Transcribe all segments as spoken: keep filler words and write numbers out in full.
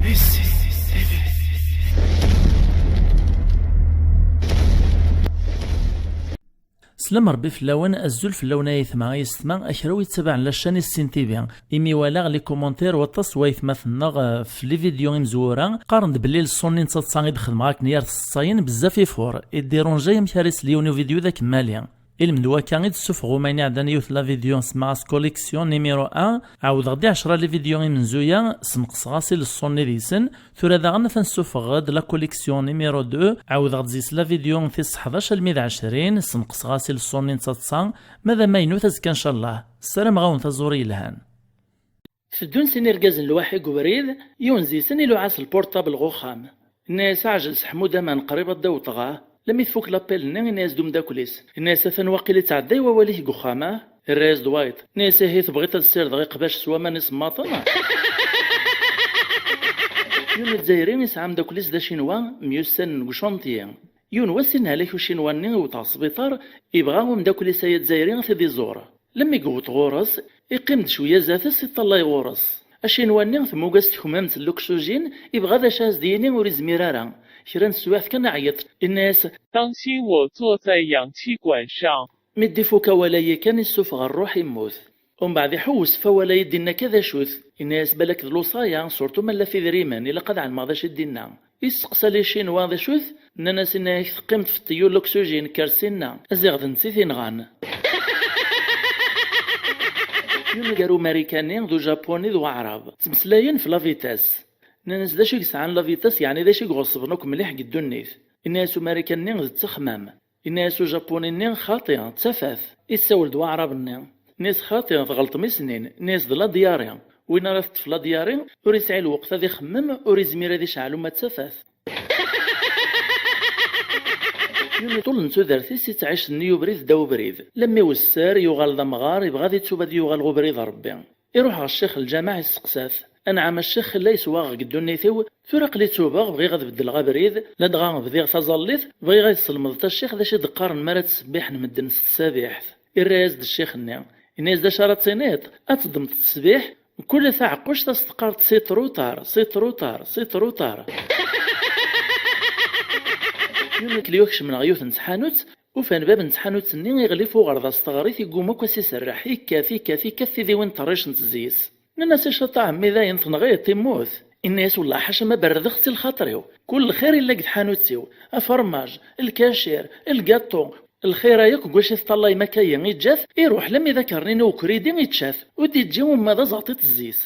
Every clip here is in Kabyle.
Slam Rebbi fell-awen, azul fell-awen ay aytma, ay yessetma, a kra wi yettabaɛen la chaîne Issin T V. Imi walaɣ les commentaires waṭas n waytmaten-nneɣ, eh, f les vidéos imezwura, qqaren-d belli le son-nni n taḍsa i d-xedmeɣ akken yar tseṭṭayen bezzaf ifur, i d-irunjay amek ara isel yiwen uvidyu d akemmali. Ilmend wakka i d-ssufeɣ umayen iɛeddan yiwet la vidéo semmaɣ-as collection numéro un, ɛawdeɣ-d i ɛecra les vidéos imenzuya, senqseɣ-as i le son-nni deg-sen, tura daɣen atan ssufeɣ-d la collection numéro deux, ɛawdeɣ-d zis la vidéo tis seḥdac almi d ɛecrin, senqseɣ-as i le son-nni n taḍsa, ma d amaynut azekka ncallah. Ssarameɣ-awen taẓuri yelhan. Teddun sin irgazen lwaḥi deg ubrid, yiwen deg-sen iluɛa-s lpurṭabl ɣer uxxam. Inna-yas: "Ɛjel s Ḥmud aman, qrib ad d-awṭeɣ, ah." Lemmi tfuk l'appel-nni, inna-yas-d umeddakel-is. Inna-yas: "Atan waqil ittɛedday wawal-ik deg uxxam, ah?" Irra-yas-d wayeḍ. Inna-yas: "Ihi tebɣiḍ ad ssirdeɣ iqbac s waman isemmaṭen, ah?" Yiwen Azzayri yesɛa ameddakel-is d acinwa, myussanen deg ucanṭyi. Yiwen wass, inna-yas ucinwa-nni iwet ɣer sbiṭar, ibɣa umeddakel-is-aya Azzayri ad t-id-iẓur. Lemmi yewweḍ ɣur-s, iqqim-d cwiya zdat-s, iṭṭalay ɣur-s. Acinwa-nni temmug-as tekmamt n luksujin, ibɣa d acu as-d-yini ur izmir ara. Kra n teswiɛt kan, iɛeyyeḍ, inna-yas: 当心我坐在氧气管上。 Mi d-ifuk awal-ayi kan, issufeɣ rruḥ, immut. Umbeɛd iḥewwes f wawal-ayi d-inna akka d acu-t. Inna-yas: "Balak d lewṣaya, surtout ma lla f idrimen, ilaq ad ɛelmeɣ d acu i d-inna." Isteqsa les Chinois d acu-t, nnan-as: "Inna-yak teqqimeḍ f ṭṭiyyu n luksujin, kker sinna, aziɣ d netta i t-inɣan." Yunagar Umarikani d Ujapuni d Waɛrab ttmeslayen f la vitesse. Nnan-as: "D acu i yesɛan la vitesse, yeɛni d acu i iɣeṣben akk mliḥ deg ddunit?" Inna-yas Umarikani: "D ttaxmam." Inna-yas Ujapuni-nni: "Xaṭi, d tafat." Issawel-d Waɛrab-nni. Inna-yas: "Xaṭi, tɣelṭem i snin." Inna-yas: "D la diarrhée. Win ara teṭṭef la diarrhée, ur yesɛi lweqt ad ixemmem, ur izmir ad iceɛl uma d tafat." Yiwen ṭul n tudert-is ittɛic nnig ubrid ddaw ubrid. Lemmi wesser, yuɣal d amɣar, ibɣa ad itub ad yuɣal ɣer ubrid n Rebbi. Iruḥ ɣer ccix n lǧameɛ, isteqsa-t: "Anɛam a ccix, xilla yeswaɣeɣ deg ddunit-iw, tura aql-i tubeɣ, bɣiɣ ad beddleɣ abrid, ladɣa bdiɣ taẓallit, bɣiɣ ad teslemdeḍ a ccix d acu i d-qqaren mi ara ttṣebbiḥen medden s tsabiḥt." Irra-yas-d ccix-nni, inna-yas: "D acu ara d-tiniḍ? Ad teddmeḍ ttesbiḥ, kul taɛeqquct ad s-teqqareḍ c'est trop tard, c'est trop tard, c'est trop tard." Yiwen n lekyul kecmen ɣer yiwet n tḥanut, ufan bab n tḥanut-nni iɣli f uɣerda s teɣrit, yegguma akk ad s-iserreḥ, yekkat, yekkat, yekkat tidiwin n terrict n tezzi-s. Nnan-as: "Icaṭ a ɛemmi, dayen tenɣiḍ-t, immut." Inna-yas: "Wellah ḥaca ma berrdeɣ-tt i lxaṭer-iw. Kul lxir illa deg tḥanut-iw. Afermaj, lkacir, lgaṭu, lxir-a yakk deg wacu i teṭṭallayem akka-yi, iǧǧa-t, iruḥ lammi d akernin ukridi, ičča-t, ur d-iǧǧi uma d aẓaṭ i tezzi-s."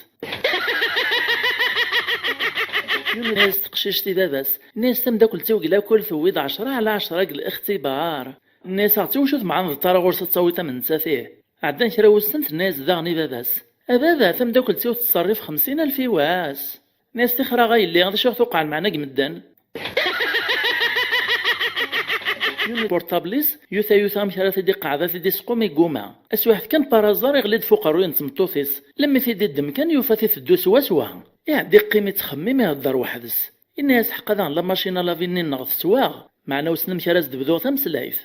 Nnan-as teqcict i baba-s. Nnan-as: "Tamdakelt-iw deg lakul tewwi-d ɛecra ɛla ɛecra deg lixtibar." Nnan-as: "Aɣ-tt iwacu tmeɛneḍ ara ɣur-s ad tawiḍ am nettat, ih?" Ɛeddan kra wussan, tenna-yas daɣen i baba-s: "A baba, tamdakelt-iw tettṣerrif xemsin alef i wass." Nnan-as: "Tixer a yelli, d acu i ɣ-tuqeɛ lmeɛna deg medden?" Yiwen portable-is, yuta yuta amek ara t-id-iqeɛɛed, ad t-id-isqum, iguma. Aswiḥet kan, par hasard, iɣli-d f uqerruy n tmeṭṭut-is. Lemmi t-id-iddem kan, yufa-t iteddu swaswa. Iɛedda iqqim ittxemmim, ihedder weḥd-s. Inna-yas: "Ḥqa daɣen, la machine à laver-nni-nneɣ tettwaɣ, meɛna wissen amek ara s-d-bduɣ tameslayt."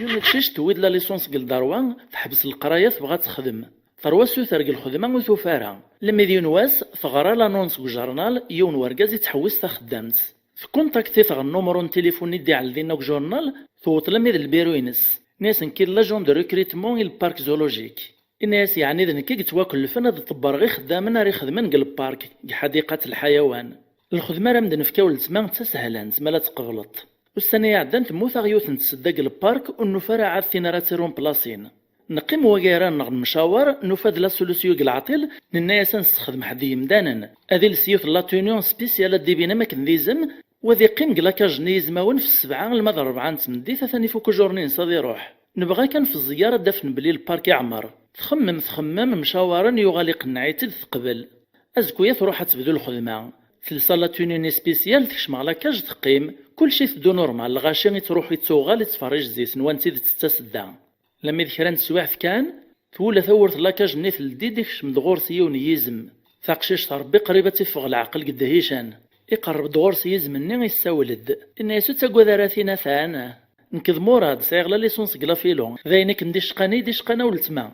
Yiwen teqcict tewwi-d la licence deg ldarwa, teḥbes leqraya, tebɣa ad texdem. Terwa asuter deg lxedma, ur tufi ara. Lemmi d yiwen wass, teɣra l'annonce deg ujernal, yiwen wergaz ittḥewwis taxeddamt. Tkuntakti-t ɣer nnumru n tilifun i d-iɛell dinna deg ujernal, tewweḍ lammi d lbiru-ines. Inna-yas: "Nekki d l'agent de recrutement i le parc zoologique." Inna-yas: "Yeɛni d nekk i yettwakellfen ad ḍebbreɣ ixeddamen ara ixedmen deg lpark, deg ḥadiqat lḥayawan. Lxedma ara m-d-nefk a weltma d tasehlant, ma la tqebleḍ." Ussan-a iɛeddan temmut-aɣ yiwet n tsedda deg lpark, ur nufi ara ɛad tin ara tt-irumplasin. Neqqim wagi ara nneɣ nemcawer, nufa-d la solution deg leɛṭil, nenna-yas ad nessexdem ḥedd yemdanen. Ad iles yiwet n la tenue spéciale ad d-ibin am akken d izem, wa ad iqqim deg la cage-nni yizmawen f ssebɛa alma d rebɛa n tmeddit, atan ifuk ujour-nni-ines ad iruḥ. Nebɣa kan f ẓẓeyyer ad d-afen belli lpark iɛmer. Txemmem, txemmem, mcawaren, yuɣal iqenneɛ-itt-id, teqbel. Azekka-ya truḥ ad tebdu lxedma. Telsa la tenue-nni spéciale, tekcem ɣer la cage, teqqim. Kulci iteddu normal, lɣaci ittruḥu ittuɣal, ittferrij zzi-s, nwan d tidet d tasedda. Lammi d kra n teswiɛt kan, twula tawwurt n la cage-nni teldi-d, ikcem-d ɣur-s yiwen n yizem. Taqcict Rebbi qrib ad tt-iffeɣ leɛqel deg ddhican. Iqerreb-d ɣur-s yizem-nni, issawel-d. Inna-yas: "Ur ttagad ara a tin atan. Nekk d Murad, sɛiɣ la licence deg la philo. D ayen i kem-d-icqan i d-icqan a weltma."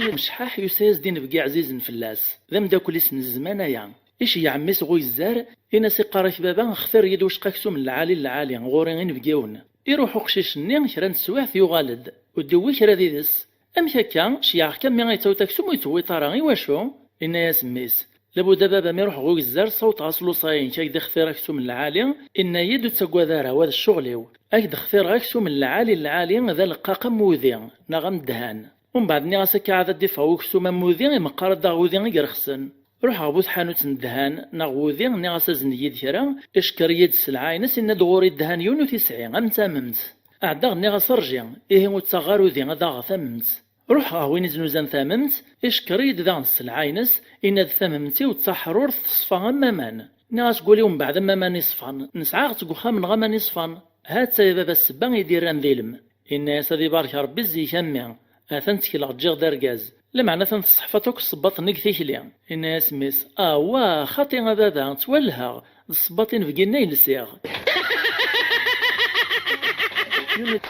Imecḥaḥ yusa-yas-d inebgi ɛzizen fell-as, d ameddakel-is n zzman aya. Iceyyeɛ mmi-s ɣer ugezzar, in-as iqqar-ak baba, xtir-iyi-d wacqa aksum n lɛali n lɛali, ɣur-i inebgiwen. Iruḥ uqcic-nni, kra n teswiɛt yuɣal-d, ur d-iwwi kra d ides. Amek akka? Ceyyɛeɣ-k a mmi ad yettawit aksum ur yettewwiḍ ara, iwacu? Inna-yas mmi-s, labuda baba mi ruḥeɣ ɣer ugezzar ssawḍeɣ-as lewṣaya-inek ad k-d-ixtir aksum n lɛali, inna-yi-d ur ttaggad ara, wa d ccɣel-iw. Ad k-d-xtireɣ aksum n lɛali n lɛali d aleqqaq am wudi, neɣ am ddhan. Umbeɛd nniɣ-as akka ɛad ad d-iffeɣ uksum am wudi imeqqar ad d-aɣ wudi i irexsen. Ruḥeɣ bu tḥanut n ddhan neɣ wudi, nniɣ-as azen-iyi-d kra, icekker-iyi-d sselɛa-ines, inna-d ɣur-i ddhan yiwen ur t-isɛi, am tamemt. Ɛeddaɣ nniɣ-as rji, ihi ur ttaɣeɣ ara udi ad aɣeɣ tamemt. Ruḥeɣ ɣer win iznuzan tamemt, icekker-iyi-d daɣen sselɛa-ines, inna-d tamemt-iw d taḥrurt teṣfa am waman. Nniɣ-as deg wul-iw mbeɛd am waman iṣfan, nesɛa-ɣ-tt deg uxxam-nneɣ aman iṣfan. Ha-tt-a ya baba ssebba i d-irran d ilem. Inna-yas ad ibarek Rebbi zik a mmi. Atan ttekleɣ ǧǧiɣ-d argaz. Lameɛna atan tseḥfaḍ akk ssebbaḍ-nni deg tikli. Inna-yas mmi-s, awah, xaṭi a baba, ttwalheɣ. D ssebbaḍ inebgi-nni ay lsiɣ.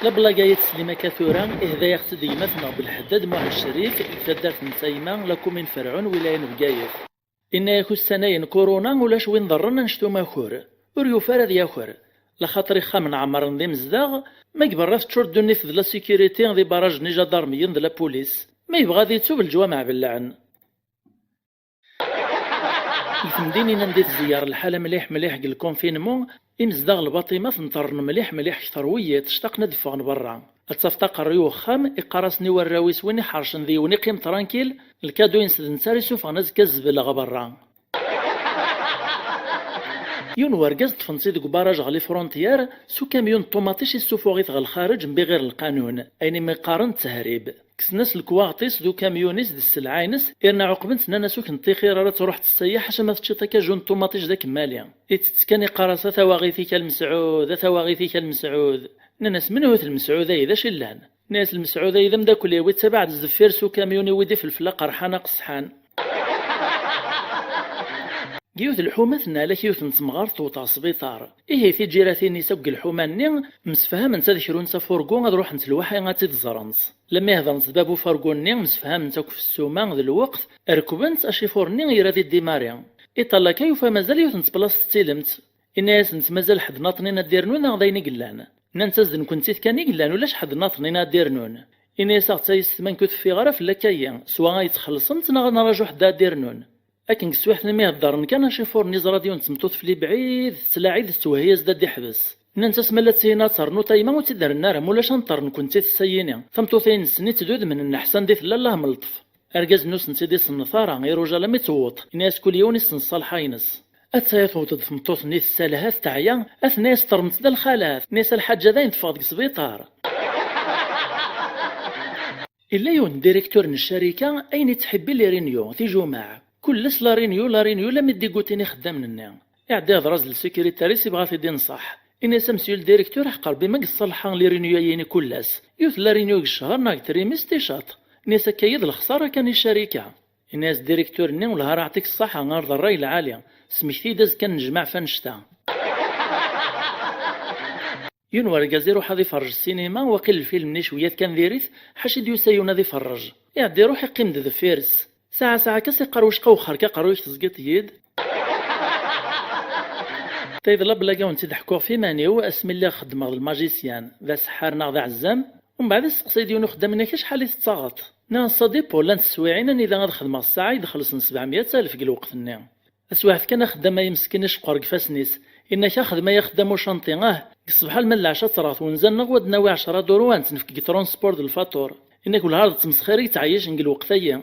Lablaga-ya teslim akka tura, ihda-yaɣ-tt-id gma-tneɣ Belḥeddad Muḥ Ccrif, deg taddart n Tayma, la commune Ferɛun, wilaya n Bgayet. Inna-yak ussan-a n kuruna ulac win ḍerren annect umakur. Ur yufi ara ad yaker. Laxaṭer ixxamen ɛemmren d imezdaɣ, ma deg berra teččur ddunit d la sécurité, d ibarrajen ijadarmiyen d la police. Ma yebɣa ad yettu belǧwameɛ bellɛen. Deg temdinin anda i tzeyyar lḥala mliḥ mliḥ deg lkunfinmu, imezdaɣ lbaṭimat nṭerren mliḥ mliḥ kter wiyiḍ, ctaqen ad d-ffɣen berra. Ad tafeḍ aqerruy uxxam, iqqar-asen i warraw-is win iḥercen d yiwen iqqim trankil, lkadu-ines d netta ara isuffɣen azekka zzbel ɣer berra. Yiwen wergaz ṭṭfen-t-id deg ubaraj ɣer lifrontyar, s ukamyun n ṭumaṭic issufuɣ-it ɣer lxareǧ mbi ɣir lqanun, ayen imi qqaren d tehrib. Kksen-as lekwaɣeṭ-is d ukamyun-is d sselɛa-ines, irna ɛuqben-t, nnan-as ur k-neṭṭixir ara ad truḥ tessayi ḥaca ma teččiḍ akaju n ṭumaṭic d akemmali. Itett kan iqqar-as a tawaɣit-ik a Lmesɛud, a tawaɣit-ik a Lmesɛud. Nnan-as menhu-t Lmesɛud-ayi, d acu illan? Nnan-as Lmesɛud-ayi d ameddakel-iw, ittabaɛ-d sdeffir s ukamyun-iw i d-ifelfel aqerḥan aqesḥan. Deg yiwet lḥuma tenna-ak yiwet n temɣart tewweḍ ɣer sbiṭar. Ihi tiǧiratin-is akk deg lḥuma-nni msefhament ad krunt afurgu ad ruḥent lwaḥi ad tt-id-ẓrent. Lemmi hedrent d bab ufurgu-nni msefhament akk f ssuma d lweqt, rekbent, acifur-nni ira ad iddimari. Iṭallak-a yufa mazal yiwet n teblaṣt d tilemt. Inna-yasent mazal ḥedd naṭnin ad d-irnu neɣ d ayen i yellan. Nnant-as d nekkenti kan i yellan, ulac ḥedd naṭnin ad d-irnun. Inna-yas aɣ-tt-a yessetma nekk ur teffiɣ ara fell-ak ayi, swa ad yi-txellṣemt neɣ ad nraju ḥedd ad d-irnun. Akken deg teswiɛt-nni mi heddren kan acifur-nni yeẓra-d yiwen n tmeṭṭut f libɛid tettlaɛid tettwehhi-yas-d ad d-iḥbes. Nnant-as ma la tt-ihin ad ternu tayma ur tt-id-rren ara, ma ulac ad nṭerr nekkenti tessa-yini. Tameṭṭut-a-ines-nni tettdud men nneḥsa anda i tella llah melṭef. Argaz-nni ur sent-id-iṣennet ara, iruja alammi tewweḍ, ini-as kul yiwen issen ṣṣalḥa-ines. Atta-ya tewweḍ-d tmeṭṭut-nni tessalhat teɛya, a tenna-yas terremt-d a lxalat, tenna-yas a lḥaǧa dayen teffeɣ deg sbiṭar. Illa yiwen n directeur n ccarika ayen ittḥibbi les réunions, tijumaɛ. Kulles la réunion, la réunion, lammi d-igutin ixeddamen-nni. Iɛedda ihder-as-d lsekritar-is, ibɣa ad t-id-inṣeḥ. Ini-as a monsieur le directeur, ḥeqq Rebbi ma yessalḥa les réunions-agi-ni kullas. Yiwet la réunion deg ccher neɣ deg trimist icaṭ. Ini-as akka-yi d lexsara kan i ccarika. Ini-as directeur-nni, wellah ara aɛṭik ṣṣaḥa, ar d ṛṛay lɛali. Smekti-yi-d azekka ad nejmeɛ f annect-a. Yiwen wergaz iruḥ ad iferrej ssinima, waqil lfilm-nni cwiyyat kan diri-t, ḥaca i d-yusa yiwen ad iferrej. Iɛedda iruḥ iqqim-d deffir-s. Saɛa saɛa kan s-iqqar wacqa wexxer-k aqerruy-ik tezgiḍ-yi-d. Tayeḍ la blaga wen-tt-id-ḥkuɣ f iman-iw, asmi lliɣ xeddmeɣ d lmajisyan, d aseḥḥar neɣ d aɛezzam. Umbeɛd isteqsay-d yiwen uxeddam, yenna-k acḥal i tettaɣeḍ? Nniɣ-as ça dépend, llant teswiɛin anida ad xedmeɣ ssaɛa i d-xellṣen sebɛemya alef deg lweqt-nni. Taswiɛt kan axeddam ay meskin iceqqer deg ifassen-is. Yenna-k axdem ay axeddam ucanṭi, ah, deg ṣṣbeḥ alma d leɛca ttreɣ-t wenza-nneɣ wa d-nawi ɛecra duṛu ad tt-nefk deg transport d lfaṭur. Yenna-k wellah ar d ttmesxir i yettɛeyyicen deg lweqt-ayi.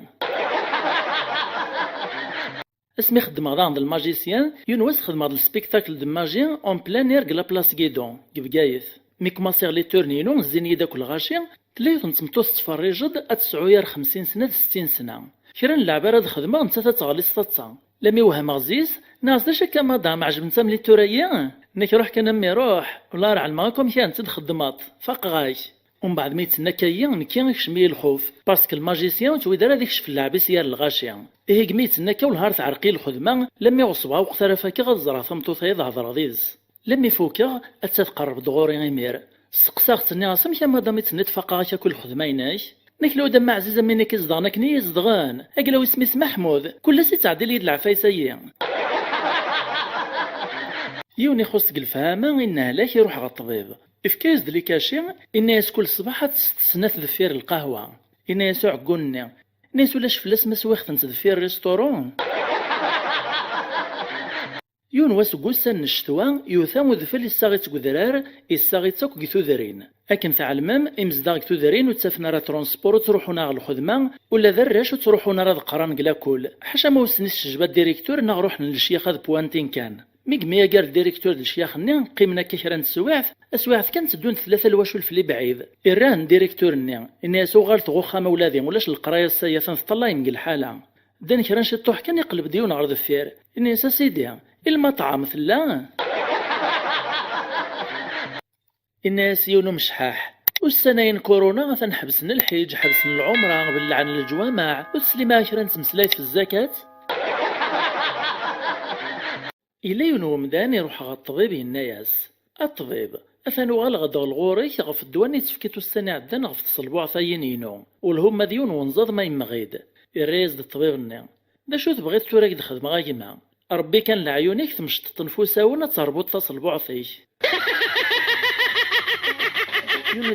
Asmi xeddmeɣ daɣen d lmajisyan, yiwen wass xedmeɣ-d lspectacle de magie en plein air deg la place Guidon, deg Bgayet. Mi kmaṣiɣ les tours-inu, zzin-iyi-d akk lɣaci, tella yiwet n tmeṭṭut tettferrij-d, ad tesɛu yar xemsin sna d settin sna. Kra n leɛbar ad xedmeɣ, nettat ad teɣli s taḍsa. Lami wehmeɣ zzi-s, nniɣ-as d acu akka madam, ɛejbent-am les tours-ayi? Tenna-k ruḥ kan a mmi ruḥ, wellah ar ɛelmeɣ akk amek ara tent-id-xeddmeḍ, faqeɣ-ak. Umbeɛd mi yettnakka-yi, nekki ikcem-iyi lxuf, parce que lmajisyan ur ttwid ara ad ikcef lleɛb-is yar lɣaci. Ihi deg mi yettnakka wellah ar teɛreq-iyi lxedma, lammi ɣeṣbeɣ aweqt ara fakeɣ ad ẓreɣ tameṭṭut-ayi ad hedreɣ did-s. Lammi fukeɣ, atta tqerreb-d ɣur-i imir. Steqsaɣ-tt, nniɣ-as amek a madam i tt-nniḍ faqeɣ-ak akk i lxedma-inek? Nekk lewd am ɛziz am win akka izedɣen akken i yi-izedɣen. Aglaw isem-is Maḥmud, kul ass ittɛeddil-iyi-d leɛfayes-ayi. Yiwen ixuṣ deg lefhama, innehlak iruḥ ɣer ṭṭbib. Ifka-yas-d likaci, inna-yas kul ṣṣbeḥ ad tessett snat deffir lqahwa. Inna-yas uɛeggun-nni, inna-yas ulac fell-as ma swiɣ-tent deffir restaurant. Yiwen wass deg wussan n ccetwa, yuta udfel issaɣ-itt deg udrar, issaɣ-itt akk deg tudrin. Akken tɛelmem, imezdaɣ deg tudrin ur ttafen ara transport, ur ttruḥun ara ɣer lxedma, ula d arrac ur ttruḥun ara ad qqaren deg lakul. Ḥaca ma ur sen-isejba ddiriktur neɣ ruḥen lecyax ad pwantin kan. Mi yemyager ddiriktur d lecyax-nni, qqimen akka kra n teswiɛt, taswiɛt kan tteddun tlata lwacul f lebɛid. Irra-hen ddiriktur-nni, inna-yas uɣalet ɣer uxxam a wladi, ulac leqraya ass-a, atan teṭṭalayem deg lḥala. Ddan kra n ciṭṭuḥ kan, iqleb-d yiwen ɣer deffir. Inna-yas a sidi, i lmaṭɛam tella? Inna-yas yiwen umecḥaḥ, ussan-ayi n kuruna atan ḥebsen lḥiǧ, ḥebsen lɛumra, belleɛen leǧwameɛ, ur teslim ara kra n tmeslayt f zzakat? Yella yiwen wemdan iruḥ ɣer ṭṭbib, yenna-yas, a ṭṭbib, atan uɣaleɣ-d ɣer ɣur-k ɣef ddwa-nni i d-tefkiḍ ussan iɛeddan ɣef tṣelbuɛt-ayi-inu, welhu ma d yiwen wenẓaḍ ma yemmeɣ-id. Irra-yas-d ṭṭbib-nni, d acu tebɣiḍ tura ad k-d-xedmeɣ a gma? Ṛebbi kan leɛyun-ik temceṭṭeḍ nnfus-awen ad terbuḍ taṣelbuɛt-ik.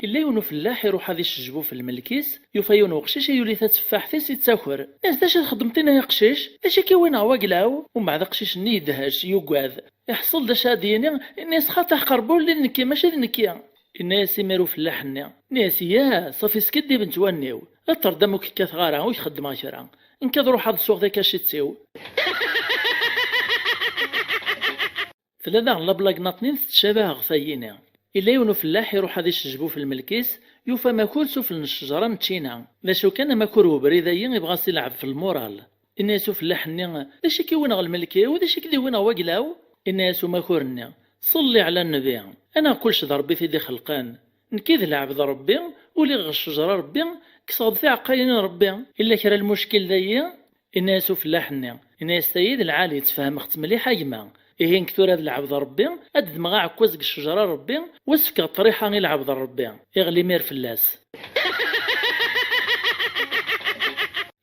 Yella yiwen ufellaḥ iruḥ ad icejbuf lmelk-is, yufa yiwen uqcic yuli tateffaḥt-is ittaker. Inna-yas d acu txeddmeḍ-in ay aqcic? D acu i k-iwin ɣer waglaw? Umbeɛd aqcic-nni yedhec, yugad. Iḥṣel d acu ad d-yini, inna-yas xaṭi aḥqerbu ula d nekki mačči d nekki. Inna-yas imir ufellaḥ-nni, inna-yas yah, ṣafi skiddibent wallen-iw. Ṭṭer-d am ur k-kkateɣ ara, ur k-xeddmeɣ kra. Nekk ad ruḥeɣ ad d-sweɣ takacit-iw. Tella daɣen lablag-nnaṭnin tettcabah ɣef tayini. Illa yiwen ufellaḥ iruḥ ad icejbuf lmelk-is, yufa amakur sufell n ccejra n ččina. D acu kan, amakur n ubrid-ayi ibɣa ad s-ilɛeb f lmural. Inna-yas ufellaḥ-nni, d acu i k-iwin ɣer lmelk-iw, d acu i k-d-iwin ɣer waglaw? Inna-yas umakur-nni, ṣelli ɛla nnbi, anaɣ kullec d Ṛebbi i t-id-ixelqen? Nekki d lɛebd n Ṛebbi, uliɣ ɣer ccejra n Ṛebbi, kkseɣ-d tiɛeqqayin n Ṛebbi. Illa kra n lmuckil dayi? Inna-yas ufellaḥ-nni, inna-yas tayi d lɛali, ttfehmeɣ-tt mliḥ a gma. Ihi nekk tura d lɛebd n Ṛebbi, ad ddmeɣ aɛekkaz deg ccejra n Ṛebbi, u ad s-fkeɣ ṭṭriḥa i lɛebd n Ṛebbi, iɣli imir fell-as.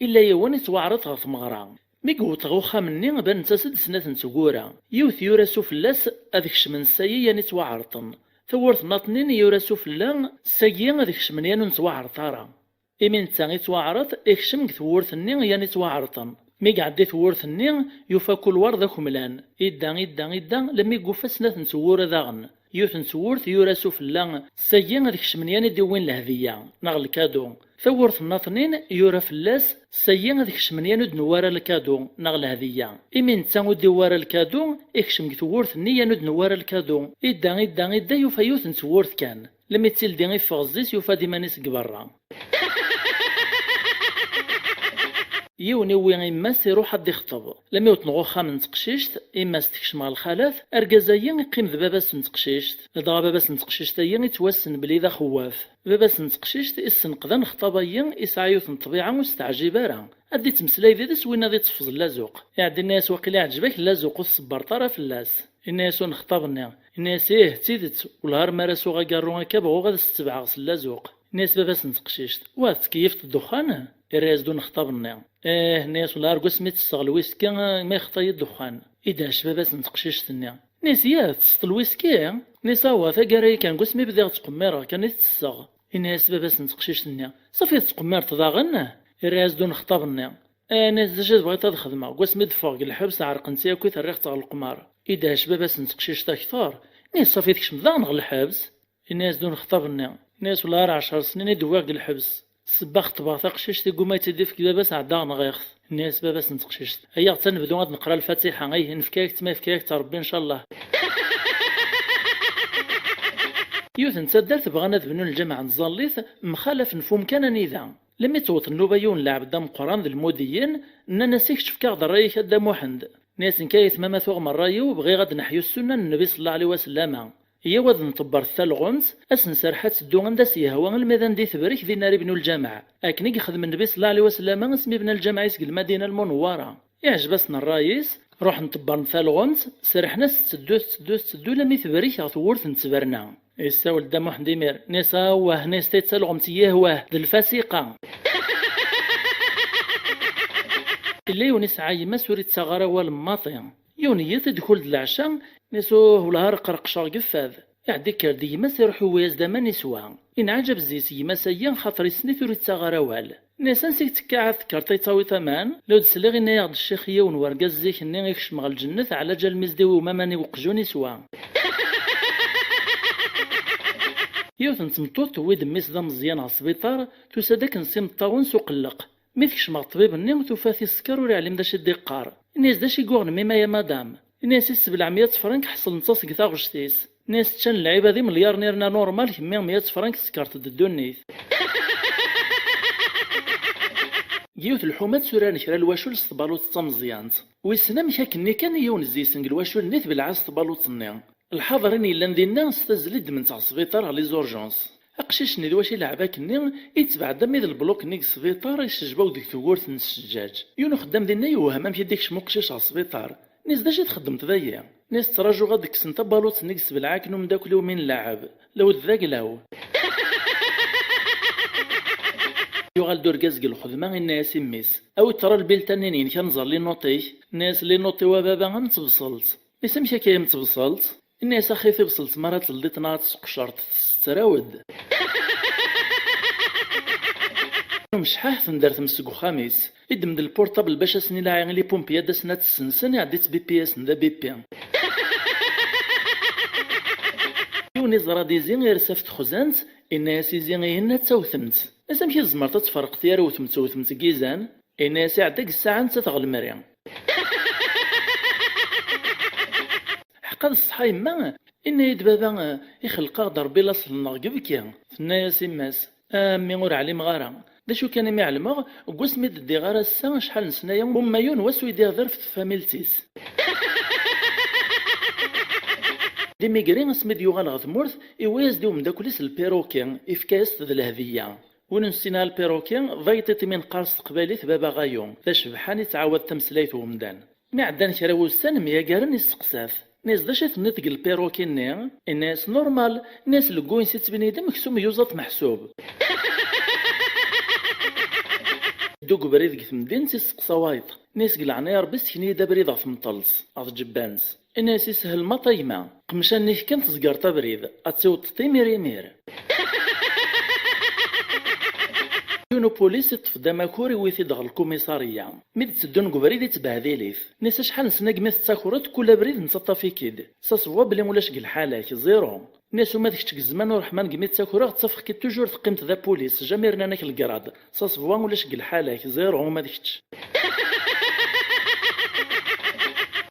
Illa yiwen ittwaɛreḍ ɣer tmeɣra. Mi yewweḍ ɣer uxxam-nni, banent-as-d snat n tgura. Yiwet yura sufella-s ad kecmen ssayi yan ittwaɛerḍen. Tawwurt-nnaṭnin yura sufella ssayi ad kecmen yan ur nettwaɛreḍ ara. Imi netta ittwaɛreḍ, ikcem deg tewwurt-nni yan ittwaɛerḍen. Mi iɛeddi tewwurt-nni, yufa kulwar d akemlan. Idda, idda, idda, lammi yufa snat n tewwura daɣen. Yiwet n tewwurt yura sufella, ssayi ad kecmen yan i d-iwwin lehdiya, neɣ lkadu. Tawwurt-nnaṭnin yura fell-as, ssayi ad kecmen yan ur d-newwi ara lkadu, neɣ lehdiya. Imi netta ur d-iwwi ara lkadu, ikcem deg tewwurt-nni yan ur d-newwi ara lkadu. Idda, idda, idda, yufa yiwet n tewwurt kan. Lammi ttildi iffeɣ zzi-s, yufa-d iman-is deg berra. Yiwen iwwi imma-s iruḥ ad d-ixṭeb. Lammi wwḍen ɣer uxxam n teqcict, imma-s tekcem ɣer lxalat, argaz-ayi iqqim d baba-s n teqcict. Dɣa baba-s n teqcict-ayi ittwassen belli d axewwaf. Baba-s n teqcict issenqed anexṭab-ayi, isɛa yiwet n ṭṭbiɛa ur s-teɛjib ara. Ad d-ittmeslay did-s winna ad itteffeẓ llazuq. Iɛedda inna-yas waqila iɛǧeb-ak llazuq ur tṣebbreḍ ara fell-as. Inna-yas unexṭab-nni, inna-yas ih, d tidet, wellah ar mi ara suɣ agarru akka bɣuɣ ad s-ttebɛeɣ s llazuq. Inna-yas baba-s n teqcict, wah tettkeyyifeḍ ddexxan? Irra-yas-d unexṭab-nni, ih, inna-yas wellah ar wasmi ttesseɣ lwiski ma yexḍa-yi ddexxan. Idhec baba-s n teqcict-nni, inna-yas yah tettesseḍ lwiski? Inna-yas awah taggara-yi kan deg wasmi bdiɣ ttqemmireɣ kan i t-ttesseɣ. Inna-yas baba-s n teqcict-nni, ṣafi tettqemmireḍ daɣen? Irra-yas-d unexṭab-nni, inna-yas d acu tebɣiḍ ad xedmeɣ, deg wasmi d-ffɣeɣ deg lḥebs ɛerqent-iyi akkit rriɣ-tt ɣer leqmar. Idhec baba-s n teqcict akter, inna-yas ṣafi tkecmeḍ daɣen ɣer lḥebs? Inna-yas-d unexṭab-nni, inna-yas wellah ar ɛecṛ snin i d-wwiɣ deg lḥebs. Sebba xeṭbeɣ taqcict, igumma ad tt-id-ifk baba-s ɛeddaɣ nɣiɣ-t. Inna-yas baba-s n teqcict, aya ɣ-tt ad nebdu ad neqra lfatiḥa, ih nefka-yak-tt ma yefka-yak-tt Ṛebbi ncallah. Yiwet n taddart bɣan ad bnun lǧameɛ n tẓallit, mxalafen f umkan anida. Lammi ttewwḍen nnuba yiwen n lɛebd ameqqran d lmudiyen, nnan-as i kečč fk-aɣ-d ṛṛay-ik a Dda Muḥend. Inna-yas nekk a yetma ma tuɣem ṛṛay-iw bɣiɣ ad neḥyu ssunna n Nnbi ṣella Llahu ɛalayhi wa sallam. Iyyaw ad nṭebber talɣemt, ad s-nserreḥ ad teddu anda s-yehwa almi d anda i tebrek dinna ara ibnu lǧameɛ, akken i yexdem Nnbi ṣella Llahu ɛalayhi wa sallam asmi yebna lǧameɛ-is deg Lmadina Lmunewwara. Iɛjeb-asen ṛṛay-is, ṛuḥen ṭebbren talɣemt, serrḥen-as tetteddu, tetteddu, tetteddu, lammi tebrek ɣer tewwurt n ttberna. Yessawel Dda Muḥend imir, nni-as: "Awah", nni-as, "ta d talɣemt, yah wah, d lfasiqa." Yella yiwen yesɛa yemma-s ur yettaɣ ara awal n maḍi. Yiwen yiḍ, idkul d leɛca, nni-as: "Uh, wellah ar qerqceɣ deg fad." Iɛedda ikker-d gma-s, iruḥ iwwi-as-d aman iswa. Inɛaǧ abezzi-s gma-s-ayi, xaṭer issen-it ur ittaɣ ara awal. Nni-as: "Ansi i k-tekka ɛad tekkreḍ ad tawiḍ aman? La d-sliɣ inna-yaɣ-d ccix yiwen wergaz zik-nni i kecmeɣ lǧennet, ɛlaǧ almi s-d-iwwim aman i uqjun iswa." Yiwet n tmeṭṭut tewwi-d mmi-s d ameẓyan ɣer sbiṭar, tusa-d akken s imeṭṭawen s uqelleq. Mi tekcem ɣer ṭṭbib-nni, tufa-t isekker ur iɛlim d acu i d-iqqar. Inna-yas: "D acu i yuɣen mmi-m ay amadam?" Inna-yas: "Issebleɛ meyya frank ḥeṣlen-tt-as deg taɣect-is." Inna-yas: "Ččan lɛibad imelyaṛen irna normal, kemmi meyya frank tsekkeṛt-d ddunit." Deg yiwet lḥuma tturaren kra lwacul s tbaluṭ d tameẓyant. Wissen amek akkenni kan yiwen zzis deg lwacul-nni tbelɛa s tbaluṭ-nni. Lḥaḍrin yellan dinna s tazzla i ddmen-tt ɣer sbiṭar ɣer les urgences. Aqcic-nni d wacu ileɛɛeb akkenni, itbeɛ-d armi d lbluk-nni deg sbiṭar, isejbaw deg tewwurt n ssejǧaǧ. Yiwen uxeddam dinna yewhem amek i d-ikcem uqcic ɣer sbiṭar. Inna-yas: "D acu i txeddmeḍ dayi?" Inna-yas: "Ttrajuɣ ad d-kksen tabaluṭ-nni i yessebleɛ akken umeddakel-iw mi nleɛɛeb. La ur d-d aglaw." Yuɣal-d urgaz deg lxedma, inna-yas i mmi-s: "Awi ṭṭra lbilta-nni-inek ad nẓer linuṭ-ik." Inna-yas: "Linuṭ-iw a baba am tebṣelt." Inna-yas: "Amek akka ay am tebṣelt?" Inna-yas: "Axi tibṣelt mi ara teldiḍ neɣ ad tesqecreḍ, tessettraw-d." Umecḥaḥ tender tmes seg uxxam-is. Iddem-d lpurṭabl bac ad sen-ilaɛi i lipumpi ad d-asen ad tt-sensen, iɛedda-tt bipi-asen d abipi. Yiwen iẓra-d izi ires ɣef texzant, inna-yas izi-ihin ad tawtemt. Inna-yas: "Amek i tzemreḍ ad tferqeḍ yar wtemt d wtemt n yizan?" Inna-yas: "Iɛedda deg ssaɛa nettat ɣer lemri." "Ḥqa d ṣṣeḥ a yemma?" Inna-yi-d baba: "Ixleq-aɣ-d Ṛebbi laṣel-nneɣ deg ibki." Tenna-yas yemma-s: "A mmi, ur ɛlimeɣ ara. D acu kan imi ɛelmeɣ, deg wasmi d-ddiɣ ar ass-a, acḥal n ssnaya, umma yiwen wass ur yeddiɣ d arfet f tfamilt-is." Dimigri, asmi d-yuɣal ɣer tmurt, iwwi-yas-d i umeddakel-is lpiruki, ifka-yas-t d lehdiya. Win ur nessin ara lpiruki, d ayeṭṭiṭ imi neqqar s teqbaylit baba ɣayu, d acebḥan, ittɛawad tameslayt n umdan. Mi ɛeddan kra wussan, myagaren, isteqsa-t. Inna-yas: "D acu i tenniḍ deg lpiruki-nni?" Inna-yas: "Normal." Inna-yas: "Legguyens ittbin-iyi-d am uksum yuẓaṭ meḥsub." Ddu deg ubrid deg temdint, isteqsa wayeṭ. Inna-yas: "Deg leɛnaya Ṛebbi, sken-iyi-d abrid ɣer tmeṭṭelt, ɣer tǧebbant." Inna-yas: "Ishel maṭ a gma. Qmec allen-ik kan tezgareḍ abrid. Ad tiwḍeḍ imir imir." Yiwen upulis iṭṭef-d amakur, iwwi-t-id ɣer lkumisariya. Mi d-tteddun deg ubrid, ittbehdil-it. Inna-yas: "Acḥal n ssna degmi tettakreḍ, kul abrid nettaṭṭaf-ik-id. Sasebwa belli ulac deg lḥala-k, zéro." Inna-yas: "Uma d kečč deg zzman ureḥman degmi ttakreɣ, ttafeɣ-k-id toujours teqqimeḍ d apulis, jamais rnan-ak lgrad. Sasebwa ulac deg lḥala-k, zéro, uma d kečč."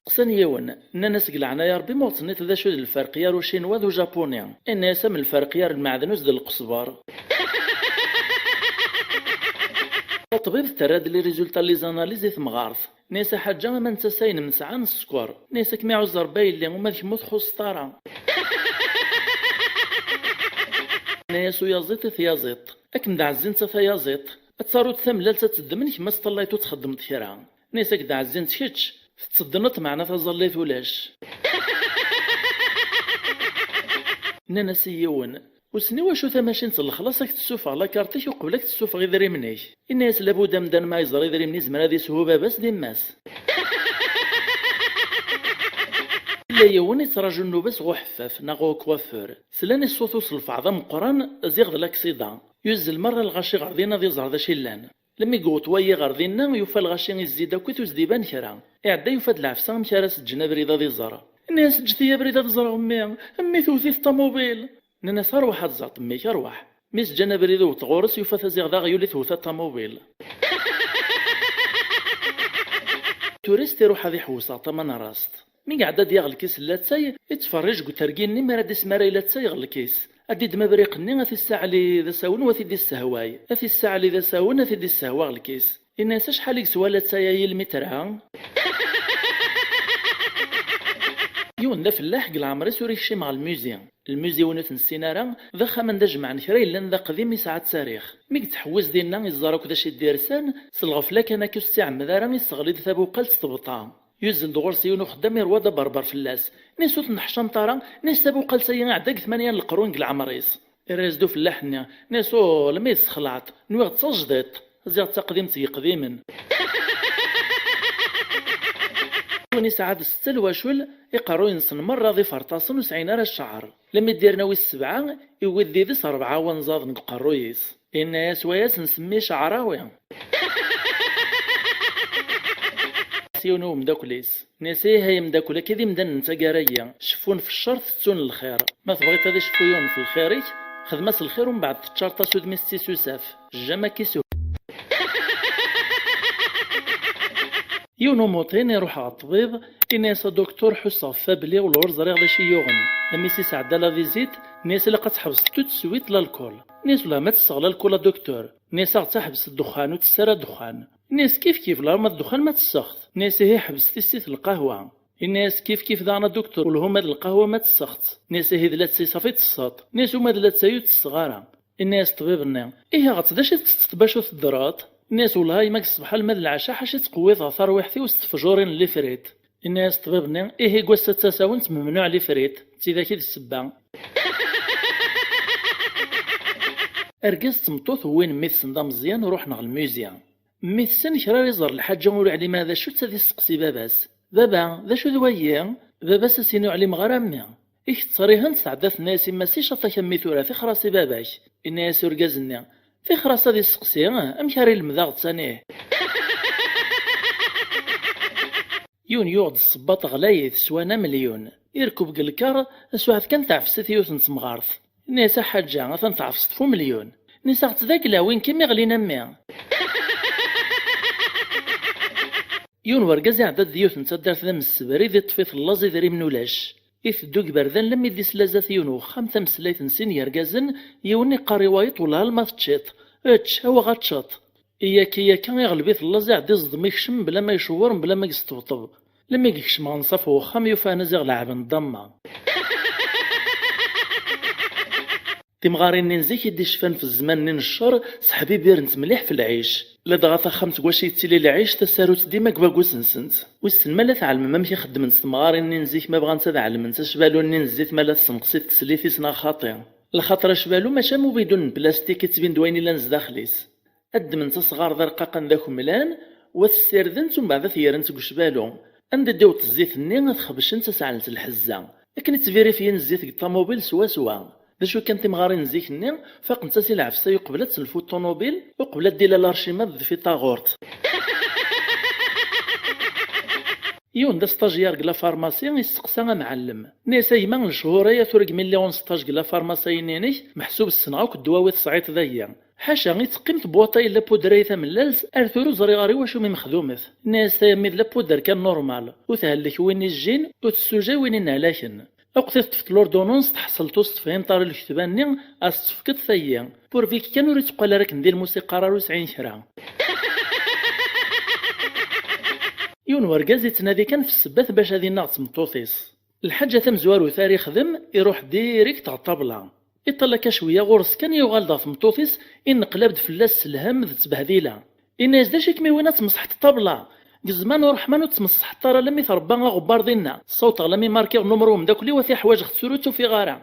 Qsan yiwen, nnan-as: "Deg leɛnaya Ṛebbi, ma ur tenniḍ d acu d lferq gar ucinwa d ujapuni?" Inna-yas: "Am lferq gar lmeɛdnus d lqesber." Taṭbibt terra-d les résultats n les analyses i temɣart. Inna-yas: "A ḥaǧa, ama netta s ayen nesɛa n sskeṛ." Inna-yas: "Ad kem-iɛuzz Ṛebbi a yelli, uma d kemm ur txuṣṣeḍ ara." Inna-yas uyaziḍ i tyaziḍt: "Akken d-ɛezzin netta tayaziḍt, ad taruḍ tamellalt ad teddmen, kemm ad teṭṭallayeḍ ur txeddmeḍ kra." Inna-yas: "Ad k-d-ɛezzint kečč, tettedneḍ meɛna taẓallit ulac." Nnan-as i yiwen: "Wissen i wacu tamacint n lexlaṣ ad k-tessufeɣ lakarṭ-ik uqbel ad k-tessufeɣ idrimen-ik?" Inna-yas: "Labud amdan ma yeẓra idrimen izmer ad ishu baba-s d yemma-s." Yella yiwen ittraǧu nnuba-s ɣer uḥeffaf neɣ ɣer ukwafur. Slan i ṣṣut uselfeɛ d ameqqran, ziɣ d laksida. Yuzzel merra lɣaci ɣer din ad iẓer d acu yellan. Lmi yewweḍ wayi ɣer dinna, yufa lɣaci izzi-d akkit ur s-d-iban kra. Iɛedda yufa-d lɛefsa amek ara s-ǧǧen abrid ad iẓer. Inna-yas: "Ǧǧet-iyi abrid ad ẓreɣ mmi, mmi tewwet-it ṭamubil." Nnan-as: "Arwaḥ ad tẓreḍ mmi-k, arwaḥ." Mi s-ǧǧan abrid iwweḍ ɣur-s, yufa-t ziɣ d aɣyul i tewwet ṭamubil. Turist iruḥ ad iḥewwes ɣer tama n rast. Mi iɛedda ad yaɣ lkis n latay, ittferrij deg utergi-nni mi ara d-ismaray latay ɣer lkis. Ad d-iddem abriq-nni, ad t-issaɛli d asawen, u ad t-id-issehway. Ad t-issaɛli d asawen, ad t-id-issehwa ɣer lkis. Inna-yas: "Acḥal i yeswa latay-a i lmitra?" Yiwen d afellaḥ deg leɛmer-is ur ikcim ɣer lmuzi. Lmuzi win ur t-nessin ara, d axxam anda jemɛen kra yellan d aqdim, isɛa ttarix. Mi yettḥewwis dinna, iẓẓar akk d acu i d-irsan, s lɣefla kan akka ur s-tt-iɛemmed ara, isseɣli-d tabuqalt tebṭa. Yuzzel-d ɣur-s yiwen uxeddam, irwa-d aberber fell-as. Nni-as ur tenneḥcameḍ ara, nni-as tabuqalt-agi iɛedda deg tmanya n leqrun deg leɛmer-is. Irra-yas-d ufella-nni, nni-as ul ma tessexlaɛeḍ, nwiɣ d tajdiṭ, ziɣ d taqdimt n yeqdimen. Win yesɛa d setta lwacul, iqerruyen-nsen merra d iferṭasen ur sɛin ara cceɛr. Lemmi d-irna wis sebɛa, iwwi-d did-s rebɛa wanzaḍen deg uqerruy-is. Inna-yas wayas nsemmi Ceɛrawi. S yiwen umeddakel-is. Nni-as ih ay ameddakel, akka d imdanen n taggara-yi, ceffun f ccer tettun lxir. Ma tebɣiḍ ad iceffu yiwen f lxir-ik, xdem-as lxir umbeɛd teččareḍ-as udem-is d tisusaf. Jjam akka i s. Yiwen umuṭin iruḥ ɣer ṭṭbib, inna-yas a duktur ḥusseɣ f fabli u lɣur ẓriɣ d acu i yuɣen. Lemmi s isɛedda la visite, nni-as ilaq ad tḥebseḍ tout de suite l'alcool. Nni-as wellah ma tesseɣ l'alcool a duktur. Nni-as aɣ-tt ḥbes ddexxan ur tess ara ddexxan. Nni-as kif kif lerma d ddexxan ma tesseɣ-t. Nni-as ihi ḥbes tissit lqahwa. Inna-yas kif kif daɣen a duktur welhu ma d lqahwa ma tesseɣ-tt. Nni-as ihi d lattay safi tesseḍ. Nni-as uma d lattay ur tesseɣ ara. Inna-yas ṭṭbib-nni ihi aɣ-tt d acu i tettetteḍ bac ur teddreḍ? Inna-yas wellah a yemma deg ṣṣbeḥ alma d lɛaca ḥaca i ttqewwiḍeɣ tarwiḥt-iw s tefjurin n lifrit. Inna-yas ṭṭbib-nni ihi deg wass-a d tasa-wen d memnuɛ lifrit, d tidak i d ssebba. Argaz d tmeṭṭut wwin mmi-tsen d ameẓyan ruḥen ɣer lmuzi. Mmi-tsen kra ur iẓer lḥaǧa ur iɛlim ara d acu-tt ad isseqsi baba-s. Baba, d acu d wayi? Baba-s as-in ur ɛlimeɣ ara a mmi. I kettrihen-tt tɛedda tenna-yas i mma-s icaṭ-ak a mmi tura tixer-as i baba-k. Inna-yas urgaz-nni, tixer-as ad isseqsi, amek ara ilmed aɣettan ih? Yiwen yuɣ-d ssebbaṭ ɣlayet swan amelyun. Irkeb deg lkar, taswiɛt kan teɛfes-it yiwet n temɣart. Inna-yas a ḥaǧa, atan teɛfseḍ f umelyun. Nni-as aɣ-tt d aglaw, win kim iɣlin a mmi. Yiwen wergaz iɛedda-d d yiwet n taddart d amessebrid, iṭṭef-it llaẓ idrimen ulac. Iteddu deg iberdan lammi d-islazat yiwen wexxam tameslayt n sin yergazen, yiwen iqqar i wayeḍ wellah alma teččiḍ, ečč, awa ad teččeḍ. Iyaka iyaka iɣleb-it llaẓ iɛedda iẓeddem ikcem mebla ma icewwer mebla ma yesṭebṭeb. Lammi yekcem ɣer nnṣaf n wexxam yufa anaziɣ leɛben ddamma. Timɣarin-nni n zik i d-icfan f zzman-nni n ccer, seḥbibirent mliḥ f lɛic. Ladɣa taxxamt deg wacu yettili lɛic, tasarut dima deg bagus-nsent. Wissen ma la tɛelmem amek i xeddment temɣarin-nni n zik ma bɣant ad ɛelment acbalu-nni n zzit ma la tessenqes-it teslit-is neɣ xaṭi. Lxaṭer acbalu mačči am ubidun n plastik i ttbin d wayen illan zdaxel-is. Ad ddment asɣar d arqaqen d akemlan, u ad t-ssirden, umbeɛd ad t-yerrent deg ucbalu. Anda d-iweṭ zzit-nni, ad t-xebcent, ad s-ɛlent lḥezza. Akken i ttvirifyin zzit deg ṭṭamubil swaswa. D acu kan timɣarin n zik-nni, faqent-as i lɛefsa uqbel ad telfu ṭṭunubil, uqbel ad d-ilal arcimad d fi taɣurt. Yiwen d astajyar deg la pharmacie, isteqsa amɛellem. Nni-as a gma, lechur aya tura deg mi lliɣ en stage deg la pharmacie-nni-inek, meḥsub ssneɣ akk ddwawi tesɛiḍ dagi. Ḥaca, i teqqim tebwaṭa-yi n la poudre-yi tamellalt, ar tura ur ẓriɣ ara i wacu mi mexdumet. Nni-as tayemmi d la poudre kan normal, ur thellek win ijjin, ur tessujay win inehlaken. Akk i teṭṭfeḍ l'ordonnance tḥeṣleḍ ur s-tefhimeḍ ara lketba-nni, ad s-tt-tefkeḍ tayi. Purvik kan ur itteqqal ara akken d ilmus iqqar ara ur sɛin kra. Yiwen wergaz ittnadi kan f ssebbat bac ad ineɣ d tmeṭṭut-is. Lḥaǧa tamezwarut ara ixdem, iruḥ direct ɣer ṭṭabla. Iṭṭal akka cwiya ɣur-s kan yuɣal-d ɣer tmeṭṭut-is, inneqlab-d fell-as s lhem d ttbehdila. Inna-yas d acu i kem-iwin ad tmeṣḥeḍ ṭṭabla? Deg zzman uṛeḥman ur ttmeṣṣḥeḍ ara lammi trebba aɣebbar dinna. Ssawṭeɣ lammi markiɣ numru umeddakel-iw ad t-iḥwaǧeɣ tura ur tt-ufiɣ ara.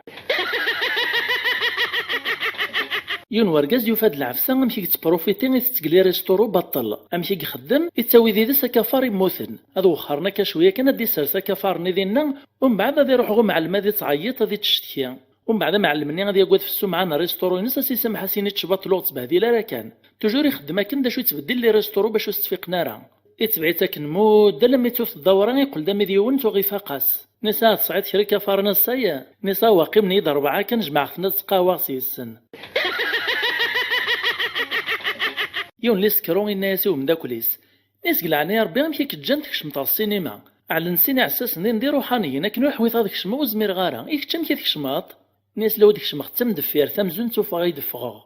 Yiwen wergaz yufa-d lɛefsa amek i yettprofiti itett deg les restaurants baṭel. Amek i ixeddem? Ittawi did-s akafar immuten. Ad wexxaren akka cwiya kan ad d-isers akafar-nni dinna, umbeɛd ad iruḥ ɣer umɛellem ad ittɛeyyiṭ ad ittcetki. Umbeɛd amɛellem-nni ad yagad f ssumɛa n restaurant-ines ad s-isameḥ ad s-yini ttecbaṭ luɣ ttbehdil ara kan. Toujours ixeddem akken d acu yettbeddil les restaurants bac ur s-ttfiqen ara. Itbeɛ-itt akken mudda alammi ttut dawra iqqel-d amid yiwen tuɣ ifaq-as. Nni-as a tesɛiḍ kra ikafaren ass-a? Nni-as a qimen-iyi-d rebɛa kan jemɛeɣ-ten ad ttqahwaɣ s-yessen. Yiwen n lisekru inna-yas i umeddakel-is, nni-as deg leɛnaya Rebbi amek i k-ǧǧan tkecmeḍ ɣer ssinima? Ɛellen sin iɛessasen din d iruḥaniyen akken ur ḥwiḍeɣ ad kecmeɣ ur zmireɣ ara, i kečč amek i tkecmeḍ? Nni-as law d-kecmeɣ d tamdeffirt amzun ttufeɣ i d-ffɣeɣ.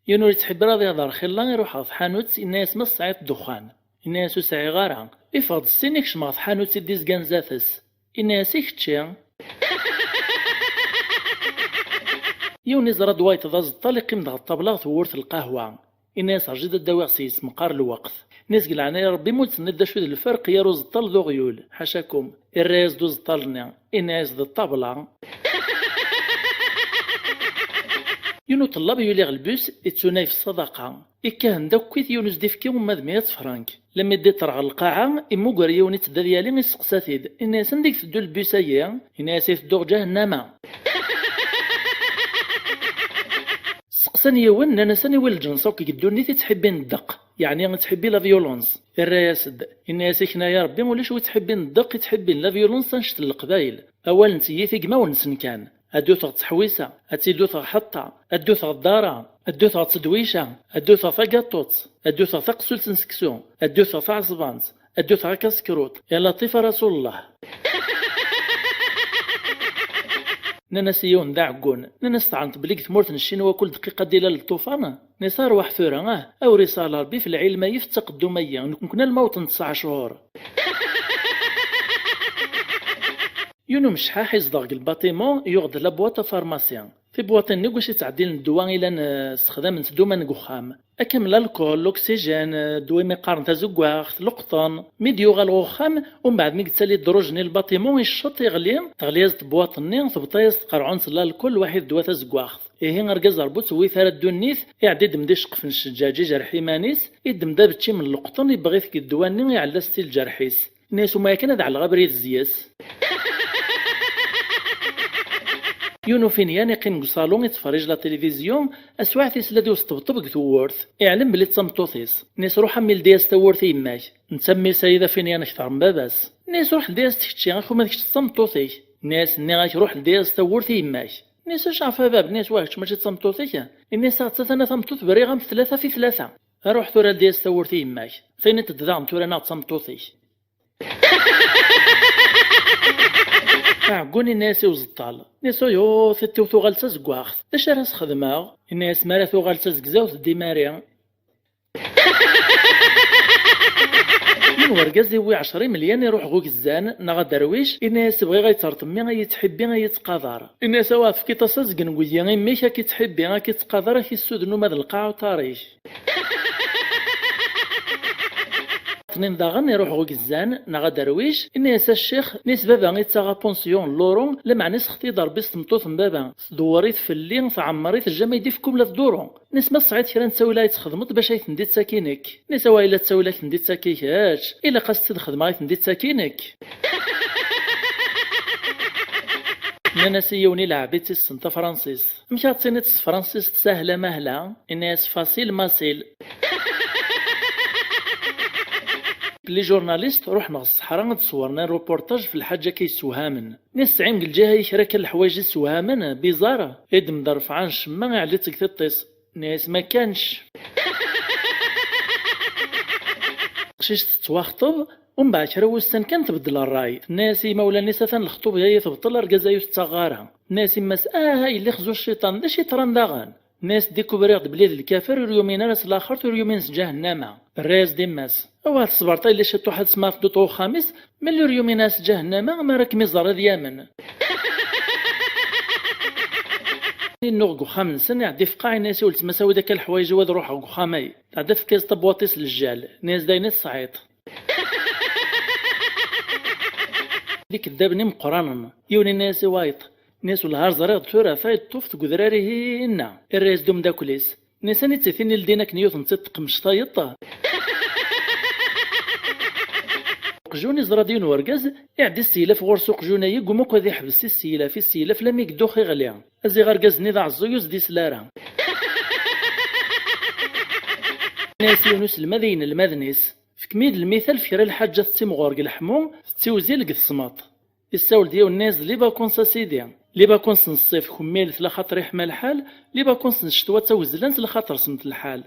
Yiwen ur yettḥibbi ara ad iɣder xilla iruḥ ɣer tḥanut inna-yas ma tesɛiḍ ddexxan? Inna-yas ur sɛiɣ ara. Iffeɣ-d ssin ikcem ɣer tḥanut i d-izgan zdat-s. Inna-yas i kečči? Yiwen iẓra-d wayeḍ d aẓeṭṭal iqqim-d ɣer ṭṭabla ɣer tewwurt n lqahwa. Inna-yas: "Rju-d ad d-awiɣ seg-s, meqqar lweqt." Inna-yas: "Deg leɛnaya n Ṛebbi, ma ur d-tenniḍ d acu d lferq gar uẓeṭṭal d uɣyul, ḥacakum." Irra-yas-d uẓeṭṭal-nni, inna-yas: "D ṭṭabla." Yiwen uṭellab yuli ɣer lbus, ittunay f ṣṣadaqa. Ikkehn-d akkit yiwen usdifki uma d meyya frank. Lemmi d-iṭṭer ɣer lqaɛa, immuger yiwen itteddu ad yali, isteqsa-t-id. Inna-yas: "Anda i iteddu lbus-agi?" Inna-yas: "Iteddu ɣer ǧahennama." Steqsan yiwen, nnan-as: "Aniwi lǧens akk deg ddunit i ttḥibbin ddeq, yeɛni i ttḥibbi la violence?" Irra-yas-d, inna-yas: "Ikna ya Rebbi, ulac wi ttḥibbin ddeq, i ttḥibbin la violence annect n Leqbayel. Awal n tiyita i yimawlan-nsen kan. Ad d-uteɣ ttḥewwisa, ad tt-id-uteɣ ḥeṭṭa, ad d-uteɣ ddara, ad d-uteɣ ttedwica, ad d-uteɣ tagaṭuṭ, ad d-uteɣ taqessult n seksu, ad d-uteɣ taɛeṣbant, ad d-uteɣ akaskruṭ, ya Laṭif a Rasulullah." Nnan-as i yiwen d aɛeggun, nnan-as: "Teɛneḍ belli deg tmurt n Ccinwa kul dqiqa ad d-ilal lṭufan?" Nnan-as: "Arwaḥ tura, ah, awer isahel Ṛebbi f lɛilma yif ttaqeddum-agi, nekni alma wṭen tesɛa cchur." Yiwen umecḥaḥ izdeɣ deg lbatimu, yuɣ-d la boîte à pharmacie. Tibwaṭin-nni deg wacu ttɛeddilen ddwa ilan, eh, ssexdamen-tt duma deg uxxam. Akken lalkul, l'oxygène, eh, ddwa imi qqaren tazeggaɣt, leqṭen. Mi d-yuɣal ɣer uxxam, umbeɛd mi yettali ddruj-nni lbatimu, icceṭ, iɣli, teɣli-yas-d tebwaṭ-nni, tebṭa-yas tqerɛunt n lalkul, lwaḥid ddwa tazeggaɣt. Ihi argaz Ṛebbi ur t-tewwit ara ddunit, iɛeddi-d mdi ccqef n ccǧaǧ, ijerḥ iman-is, iddem-d abeččim n leqṭen, ibbeɣ-it deg ddwa-nni, iɛella-s-t i lǧerḥ-is. Nnan-as: "Uma akken ad ɛelleɣ abrid zzi-s." Yiwen ufenyan iqqim deg uṣalu, ittferrij la télévision, taswiɛt isla-d i usṭebṭeb deg tewwurt. Iɛlem belli d tameṭṭut-is. Nnan-as: "Ruḥ a mmi ldi-as tawwurt i yemma-k." Netta mmi-s-a d afenyan akter n baba-s. Nnan-as: "Ruḥ ldi-as-tt kečči, ak uma d kečč d tameṭṭut-ik." Nnan-as: "Nniɣ-ak ruḥ ldi-as tawwurt i yemma-k." Nnan-as: "Acu ɣef a baba?" Nnan-as: "Wah, kečč mačči d tameṭṭut-ik?" Nnan-as: "Aɣ-tt a tana tameṭṭut, berriɣ-am-d tlata fi tlata. Ruḥ tura ldi-as tawwurt i yemma-k. Tiniḍ-d daɣen tura neɣ d tameṭṭut-ik." Aɛeggun inna-yas i uẓeṭṭal, nnan-as: "Uyu, tiṭ-iw tuɣal d tazeggaɣt, d acu ara s-xedmeɣ?" Inna-yas: "Mi ara tuɣal d tazegzawt, ddi mari." Yiwen wergaz iwwi ɛecra imelyan, iruḥ ɣer ugezzan neɣ aderwic, inna-yas: "Bɣiɣ ad yi-terreḍ mmi, ad yi-ttḥibbi, ad yi-ttqadar." Inna-yas: "Awa, efk-iṭ-as azgen n wegzi i mmi-k, ad k-ittḥibbi, ad k-ittqadar, ad k-issuden uma d lqaɛa uṭar-ik." Tnin daɣen iruḥ ɣer ugezzan neɣ aderwic, inna-yas: "A ccix, nnan-as, baba ittaɣ apensyon n luru, lameɛna isexti-d Ṛebbi s tmeṭṭut n baba, tdewwer-it fell-i, tɛemmer-it, jamais d-ifk ula d duru. Nnan-as: Ma tesɛiḍ kra n ttawil ay txedmeḍ bac ay ten-d-ittak i nekk?" Nnan-as: "Awa, yella ttawil ay ten-d-ittak i kekk, ilaq ad s-tt-id-xedmeɣ ay ten-d-ittak i nekk." Nnan-as i yiwen ilɛeb i tt-issen tafransist: "Amek ad tiniḍ s tefransist sahla mahla?" Inna-yas: "Facile macile." Les journalistes ruḥen ɣer ṣṣeḥra ad d-ṣewren reportage f lḥaǧa akka yessewhamen. Nnan-as: "Tesɛim deg lǧiha-yi kra kan leḥwayeǧ yessewhamen, bizarre?" Iddem-d rrefɛa n ccemma, iɛelli-tt deg tiṭ-is. Nnan-as: "Ma kanec." Taqcict tettwaxṭeb, umbeɛd kra wussan kan tbeddel ṛṛay. Tenna-as i yimawlan-is: "Atan lexṭub-agi tebṭel, argaz-agi ur t-ttaɣeɣ ara." Tenna-as yemma-s: "Ah, a yelli xzu cciṭan, d acu yeḍran daɣen?" Nnan-as: "Découvriɣ-d belli d lkafer, ur yumin ara s laxert, ur yumin s ǧahennama." Terra-yas-d yemma-s: "Awah, teṣbert a yelli ciṭuḥ, ad tesmɛeḍ-d uṭ uxxam-is, melli ur yumin ara s ǧahennama, mi ara kem-iẓer ad yamen." Innuɣ deg uxxam-nsen, iɛedda ifeqqeɛ, inna-yas i weltma-s: "Awi-d akka leḥwayeǧ-iw ad ruḥeɣ deg uxxam-ay." Tɛedda tefka-yas tabwaṭ-is n lǧal, nnan-as: "D ayen i tesɛiḍ." D ikeddaben imeqqranen. Yiwen inna-yas i wayeṭ, nnan-as: "Wellah ar ẓriɣ-d tura tayeṭṭuft deg udrar-ihin-a." Irra-yas-d umeddakel-is, nnan-as: "Aniti tin i ldin akken yiwet n tiṭ teqmec tayeṭ?" Uqjun iẓra-d yiwen wergaz, iɛedda iseylaf ɣur-s uqjun-ayi, guma akk ad iḥbes iseylaf, iseylaf, lammi yeddux iɣli. Aziɣ argaz-nni d aɛeẓẓug, ur s-d-isel ara. Nnan-as yiwen uselmad i yinelmaden-is: "Fkem-iyi-d lmital f kra lḥaǧa tettimɣur deg leḥmu, tettiwzil deg tesmeṭ." Issawel-d yiwen, nnan-as: "D les vacances a sidi. Les vacances n ṣṣif kemmilet laxaṭer iḥma lḥal, les vacances n ccetwa d tawezlant laxaṭer semt lḥal."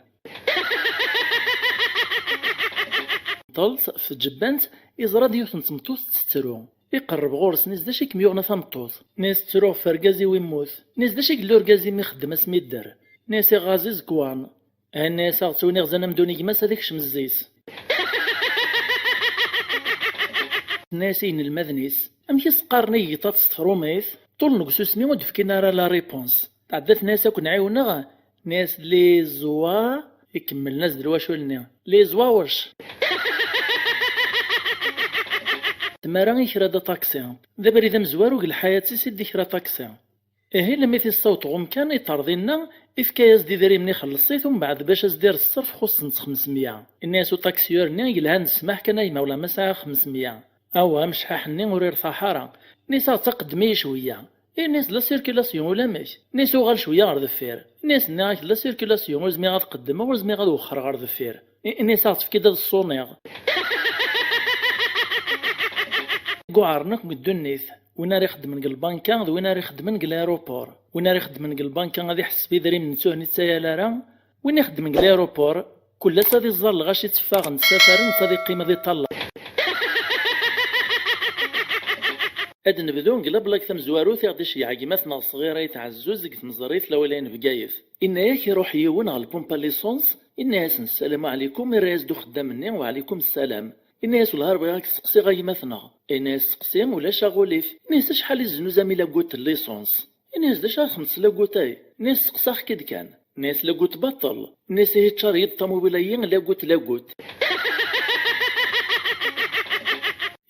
Ṭṭelt f tjebbant, iẓra-d yiwet n tmeṭṭut tettru. Iqerreb ɣur-s, nnan-as: "D acu i kem-yuɣen a tameṭṭut?" Nnan-as: "Ttruɣ f urgaz-iw immut." Nnan-as: "D acu i yella urgaz-im ixeddem asmi yedder?" Nnan-as: "Iɣɣaz izegwan." Nnan-as: "Aɣ-tt-awin iɣzan am d unegmas ad ikcem zzi-s." Nnan-as i yinelmaden-is: "Amek i s-qqaren i yegṭaṭ s tefrumit?" Ṭṭulen deg ususmi, ur d-fkin ara la réponse. Tɛedda tenna-as: "Ad ken-ɛiwneɣ." Nnan-as: "Les oies Ikemmlen-as-d lwacul-nni: "Les Wawers!" Tmara ikra-d aṭaksi. D abrid amezwaru deg lḥayat-is i d-ikra aṭaksi. Ihi, lemmi t-issaweḍ ɣur-m kan, iṭer dinna, ifka-yas-d idrimen, ixelleṣ-it, umbeɛd bac as-d-irr ṣṣerf xuṣṣen-tt xemsemya. Inna-yas uṭaksiyur-nni: "Yelhan, ssmaḥ kan a gma, ula ma sɛiɣ xemsemya." Awah, amecḥaḥ-nni ur irtaḥ ara. Inna-yas: "Aɣ-tt-, qeddem-iyi cwiyya." Inna-yas: "De la circulation ulamek." Inna-yas: "Uɣal cwiyya ɣer deffir." Inna-yas: "Nniɣ-ak de la circulation, ur zmireɣ ad qeddmeɣ, ur zmireɣ ad wexxreɣ ɣer deffir." I-, inna-yas: "Aɣ-tt-efk-id ad ṣṣuniɣ." Guɛren akk deg ddunit, win ara ixeddmen deg lbanka d win ara ixeddmen deg l'aéroport. Win ara ixeddmen deg lbanka ad iḥesseb idrimen, nettuh netta yal ara. Win ixeddmen deg l'aéroport, kul ass ad iẓẓar lɣaci tteffaɣen, ssafaren, netta ad iqqim ad iṭṭalleq. Ad nebdu deg la blague tamezwarut i ɣ-d-iceyyeɛ gma-tneɣ ṣṣɣir Ayt Ɛezzuz deg tmeẓri Tlawilin n Bgayet. Inna-yak iruḥ yiwen ɣer lpumpa licence, inna-yasen: "Ssalamu ɛlikum." Irra-yas-d uxeddam-nni: "Wa ɛlikum ssalam." Inna-yas: "Wellah ar bɣiɣ ad k-steqsiɣ a gma-tneɣ." Inna-yas: "Steqsi, ulac aɣulif." Inna-yas: "Acḥal i zznuzam i lagut n licence?" Inna-yas: "D acu ara xemmeṣ lagut-ay?" Inna-yas: "Steqsaɣ-k-id kan." Inna-yas: "Lagut baṭel." Inna-yas: "Ihi ččar-iyi-d ṭamubil-ayi lagut, lagut."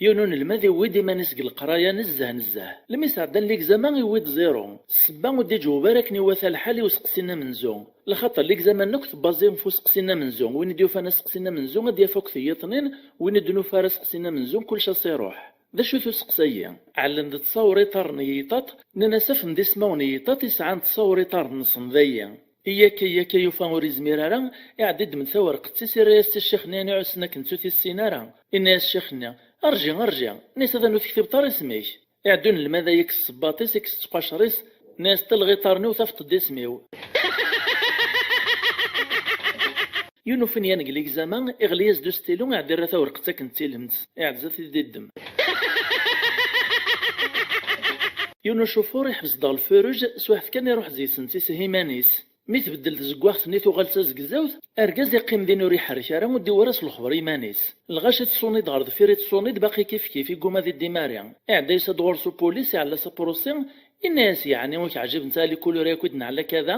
Yiwen unelmad iwwi-d iman-is deg leqraya nezzeh nezzeh. Lmi sɛeddan ligzama, iwwi-d zéro. Ssebba ur d-iǧewweb ara akken iwata lḥal i useqsi-nni amenzu. Lxaṭer ligzama-nni akk tebbaẓi ɣef useqsi-nni amenzu. Win i d-yufan aseqsi-nni amenzu ad d-yaf akk tiyiḍnin, win ur d-nufi ara aseqsi-nni amenzu kullec ad s-iruḥ. D acu-t useqsi-ayi? Ɛellen-d ttṣawur iṭarren n yiṭaṭ, nnan-as: "Af-d ismawen n yiṭaṭ i sɛan ttṣawur iṭarren-nsen dayi." Iyaka, iyaka yufa ur izmir ara, iɛedda iddem-d tawerqet-is, irra-yas-tt i ccix-nni iɛussen akken ur t-issin ara. Inna-yas ccix-nni: "Rǧi, rǧi." Inna-yas: "Atan ur tektibeḍ ara isem-ik." Iɛedda unelmad-ayi, ikkes ssebbaṭ-is, ikkes ttqacer-is, inna-yas: "Ṭṭal ɣiṭar-nni u tafeḍ-d isem-iw." Yiwen ufenyan deg ligzama, iɣli-yas-d ustilu, iɛedda irra tawerqet akken d tilemt, iɛedda-t-id iddem. Yiwen ucufur iḥbes-d ɣer lfuruj, swiɛt kan iruḥ zis-nnes, iseh iman-is. Mi tbeddel tzeggaɣt-nni tuɣal d tazegzawt, argaz iqqim din ur iḥerrek ara, ur d-iwwi ara s lexber iman-is. Lɣaci teṣṣuni-d ɣer deffir, ittṣuni-d baqi kifkif, igguma ad iddim ara. Iɛedda yusa-d ɣur-s upulis, iɛella-s aprusi, inna-yas: "Yeɛni ur k-ɛǧibent ara les couleurs akk i d-neɛla akka da?"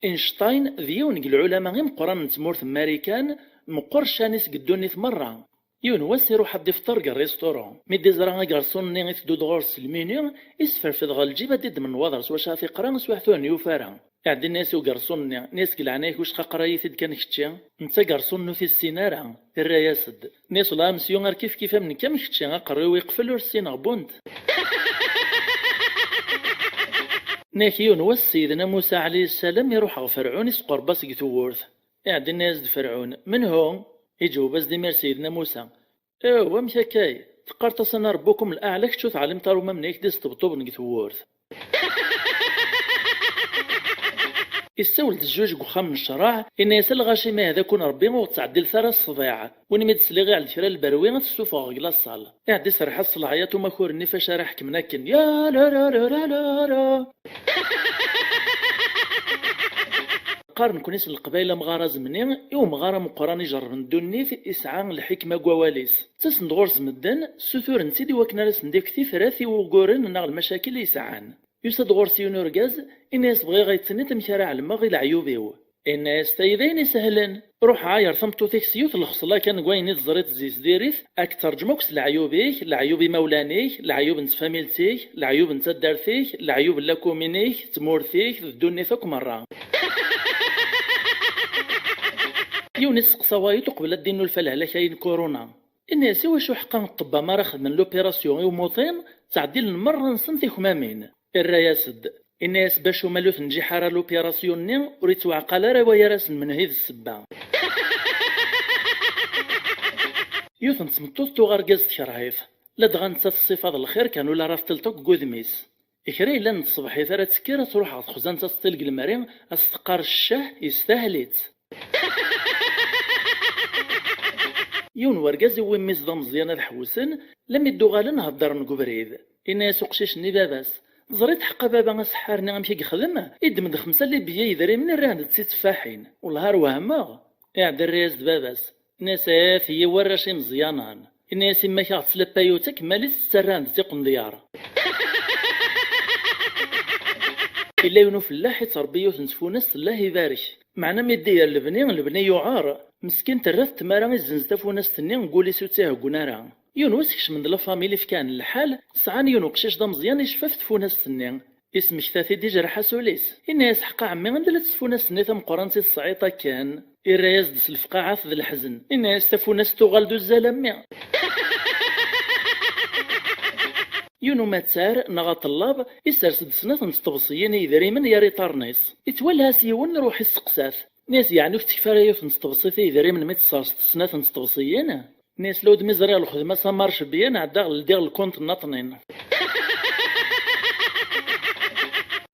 Einstein d yiwen deg lɛulama imeqqranen n tmurt n Marikan, meqqer ccan-is deg ddunit merra. Yiwen wass iruḥ ad d-ifṭer deg rristuru. Mi d-iẓra agarṣun-nni iteddu-d ɣur-s s lminu, isferfed ɣer lǧib ad d-iddem nnwaḍer s wacu ara t-iqra, swiɛt ur n-yufi ara. Iɛedda inna-yas i ugarṣun-nni, inna-yas: "Deg leɛnaya-k, wicqa aqra-yi-t-id kan kečči?" Netta agarṣun-nni ur t-issin ara, irra-yas-d. Inna-yas: "Wellah a mesyu, ar kifkif am nekk am kečči, aqerru-iw iqfel ur ssineɣ bunt." Inna-yak yiwen wass Sidna Musa ɛalayhi ssalam iruḥ ɣer Ferɛun, isqerreb-as deg tewwurt. Iɛedda inna-yas-d Ferɛun: "Menhu?" Iǧewweb-as-d imir Sidna Musa: "Ew, amek akkay? Teqqareḍ-as ana Rebbukum l-aɛla, kečč ur teɛlimeḍ ara uma mnay k-d-isṭebṭuben deg tewwurt." Issawel-d zzuj deg uxxam n ccreɛ, inna-yas: "A lɣaci, ma ihda-ken Rebbi, ur ɣ-ttɛeddilet ara ssḍiɛ. Win mi d-sliɣ iɛell kra n lberwi, ad t-ssufɣeɣ deg laṣal." Iɛedda iserreḥ-as s leɛyaṭ umakur-nni fac ara ḥekmen akken: "Ya la la la la la la!" Qqaren nekni s Leqbayel amɣar azemni i umɣar ameqqran ijerrben ddunit, isɛa lḥikma deg wawal-is. Ttasen-d ɣur-s medden, ssuturen-tt-id i wakken ara sen-d-ifk tifrat i wuguren neɣ lmacakel i yesɛan. Yusa-d ɣur-s yiwen urgaz, inna-yas: "Bɣiɣ ad yi-d-tiniḍ amek ara ɛelmeɣ i leɛyub-iw." Inna-yas: "Tayi d ayen isehlen. Ruḥ ɛayer tameṭṭut-ik s yiwet n lxeṣla kan n wayen i teẓriḍ zzit diri-t, ad k-terǧem akk s leɛyub-ik, leɛyub imawlan-ik, leɛyub n tfamilt-ik, leɛyub n taddart-ik, leɛyub n lakumin-ik, tmurt-ik, d ddunit akk merra." Yiwen isteqsa wayeḍ uqbel ad d-innulfa lehlak-ayi n kuruna. Inna-yas: "I wacu ḥeqqa n ṭṭebba mi ara xedmen l'opération i umuṭin, ttɛeddilen merra-nsen tikmamin?" Irra-yas-d, inna-yas: "Bac umal ur tenǧiḥ ara l'opération-nni, ur ittwaɛqal ara wayar-asen menhu i d ssebba." Yiwet n tmeṭṭut tuɣ argaz tekreh-it, ladɣa nettat ṣṣifa d lxir kan, ula ara tṭileḍ akk deg wudem-is. Kra yellan n tṣebḥit ara tekker, ad truḥ ɣer texzant ad tṭil deg lemri, ad s-teqqar: "Ccah, yestahel-itt." Yiwen wergaz iwwi mmi-s d ameẓyan ad ḥewsen, lammi d-uɣalen heddren deg ubrid. Inna-yas uqcic-nni i baba-s: "Teẓriḍ ḥeqqa baba aseḥḥar-nni amek i yexdem? Iddem-d xemsa libiya yedrimen, irra-d-tt i tteffaḥin. Wellah ar wehmeɣ." Iɛedda irra-yas-d baba-s. Inna-yas: "At, i warrac imeẓyanen." Inna-yas: "Imma-k aɣ-d s lapayut akk, mmal-itt tettarra-d d tiqendyar." Yella yiwen ufellaḥ ittṛebbi yiwet n tfunast, Allah ibarek. Meɛna mi d-iger lebni, lebni yuɛer. Meskin terra-t tmara izzenz tafunast-nni deg wul-is ur tt-iheggun ara. Yiwen wass kecmen-d la famille ifkan lḥal, sɛan yiwen uqcic d ameẓyan icfa ɣef tfunast-nni. Ismekta-t-id ijreḥ-as ul-is. Inna-yas: "Ḥqa ɛemmi, anda llant tfunast-nni tameqqrant i tesɛiḍ akken?" Irra-yas-d s lefqaɛat d leḥzen. Inna-yas: "Tafunast tuɣal d uzzal a mmi." Yiwen umattar neɣ aṭellab isers-d snat n tṭebsiyin i yedrimen yar iṭarren-is. Ittwalha s yiwen, iruḥ isteqsa-t. Inna-yas: "Yeɛni ur k-tekfi ara yiwet n tṭebsit i yedrimen mi tesserseḍ snat n tṭebsiyin?" Inna-yas: "Lawd mi ẓriɣ lxedma ça marche bien, ɛeddaɣ ldiɣ lkunt n aṭnin."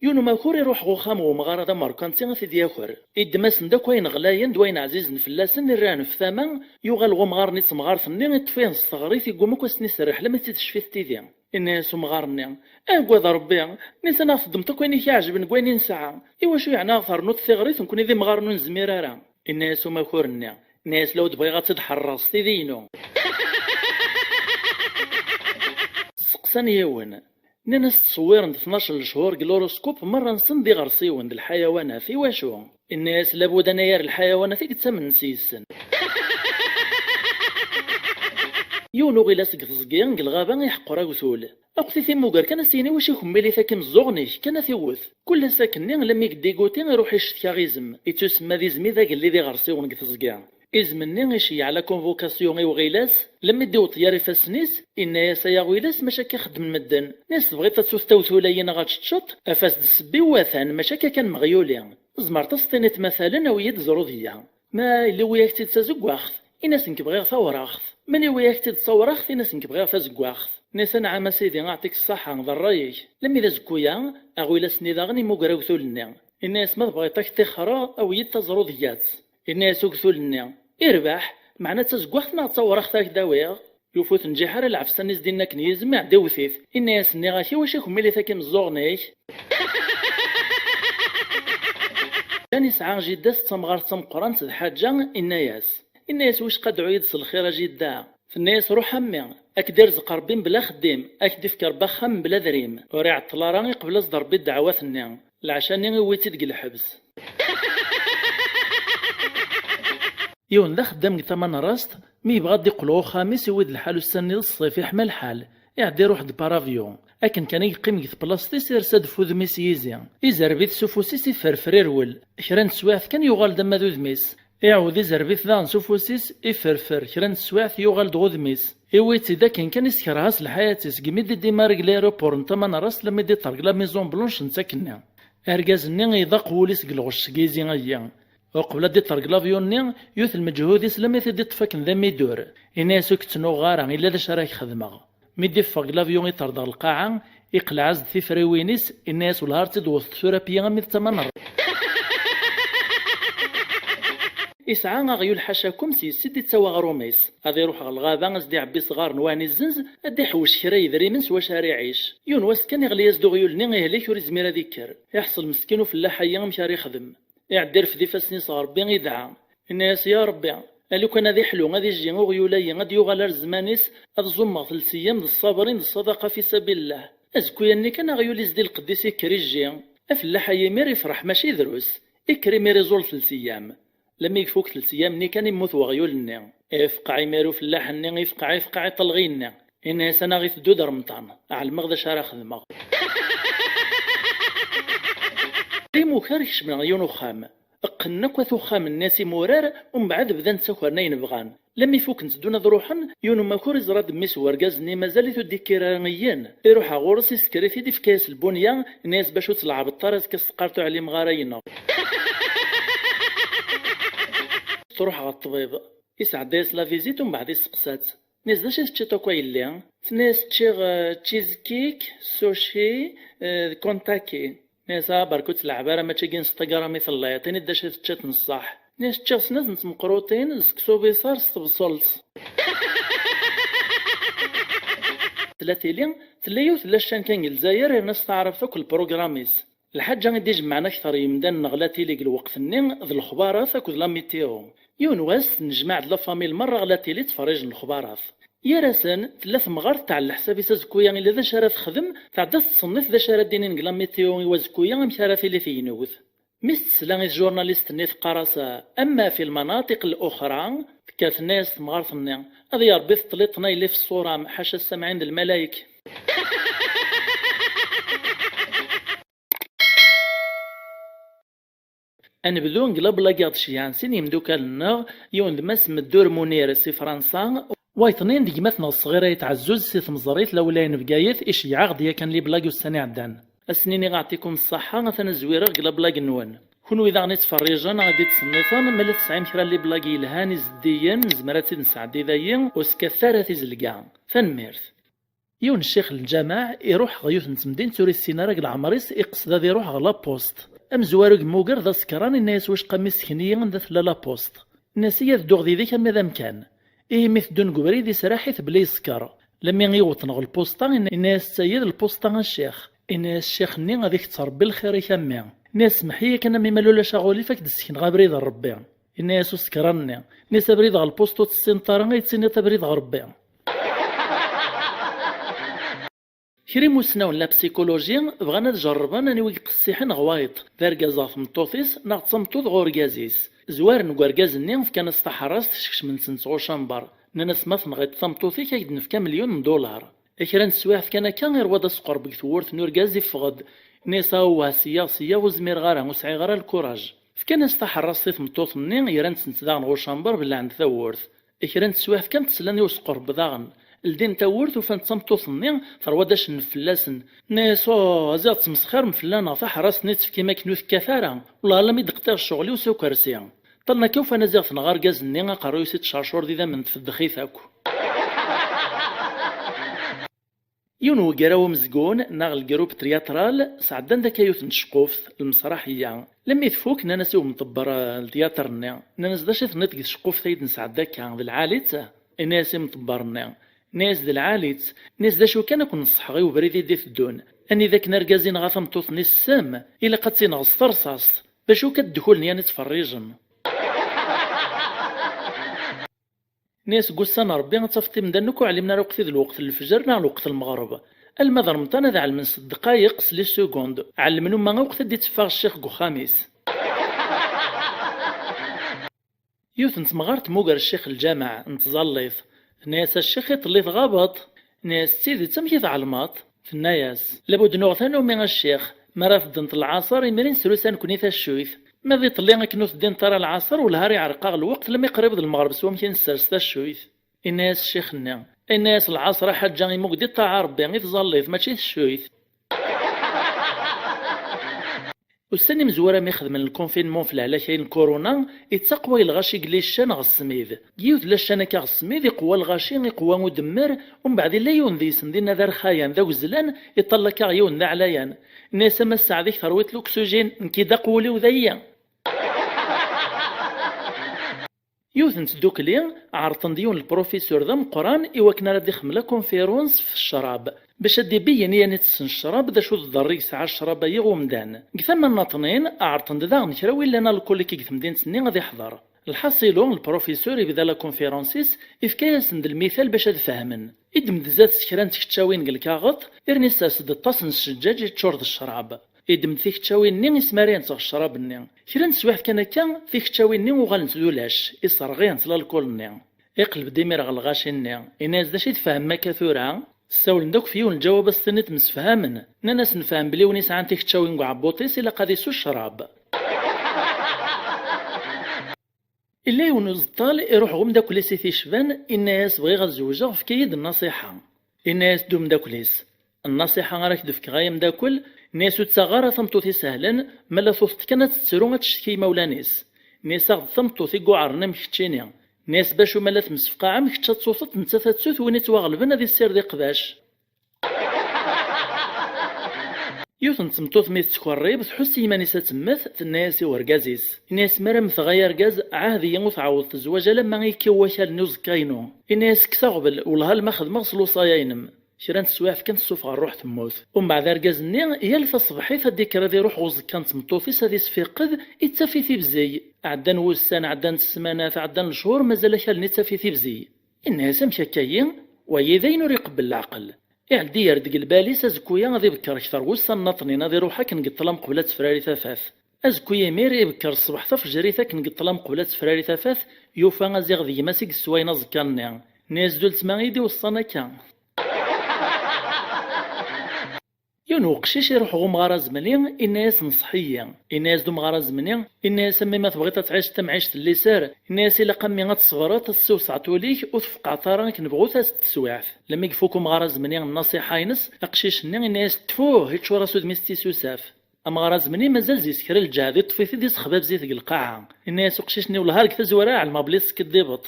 Yiwen umakur iruḥ ɣer uxxam n umɣar d amerkanti ad t-id-yaker. Iddem-asen-d akk ayen ɣlayen d wayen ɛzizen fell-asen, irra-n ɣef tama, yuɣal ɣer umɣar-nni d temɣart-nni, iṭṭef-iten s teɣrit, igguma akk ad sen-iserreḥ, lammi tt-id-tecfi tidi. Inna-yas umɣar-nni: "Agad Ṛebbi, nnisan ad ɣ-teddmeḍ akk ayen i k-iɛejben deg wayen i nesɛa. Iwacu yeɛni ad ɣ-ternuḍ tiɣrit, nekkni d imɣaren ur nezmir ara?" Inna-yas umakur-nni, inna-yas: "Lawd bɣiɣ ad tt-id-ḥerreɣ s tidi-inu." Seqsan yiwen. Nnan-as ttṣewwiren-d tnac n lechuṛ deg luruskub, merra-nsen d iɣersiwen d lḥayawanat. Iwacu? Inna-yas: "Labud anayer lḥayawanat i yettamnen s yis-sen." Yiwen uɣilas deg teẓgi, deg lɣaba, iḥeqqer awtul. Aqt-it immuger kan, a s-yini: "Wacu kemmilit akka imeẓẓuɣen-ik kan a t-iwwet." Kul ass akkenni, lammi yeddiguti, iruḥ icetka izem. Ittusemma d izem i d agellid iɣersiwen deg teẓgi. Izem-nni iceyyeɛ la convocation i uɣilas, lammi d-iwweḍ yar ifassen-is, inna-yas: "Ay aɣilas, maca akka xeddmen medden. Nni-as tebɣiḍ ad tewwet tawtula-yi neɣ ad teččeḍ? Af-as-d ssebbi iwatan, maca akka kan meɣyuli. Tzemreḍ ad s-tiniḍ matalen, awi-yi-d ẓru deg-ya." Ma yella yewwi-yak-tt-id d tazeggaɣt, in-as: "Nekk bɣiɣ tawraɣt." Ma yewwi-yak-tt-id d tawraɣt, in-as: "Nekk bɣiɣ tazeggaɣt." Nnisan: "Ɛam a sidi, aɛṭik ṣṣaḥa, d ṛṛay-ik." Lammi d azekka-ya, aɣilas-nni daɣen immuger awtul-nni. Inna-yas: "Ma tebɣiḍ ad k-ṭixxreɣ, awi-yi-d taẓrudiyat." Inna-yas ugtul-nni: "Irbeḥ, meɛna d tazeggaɣt neɣ d tawraɣt ad ak-d-awiɣ?" Yufa ur tenǧiḥ ara lɛefsa-nni s-d-inna akken yizem, iɛedda iwwet-it. Inna-yas: "Nniɣ-ak iwacu kemmilit akka imeẓẓuɣen-ik?" Kan isɛa jida-s d tamɣart d tameqqrant d Ḥaǧa, inna-yas. Inna-yas: "Wicqa dɛu-yi-d s lxir a jida." Tenna-yas: "Ruḥ a mmi, ad k-d-irzeq Ṛebbi mebla axeddim, ad k-d-ifk Ṛebbi axxam mebla adrim." Ur iɛeṭṭel ara, iqbel-as-d Ṛebbi ddeɛwat-nni. Leɛca-nni iwwi-tt-id deg lḥebs. Yiwen d axeddam deg tama n rast, mi yebɣa ad d-iqqel ɣer uxxam-is, iwwi-d lḥal ussan-nni d ṣṣif, iḥma lḥal. Iɛedda iruḥ-d par avion. Akken kan i yeqqim deg tplasṭ-is, irsa-d ɣef wudem-is yizi. Izerreb-it s ufus-is, iferfer irwel. Kra n teswiɛt kan yuɣal-d ama d udem-is. Iɛawed izerreb-it daɣen s ufus-is, iferfer. Kra n teswiɛt yuɣal-d ɣ udem-is. Iwwi-tt-id akken kan, iskerha-s lḥayat-is, segmi d-idimar deg l'aéroport n tama n rast, lammi d-iṭerg la Maison Blanche n takkenni. Argaz-nni iḍaq wul-is deg lɣecc seg yizi-ayi. Uqbel ad d-iṭerg l'avion-nni, yut lmeǧhud-is lammi t-id-iṭṭef akken d amidur. Inna-yas: "Ur k-ttnuɣeɣ ara, illa d acu ara k-xedmeɣ." Mi d-iffeɣ deg l'avion iṭerdeɣ lqaɛa, iqleɛ-as-d tifriwin-is, inna-yas: "Wellah ar tt-id-wwteḍ tura pyi armi d tama n ṛṛ-." Isɛa aɣyul ḥacakum s yes-s i d-ittawi aɣrum-is. Ad iruḥ ɣer lɣaba, ad s-d-iɛebbi isɣaren waɛni izzenz, ad d-iḥewwec kra yedrimen s wacu ara iɛic. Yiwen wass kan iɣli-yas-d uɣyul-nni ihlik ur izmir ad ikker. Iḥṣel meskin ufellaḥ-ayi amek ara ixdem. Iɛedda irfed ifassen-is ɣer Ṛebbi, idɛa. Inna-yas: "Ya Ṛebbi, a lukan ad iḥlu, ad ijji uɣyul-ayi, ad d-yuɣal ar zzman-is, ad ẓummeɣ-t lsiyam d ṣṣabrin d ṣṣadaqa fi sabillah. Azekka-nni kan aɣyul-is di lqedd-is ikker ijji. Afellaḥ-ayi imir ifreḥ mačči drus. Ikker imir iẓul-t lsiyam. Lammi ifuk-t lsiyam-nni kan immut weɣyul-nni. Ifqeɛ imir ufellaḥ-nni, ifqeɛ, ifqeɛ iṭelɣi-nni." Inna-yas: "Anaɣ iteddu-d Remḍan, ɛelmeɣ d acu ara xedmeɣ." D imukar kecmen ɣer yiwen uxxam. Qqnen akk at uxxam-nni s imurar, umbeɛd bdan ttakren ayen bɣan. Lammi fukken tteddun ad ruḥen, yiwen umakur iẓra-d mmi-s n wergaz-nni mazal-it ur d-ikkir ara iyyen. Iruḥ ɣur-s, isekker-it-id, ifka-yas lbunya, inna-yas: "Bac ur tleɛbeḍ ara azekka s teqqart ur ɛlimeɣ ara yineɣ." Truḥ ɣer ṭṭbib. Isɛedda-yas la visite, umbeɛd isteqsa-tt. Nni-as: "D acu i teččiḍ akk a yelli?" Tenna-yas: "Ččiɣ, eh, cheesecake, sushi, eh, d Kentucky." Nni-as: "Ah, berka ur tleɛɛeb ara, mačči deg Instagram i telliḍ, ini-d d acu i teččiḍ n ṣṣeḥ." Nni-as: "Ččiɣ snat n tmeqruṭin, seksu biṣar s tebṣelt." Tella tili, tella yiwet n la chaîne kan deg Lezzayer, yerna s taɛrabt akk lprugram-is. Lḥaǧa i d-ijemɛen akteṛ n yemdanen ɣer la tili deg lweqt-nni d lexbarat akked la météo. Yiwen wass, tennejmaɛ-d la famille merra ɣer la tili ttferrijen lexbarat. Gar-asen, tella temɣart tɛell leḥsab-is azekku-ya ila d acu ara texdem, tɛedda tettṣennif d acu ara d-inin deg la météo i wazekku-ya, amek ara tili tegnewt. Mi s-tesla i tjurnalist-nni teqqar-as: "Ama fi lmanaṭiq l-uxra", tekker tenna-yas temɣart-nni: "Ad yerbi teṭliṭ-nna yelli f ṣṣura-m, ḥaca ssamɛin d lmalayek." Ad nebdu deg la blague i ɣ-d-ceyyɛen sin yimdukal-nneɣ, yiwen d Mass Meddur Munir si Fransa, wayeḍnin d gma-tneɣ ṣṣɣir Ayt Ɛezzuz si Tmeẓrit, la wilaya n Bgayet, iceyyeɛ-aɣ-d yakan les blagues ussan iɛeddan. Ad sen-iniɣ: "Ɛṭikum ṣṣaḥa, atan ad zwireɣ deg la blague-nwen." Kunwi daɣen ittferrijen, ad ɣ-d-ittṣennifen, ma la tesɛim kra n les blagues yelhan, izeddigen, nezmer ad tt-id-nesɛeddi dayi, ur skattet ara tizelga. Tanemmirt. Yiwen ccix n lǧameɛ iruḥ ɣer yiwet n temdint ur issin ara deg leɛmer-is, iqsed ad iruḥ ɣer la poste. Amezwaru yemmuger d asekran, inna-yas: "Wicqa mmi, sken-iyi anda tella la poste." Inna-yas: "Iyya ad dduɣ did-k armi d amkan." Ihi mi teddun deg ubrid, israḥ-it belli yeskeṛ. Lammi i iwweḍ ɣer lpusṭa, inna-, inna-yas: "Ttayed lpusṭa a ccix." Inna-yas ccix-nni: "Ad ak-tt-Ṛebbi lxir-ik a mmi. Inna-yas: Smeḥ-iyi kan a mmi, ma lulac aɣulif ad k-d-ssekneɣ abrid n Ṛebbi." Inna-yas usekran-nni: "Inna-yas abrid ɣer lpusṭa ur t-tessineḍ ara, ad yi-d-tiniḍ abrid ɣer Ṛebbi?" Kra imusnawen n la psychologie bɣan ad jerrben aniwa i iqessiḥen ɣer wayeḍ, d argaz ɣer tmeṭṭut-is neɣ d tameṭṭut ɣer urgaz-is. Zwaren deg urgaz-nni, fkan-as taḥeṛṛast, skecmen-tent ɣer ucamber. Nnan-as: "Ma tenɣiḍ tameṭṭut-ik, ad k-d-nefk amelyun n dulaṛ." Kra n teswiɛt kan akka, iṛwa-d asqerb deg tewwurt n urgaz, iffeɣ-d. Inna-yas: "Awah, seyya, seyya, ur zmireɣ ara, ur sɛiɣ ara lkuṛaj." Fkan-as taḥeṛṛast i tmeṭṭut-nni, gran-tent daɣen ɣer ucamber, bellɛent tawwurt. Kra n teswiɛt kan, slan i usqerb daɣen. Ldin tawwurt, ufan d tameṭṭut-nni, terwa-d acennef fell-asen. Nnan-as: "Oh, aziɣ tettmesxirem fell-aneɣ, taḥeṛṛast-nni tefkim akken ur tekkat ara. Wellah alammi d-qṭiɣ ccɣel-iw s ukersi." Ṭṭallen akka, ufan aziɣ tenɣa argaz-nni, aqerruy-is ittcercur d idammen, tfeddex-it akk. Yiwen n wegraw umezgun neɣ lgrup tryatral sɛeddan-d akka yiwet n tceqquft, lmesraḥiyya. Lammi tfuk, nnan-as i umṭebber, eh, n tyatr-nni, nnan-as: "D acu i tenniḍ deg tceqquft ay d-nesɛedda akka, d lɛali-tt?" Inna-as imṭebber-nni, inna-as: "D lɛali-tt." Inna-as: "D acu kan, ad ken-neṣṣḥeɣ i ubrid i d-iteddun. Anida akken argaz inɣa tameṭṭut-nni s ssem, ilaq ad tt-ineɣ s terṣaṣt. D acu kan, ddkulen yan ittferrijen." Nni-as deg ussan n Ṛebbi ad tafeḍ imdanen akk ur ɛlimen ara lweqt i d lweqt n lefjer neɣ lweqt n lmeɣreb. Alma d remṭan ad ɛelmen s ddqayeq, s les secondes. Ɛelmen uma akk ad d-itteffeɣ ccix deg uxxam-is. Yiwet n temɣart tmuger ccix n lǧameɛ n tẓallit. Tenna-yas: "A ccix, iḍelli tɣabeḍ." Nni-as: "D tidet, amek i tɛelmeḍ?" Tenna-yas: "Labud nuɣ tanumi a ccix, mi ara teddent lɛaṣer, imir i nesrusa nekni taccuyt. Ma d iḍelli akken ur teddineḍ ara lɛaṣer, wellah ar iɛreq-aɣ lweqt, lammi qrib d lmeɣreb s wamek i nessers taccuyt." Inna-yas ccix-nni, inna-yas: "Lɛaṣer a ḥaǧa, imug-d i ṭṭaɛa Ṛebbi, i tẓallit, mačči i teccuyt." Ussan imezwura mi xedmen lkunfinmun f lehlak-ayi n kuruna, ittaqway lɣaci yella iccan ɣer ssmid. Deg yiwet la ccan akka ɣer ssmid, iqewwa lɣaci, iqewwa udemmer, umbeɛd illa yiwen deg-sen dinna d arxayan, d agezlan, iṭall akka ɣer yiwen d aɛlayan. Inna-yas: "A Mass Saɛd, i k-terwiḍ luksujin, nekk i d aqewwel-iw d ayyi." Yiwet n tdukli, ɛerḍen-d yiwen lprofisur d ameqqran i wakken ara d-ixdem la conférence f ccrab, bac ad d-ibeyyen i yan itessen ccrab d acu d ḍḍerr i yesɛa ccrab-agi ɣer umdan. Deg tama n Naṭnin, ɛerḍen-d daɣen kra win llan alcoolique deg temdint-nni ad iḥḍer. Lḥaṣilu, lprofisur ibda la conférence-is, ifka-yasen-d lmital bac ad fehmen. Iddem-d zdat-s kra n tkeččawin deg lkaɣeḍ, irni issers-d aṭas n ccejǧaǧ iččur d ccrab. Iddem-d tikeččawin-nni, ismar-int ɣer ccrab-nni. Kra n teswiɛt kan akka, tikeččawin-nni uɣalent d ulac, isserɣ-int lalkul-nni. Iqleb-d imir ɣer lɣaci-nni, inna-yas: "D acu i tfehmem akka tura?" Ssawlen-d akk f yiwen lǧawab, ad s-tiniḍ msefhamen. Nnan-as: "Nefhem belli win isɛan tikeččawin deg uɛebbuṭ-is ilaq ad isu ccrab." Illa yiwen uẓeṭṭal iruḥ ɣer umeddakel-is i t-icban, inna-yas: "Bɣiɣ ad zewǧeɣ, efk-iyi-d nnasiḥa." Inna-yas-d umeddakel-is: "Nnasiḥa ara k-d-fkeɣ ay ameddakel", inna-yas, "ur ttaɣ ara tameṭṭut isehlen, ma la tuteḍ kan ad tettru, ad tecetki i imawlan-is." Inna-yas: "Aɣ-d tameṭṭut i yuɛren am keččini." Inna-yas: "Bacu ma la temsefqaɛem, kečč ad tuteḍ, nettat ad tut, win ittwaɣelben ad issired iqbac." Yiwet n tmeṭṭut mi tettkerrib, tḥuss i yiman-is ad temmet, tenna-yas i urgaz-is. Inna-yas: "Mi ara mmteɣ ay argaz, ɛahed-iyi ur tɛawdeḍ zzwaǧ alamma ikkiw wakal-nni uẓekka-inu." Inna-yas: "Kkes aɣbel, wellah alma xedmeɣ s lewṣaya-inem." Kra n teswiɛt kan tessufeɣ rruḥ temmut. Umbeɛd argaz-nni, yal taṣebḥit ad d-ikker ad iruḥ ɣer uẓekka n tmeṭṭut-is ad isfiqed, ittaf-it ibzeg. Ɛeddan wussan, ɛeddant ssmanat, ɛeddan lechur, mazal akal-nni ittaf-it ibzeg. Inna-yas: "Amek akka-yi?" Wagi d ayen ur iqebbel leɛqel. Iɛeddi yerr-d deg lbal-is azekku-ya ad ibekker kter wussan nnaṭnin, ad iruḥ akken deg ṭṭlam qbel ad tefrari tafat. Azekku imir ibekker ṣṣbeḥ tafejrit akken deg ṭṭlam qbel ad tefrari tafat, yufa aziɣ d gma-s i yesswayen aẓekka-nni. Nni-as d ultma i yi-d-iweṣṣan akka. Yiwen uqcic iruḥ ɣer umɣar azemni, inna-yas: "Nṣeḥ-iyi." Inna-yas-d umɣar azemni, inna-yas: "A mmi, ma tebɣiḍ ad tɛiceḍ tamɛict n liser," inna-yas, "ilaq a mmi ad teṣbreḍ, ad tessewseɛeḍ ul-ik, ur tfeqqɛeḍ ara akken bɣut-as-d teswiɛt." Lmi ifuk umɣar azemni nnasiḥa-ines, aqcic-nni inna-yas: "Tfuh!" Iččur-as udem-is d tisusaf. Amɣar azemni mazal-t kra n lǧehd, iṭṭef-it-id isexbab-it deg lqaɛa. Inna-yas uqcic-nni: "Wellah ar deg tazwara ɛelmeɣ belli teskiddibeḍ."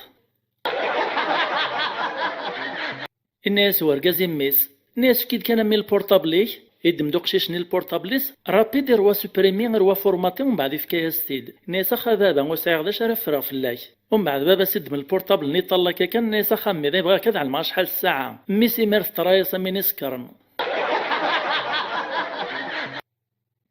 Inna-yas urgaz i mmi-s, inna-yas: "Efk-iyi-d kan a mmi lpurṭabl-ik." Iddem-d uqcic-nni lpurṭabl-is, rapid irwa supprimi, irwa formaté, umbeɛd ifka-yas-t-id. Inna-yas: "Ax a baba, ur sɛiɣ d acu ara ffreɣ fell-ak." Umbeɛd baba-s iddem lpurṭabl-nni, iṭall akka kan, inna-yas: "Ax a mmi, d ay bɣiɣ kan ad ɛelmeɣ acḥal ssaɛa." Mmi-s imir teṭra-yas am win isekren.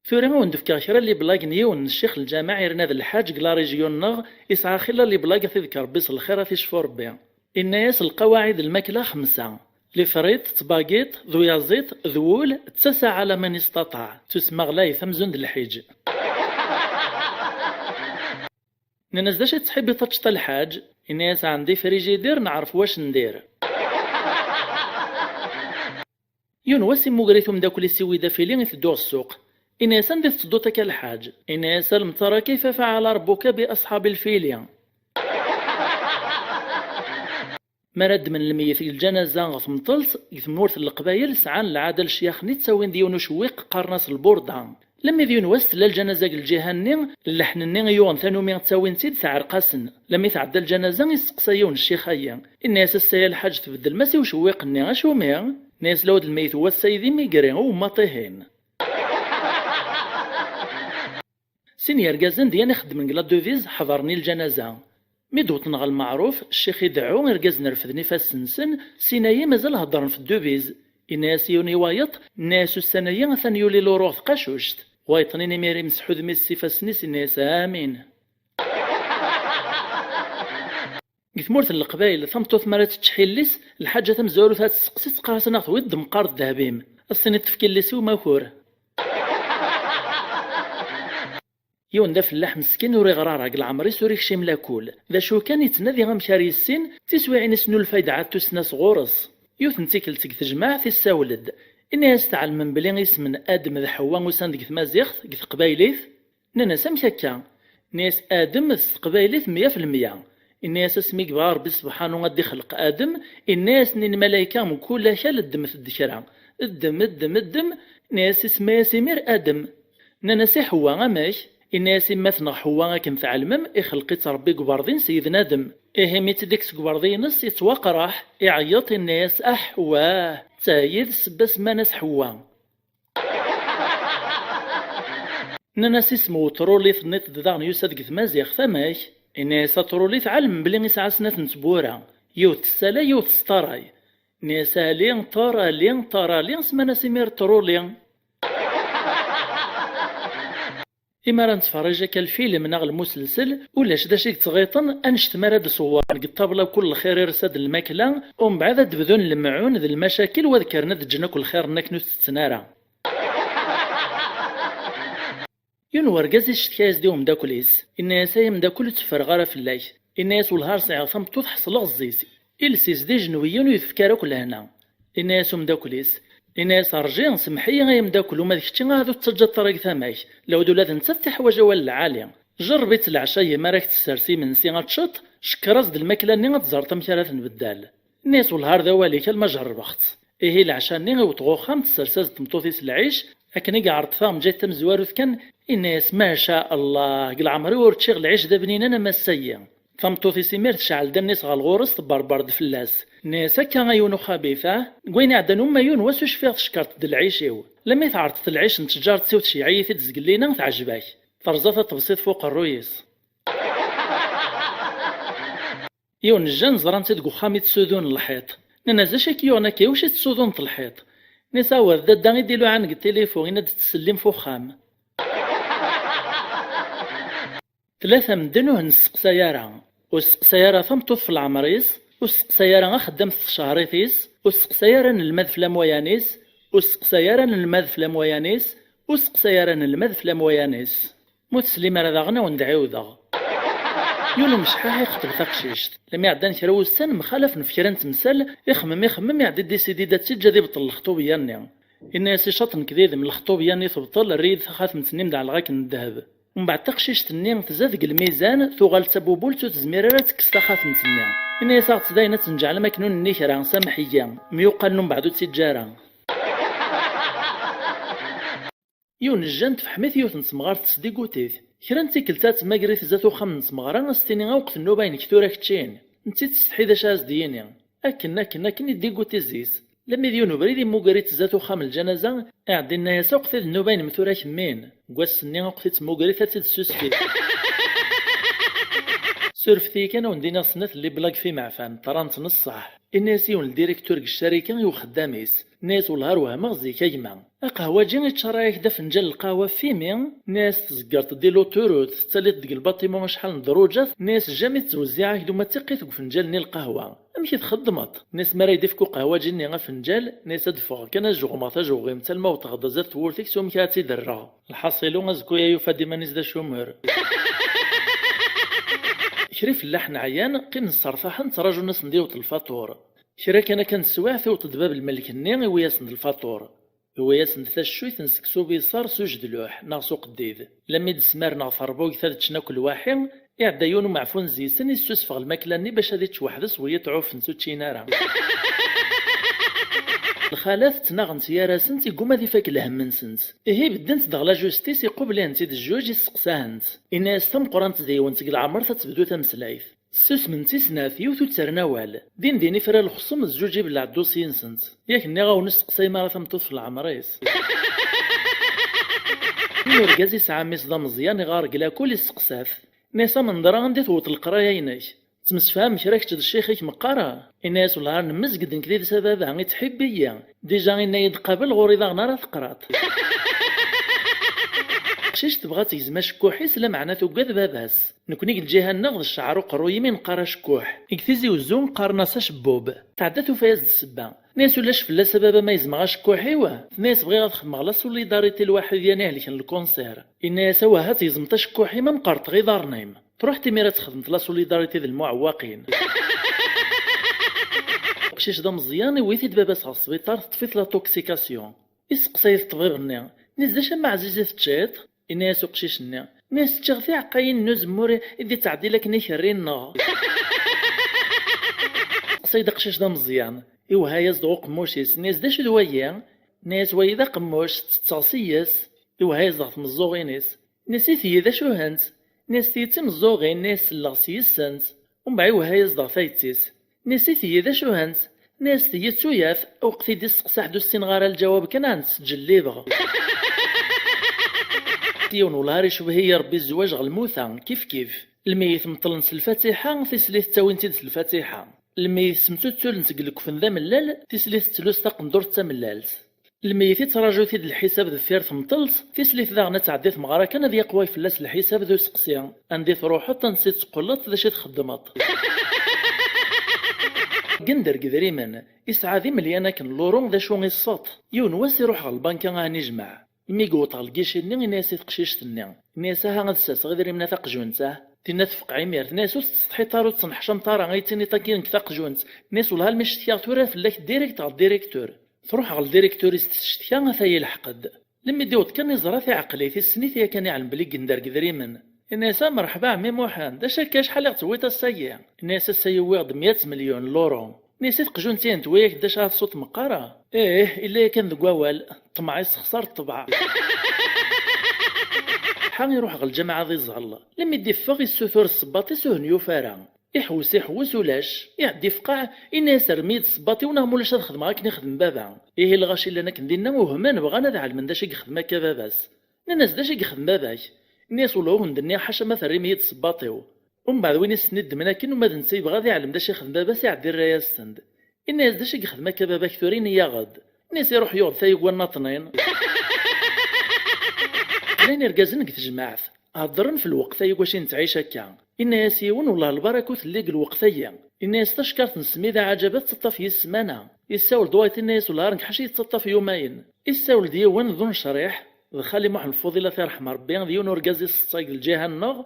Tura ad wen-d-fkeɣ kra n liblag n yiwen n ccix n lǧameɛ yerna d lḥaǧ deg la région-nneɣ, isɛa xilla n liblag, ad t-id-k Rebbi s lxir, ad t-icfu Rebbi. Inna-yas: "Lqawaɛid n lmakla xemsa: lifriṭ, ttbagiṭ, d uyaẓiṭ, d wul, d tasaɛa la man istaṭaɛ." Tusemma ɣlayet amzun d lḥiǧ. Nnan-as: "D acu i tettḥibbiḍ ad teččeḍ a lḥaǧ?" Inna-yas: "Ɛendi frijidir, neɛref wac ndir." Yiwen wass immuger-it umeddakel-is Siwid Afili iteddu ɣer ssuq. Inna-yas: "Anda i tettedduḍ akka a lḥaǧ?" Inna-yas: "Alam tara kayfa faɛala Rebbuka bi asḥabi lfili." Mi ara ddmen lmeyyet deg lǧanaza ɣer tmeṭṭelt, deg tmurt n Leqbayel sɛan lɛada lecyax-nni ttawin-d yiwen ucewwiq qqaren-as lburda. Lemmi d yiwen wass tella lǧanaza deg lǧiha-nni, lleḥn-nni i yuɣen tanumi ttawin-tt-id teɛreq-asen. Lemmi tɛedda lǧanaza isteqsa yiwen ccix-ayi. Inna-yas: "Ass-a a lḥaǧ tbeddlem-as i ucewwiq-nni, acumi?" Inna-yas: "Lawd lmeyyet n wass-a d imigri, u ummaṭ ihin." Sin yergazen d yan ixeddmen deg la devise ḥeḍren i lǧanaza. Mi d-wwḍen ɣer lmeɛruf, ccix ideɛɛu, irgazen refden ifassen-nsen, sin-ayi mazal heddren f devise. Inna-yas yiwen i wayeḍ, inna-yas: "Ussan-ayi atan yuli luṛu ɣer tqacuct." Wayeḍ-nni imir imseḥ udem-is s ifassen-is, inna-yas: "Amin." Deg tmurt n Leqbayel, tameṭṭut mi ara tečč ḥilli-s, lḥaǧa tamezwarut ad testeqsi, teqqar-as: "Neɣ tewwiḍ-d meqqar ddheb-im, ad s-tiniḍ tefk illi-s i umakur." Yiwen d afellaḥ meskin ur iɣri ara, deg leɛmer-is ur ikcim lakul. D acu kan, ittnadi amek ara yissin, tiswiɛin isnulfay-d ɛad tussna sɣur-s. Yiwet n tikkelt deg tejmaɛt, issawel-d. Inna-yas: "Tɛelmem belli isem n Adem d Ḥewwa usan-d deg tmaziɣt, deg teqbaylit?" Nnan-as: "Amek akka?" Inna-yas: "Adem s teqbaylit meyya f lemya." Inna-yas: "Asmi yebɣa Ṛebbi sebḥanu ad d-ixleq Adem, inna-yasen i lmalayka mkul akal: ddmet-d kra. Ddem, ddem, ddem." Inna-yas: "Isemma-yas imir Adem." Nnan-as: "I Ḥewwa, amek?" Inna-yas: "Immat-nneɣ Ḥewwa, akken tɛelmem, ixleq-itt Ṛebbi deg ubeṛdi n Seyden Adem. Ihi mi tt-id-ikkes deg ubeṛdi-ines, ittwaqraḥ, iɛeyyeṭ, inna-yas: 'Aḥ, wah, d ta i d ssebba semman-as Ḥewwa.'" Nnan-as: "Isem n uṭrulit-nni d daɣen yusa-d deg tmaziɣt, amek?" Inna-yas: "Aṭrulit, ɛelmem belli isɛa snat n tbura, yiwet tessala, yiwet teṣṭaray." Inna-yas: "Ali, ṭer, ali, ṭer, ali, semman-as imir ṭruli." Imi ara nettferrij akka lfilm neɣ lmuselsel, ulac d acu i yettɣiṭen annect mi ara d-ṣewwren deg ṭṭabla kul lxir irsa-d lmakla, umbeɛd ad d-bdun lemɛun d lmacakil, u ad kkren ad ǧǧen akk lxir-nni akken ur t-ttetten ara. Yiwen wergaz icettka-yas-d i umeddakel-is, inna-yas: "Ay ameddakel, ur tteffreɣ ara fell-ak." Inna-yas: "Wellah ar sɛiɣ tameṭṭut ḥeṣleɣ zzi-s. Iles-is d ijenwiyen, ur yi-tefki ara akk lehna." Inna-yas umeddakel-is, inna-yas: "Rǧi, semmeḥ-iyi ay ameddakel, uma d kečči ahat ur tettaǧǧaḍ ara deg tama-k, lawd ula d nettat teḥwaǧ awal lɛali. Jerreb-itt leɛca-yi mi ara k-tessers imensi ad teččeḍ, cekker-as-d lmakla-nni ad teẓreḍ amek ara t-nbeddal." Inna-yas: "Wellah ar d awal-ik, alma jerrbeɣ-tt." Ihi leɛca-nni iwweḍ ɣer uxxam, tessers-as-d tmeṭṭut-is lɛic, akken i iɛreḍ taɣenǧayt tamezwarut kan, inna-yas: "Maca Allah, deg leɛmer-iw ur ččiɣ lɛic d abninan am ass-agi." Tameṭṭut-is imir tecɛel-d allen-is ɣer ɣur-s, tebberber-d fell-as. Tenna-yas: "Akka a yiwen uxabit, ah? Deg wayen iɛeddan uma yiwen wass ur cfiɣ tcekkreḍ-d lɛic-iw. Lemmi tɛerḍeḍ lɛic n tǧaret-iw tceyyeɛ-it-id zgelli-ina, teɛjeb-ak." Terẓa taṭebsit f uqerruy-is. Yiwen n jjan ẓran-tt deg uxxam i ttsudun lḥiṭ. Nnan-as: "D acu i k-yuɣen akka, iwacu i tsuduneḍ lḥiṭ?" Nnan-as: "Awah, d dadda i d-iluɛan deg tilifu, inna-d ttsellim f uxxam." Tlata medden ur ten-nesteqsay ara. Ur testeqsay ara tameṭṭut f leɛmer-is, Ur sseqsay ara axeddam f tcehrit-is, ur sseqsay ara anelmad f lamwayan-is, ur sseqsay ara anelmad f lamwayan-is, ur sseqsay ara anelmad f lamwayan-is. Ma ur teslim ara daɣen, ad wen-d-ɛiwdeɣ. Yiwen umecḥaḥ ixeṭeb taqcict. Lmi ɛeddan kra wussan, mxalafen f kra n temsal, ixemmem, ixemmem, iɛeddi, décidi-d ad tt-iǧǧ ad ibeṭṭel lexṭubeyya-nni. Inna-yas: "Icaṭ nekk d idem, lexṭubeyya-nni tebṭel, err-iyi-d taxatemt-nni mdeɛleɣ akken n ddheb." Mbeɛd taqcict-nni tezza deg lmizan, tuɣal d tabubult, ur tezmir ara ad tekkes taxatemt-nni. Inna-yas: "Aɣ-tt dayen ad tt-nǧeɛl am akken ur nenni kra, sameḥ-iyi." Myuqqalen umbeɛd ur tt-iǧǧa ara. Yiwen n jjan tefḥem-it yiwet n temɣart tesdigutit. Kra n tikkelt ad temmager-it zdat uxxam n tmeɣra, ad s-tini: "Awqet nnuba-inek tura keččin." Netti tsetḥi d acu ad as-d-yini. Akken, akken, akken i ddiguti zzi-s. Lammi d yiwen ubrid immuger-itt zdat uxxam n lǧanaza, iɛeddi inna-yas: "Awqet-id nnuba-inem tura kemmin." Deg wass-nni awqet-itt temmuger-it ad tt-id-ssusfit. Surfet-iyi kan ad wen-d-iniɣ snat n liblag f imeɛfan, ṭṭrant n ṣṣeḥ. Inna-yas yiwen n ldirektur deg ccarika i uxeddam-is. Inna-yas: "Wellah ar wehmeɣ zik a gma. Aqehwaǧi iččaray-ak-d afenǧal n lqahwa f imi." Inna-yas: "Tzeggreḍ-d i luturut, tettaliḍ deg lbatimu acḥal n ddruǧat." Inna-yas: "Jamais ttwezziɛeɣ-ak-d uma d tiqqit deg ufenǧal-nni n lqahwa. Amek i txeddmeḍ?" Inna-yas: "Mi ara yi-d-ifk uqehwaǧi-nni afenǧal, inna-yas ad d-ffɣeɣ kan ad jɣumeɣ tajuɣimt alma wwḍeɣ-d zdat tewwurt-ik s wamek ara tt-id-rreɣ. Lḥaṣilu, azekka-ya yufa-d iman-is d acumur." Kra ifellaḥen ɛyan, qqimen ssertaḥen, ttraǧun-asen-d iwweḍ lfaṭur. Kra kan akka n teswiɛt, iwweḍ-d bab lmelk-nni, iwwi-yasen-d lfaṭur. Iwwi-yasen-d taccuyt n seksu biṣar s ujedluḥ neɣ s uqeddid. Lammi d-smaren ɣef terbugt ad ččen akk lwaḥi, iɛedda yiwen umeɛfun zzi-sen, issusef ɣer lmakla-nni bac ad ičč weḥd-s, wiyiḍ ttɛuffen-tt ur ččin ara. Lxalat ttnaɣent gar-asent, iguma ad ifak lhemm-nsent. Ihi beddent-d ɣer la justice, iqublen-tt-id jjuj, isseqsa-hent. Inna-yas: "Tameqqrant deg-went seg leɛmer ad tebdu tameslayt." Ssusment i snat, yiwet ur ttarren awal. Din din ifra lexṣem, zzuǧ ibelleɛ ddusyi-nsent. Yak nniɣ-awen ur sseqsayem ara tameṭṭut f leɛmer-is. Yiwen urgaz isɛa mmi-s d ameẓyan, iɣar deg lakul, isseqsa-t. Inna-yas: "Amenḍra, anda i tewweḍ leqraya-inek? Ttemsefhamen kra kečč d ccix-ik meqqar?" Inna-yas: "Wellah ar nemmezg-d nekk d idis a baba, ittḥibbi-yi. Dija inna-yi-d qabel, ɣur-i daɣen ara teqraḍ." Taqcict tebɣa ad tegzem acekkuḥ-is, lameɛna tugad baba-s. Nekni deg lǧiha-nneɣ d cceɛr uqerruy imi neqqar acekkuḥ. Deg Tizi Uzzu qqaren-as acebbub. Tɛedda tufa-yas-d ssebba. Tenna-yas: "Ulac fell-as a baba ma gezmeɣ acekkuḥ-iw." Tenna-yas: "Bɣiɣ ad xedmeɣ la solidarité lwaḥid yan ihelken lkunṣir." Inna-yas: "Awah, ad tgezmeḍ acekkuḥ-im am qerṭeɣ iḍarren-im." Truḥ timira ad texdem la solidarité d lmuɛewwaqin. Aqcic d ameẓyan, iwwi-t-id baba-s ɣer sbiṭar, teṭṭef-it la toxication. Isseqsay-it ṭṭbib-nni, inna-s: "D acu am aɛziz i teččiḍ?" Inna-yas uqcic-nni, inna-yas: "Ččiɣ tiɛeqqayin n uzemmur i d-ittɛeddil akken ikerri-nneɣ." Isseqsay-d aqcic d ameẓyan, iwehha-yas-d ɣer uqemmuc-is, inna-yas: "D acu d wayi?" Inna-yas: "Wayi d aqemmuc, ttetteɣ s yes." Iwehha-yas-d ɣer tmeẓẓuɣin-is. Inna-s: "I tiyi d acu-hent?" Inna-s: "Tiyi d timeẓẓuɣin." Inna-yas: "Selleɣ s yis-sent." Umbeɛd iwehha-yas-d ɣer tayet-is. Inna-s: "I tiyi d acu-hent?" Inna-yas: "Tiyi d tuyat, awqet i d-isteqsaḥ d ur ssineɣ ara lǧawab kan ad ttǧellibeɣ." Yiwen wellah ar icbeh-iyi Rebbi zzwaǧ ɣer lmuta, kif kif. Lmeyyet meṭṭlen s lfatiḥa, tislit ttawin-tt-id s lfatiḥa. Lmeyyet semtuttulen-t deg lekfen d amellal, tislit tettlus taqendurt d tamellalt. Lmeyyet ittraǧu-t-id lḥisab deffir temṭelt, tislit daɣen ad tɛeddi tmeɣra kan ad yaqway fell-as lḥisab d useqsi, anda i truḥeḍ, ansi d-teqqleḍ, d acu i txeddmeḍ. Gender deg idrimen, isɛa d imelyan akken n luṛu, d acu i ṣṣeṭ. Yiwen wass iruḥ ɣer lbanka ad n-ijmeɛ. Imi yewweḍ ɣer lgici-nni, inna-yas i teqcict-nni, inna-yas: "Aha ad sserseɣ idrimen a taqjunt, ah." Tinna tefqeɛ imir, tenna-yas: "Ur tettsetḥiḍ ara, ur tettneḥcameḍ ara, i d-tiniḍ akka nekk taqjunt?" Inna-yas: "Wellah almi cetkaɣ tura fell-ak direct ɣer directeur." Truḥ ɣer ldirektur-is teccetka, ata yelḥeq-d. Lemmi d-iweḍ kan iẓra tiɛeqlit, issen-it yakan iɛlem belli yender deg idrimen. Inna-yas: "A mreḥba a ɛemmi Muḥend, d acu akka, acḥal i ɣ-tewwiḍ ass-agi?" Inna-yas: "Ass-a i wwiɣ-d meyya n tmelyon n luṛu." Inna-yas i teqjunt-ihin: "Tewwi-yak-d acu ara tesweḍ meqqar?" "Ih, illa yakan deg wawal, ṭṭmeɛ issexṣar ṭṭbeɛ." Ḥa iruḥ ɣer lǧameɛ ad iẓẓel. Lemmi d-iffeɣ issutur ssebbaṭ-is ur ten-yufi ara. Iḥewwes, iḥewwes, ulac. Iɛedda ifqeɛ, inna-yas: "Rrem-iyi-d ssebbaṭ-iw neɣ ma ulac ad xedmeɣ akken i xdem baba." Ihi lɣaci llan akken dinna uhmen, bɣan ad ɛelmen d acu i yexdem akka baba-s. Nnan-as: "D acu i yexdem baba-k?" Inna-yas: "Wellah ur wen-d-nniɣ ḥaca ma terrim-iyi-d ssebbaṭ-iw." Umbeɛd win i s-ten-iddmen akken, uma d netta yebɣa ad iɛlem d acu i yexdem baba-s, iɛeddi irra-yas-ten-d. Inna-yas: "D acu i yexdem akka baba-k tura, ini-yaɣ-d." Inna-yas: "Iruḥ yuɣ-d tayuga n waṭnin." Llan irgazen deg tejmaɛt, heddren f lweqt-agi wacu i nettɛic akka. Inna-yas yiwen: "Wellah lbaraka ur telli deg lweqt-agi." Inna-yas tacekkart n ssmid aɛǧab ad tettaṭṭaf yis ssmana. Issawel-d wayeḍ, inna-yas wellah ar nekk ḥaca yettaṭṭaf yumayen. Issawel-d yiwen d unecriḥ, d xali Muḥ Lfuḍil, ad t-iṛḥem Ṛebbi, d yiwen urgaz iseṭṭa deg lǧiha-nneɣ,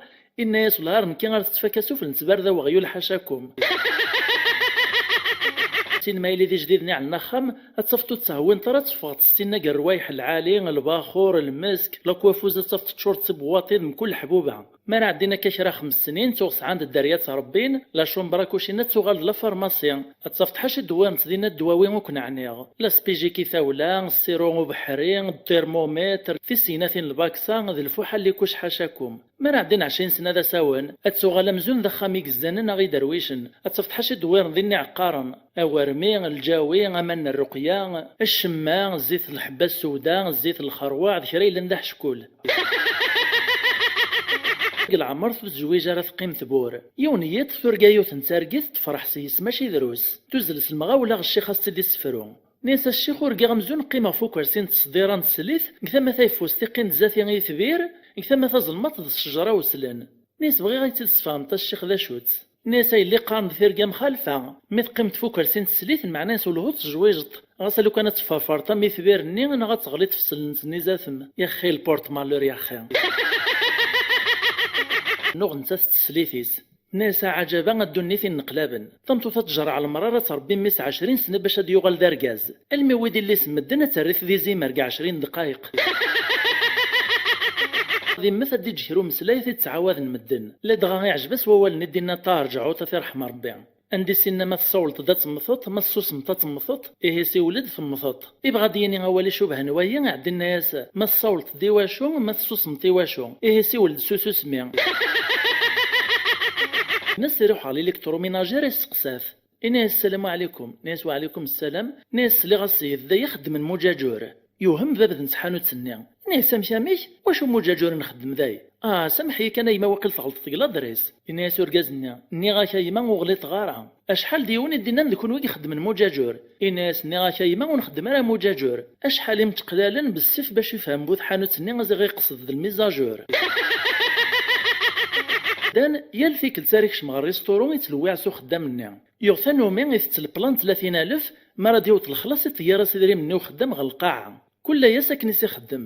inna-yas wellah ar nekki ar tettfaka sufell n ttbarda weɣyul ḥacakum. Sin ma yili d ijdiden iɛellan axxam, ad tafeḍ ur ttehwint ara ad teffɣeḍ tessinna deg rrwayḥ lɛali, lbaxur, lmesk, lakwafuze ad tafeḍ teččur d tibwaṭin mkul ḥbuba. Mi ara ɛeddin akka kra xems snin, tuɣ sɛan-d dderya ttrebbin, la chambre à coucher ad tuɣal d la pharmacie. Ad tafeḍ ḥaca ddwa n dinna ddwawi ur ken-ɛniɣ. La spijik i tawla, ssiru ubeḥri, thermomètre, tisegnatin n lbaksa, d lfuḥa n likuc ḥacakum. Mi ara ɛeddin ɛecrin sna d asawen, ad tuɣal amzun d axxam i yezzanen neɣ iderwicen. Ad tafeḍ ḥaca ddwa n dinna iɛeqqaren. Awermi, lǧawi, aman n rruqya, ccemma, zzit n lḥebba ssewda, zzit n lxerwaɛ, d kra yellan d aḥeckul. Deg leɛmer ur tezwij ara teqqim tbur. Yiwen yiḍ turga yiwet n targit tefreḥ s yes mačči drus. Tuzzel s lemɣawla ɣer ccix ad s-tt-id-issefru. Nni-as a ccix, urgaɣ amzun qqimeɣ f ukersi n ttesdira n teslit, deg tama tayeffust iqqim-d zdat-i itbir, deg tama tazelmaḍt d ccejra uslen. Nni-as bɣiɣ ad yi-tt-id-tesfehmeḍ a ccix d acu-tt. Nni-as a yelli qqaren-d tirga mxalfa, mi teqqimeḍ f ukersi n teslit lmeɛna-s ur lhu tejwijeḍ, ɣas a lukan ad tefferferḍ am itbir-nni neɣ ad teɣliḍ f sellent-nni zatem. Yaxxi lport malheur yaxxi. Nuɣ nettat d teslit-is. Nni-as a ɛǧaba a ddunit inneqlaben. Tameṭṭut ad tjerreɛ lemrar ad tṛebbi mmi-s ɛecrin sna bac ad yuɣal d argaz. Almi wid illi s medden ad terr-it d izimer deg ɛecrin ddqayeq. Ad immet ad d-iǧǧ kra umeslay ad t-id-ttɛawaden medden. Ladɣa iɛjeb-as wawal-nni d-inna Ṭaher Ǧeɛɛuṭ a t-iṛḥem Ṛebbi. Anda i s-inna ma tessawleḍ-d ad temmteḍ, ma tessusmeḍ ad temmteḍ, ihi siwel-d temmteḍ. Ibɣa ad d-yini awal icubhen wayi, iɛeddi inna-yas ma tessawleḍ-d i wacu, ma tessusmeḍ i wacu, ihi siwel-d s ususmi. Nna-s iruḥ ɣer l'électroménagère isteqsa-t. Inna-yas ssalamu ɛlikum. Inna-yas wa ɛlikum ssalam. Inna-yas sliɣ-as yid-d ay ixeddmen muǧaǧur. Yewhem bab n tḥanut-nni. Inna-yas amek amek? Wacu muǧaǧur nxeddem day? Ah, samḥ-iyi kan a yemma, waqil tɣelṭeḍ deg ladris. Inna-yas urgaz-nni, nniɣ-ak a yemma ur ɣliṭeɣ ara. Acḥal d yiwen i d-innan d kunwi i ixeddmen muǧaǧur. Inna-yas nniɣ-ak a yemma ur nxeddem ara muǧaǧur. Acḥal imčeqlalen bessif bac ifhem bu tḥanut-nni a ziɣ iqsed d lmizajur. Dan, yal tikkelt ara ikcem ɣer risturu ittlewwiɛ s uxeddam-nni. Yuɣ tanumi itett leplan tlatin alef, mi ara d-iweṭ lexlaṣ iṭeyyer-as idrimen-nni uxeddam ɣer lqaɛa. Kul ass akken i s-ixeddem.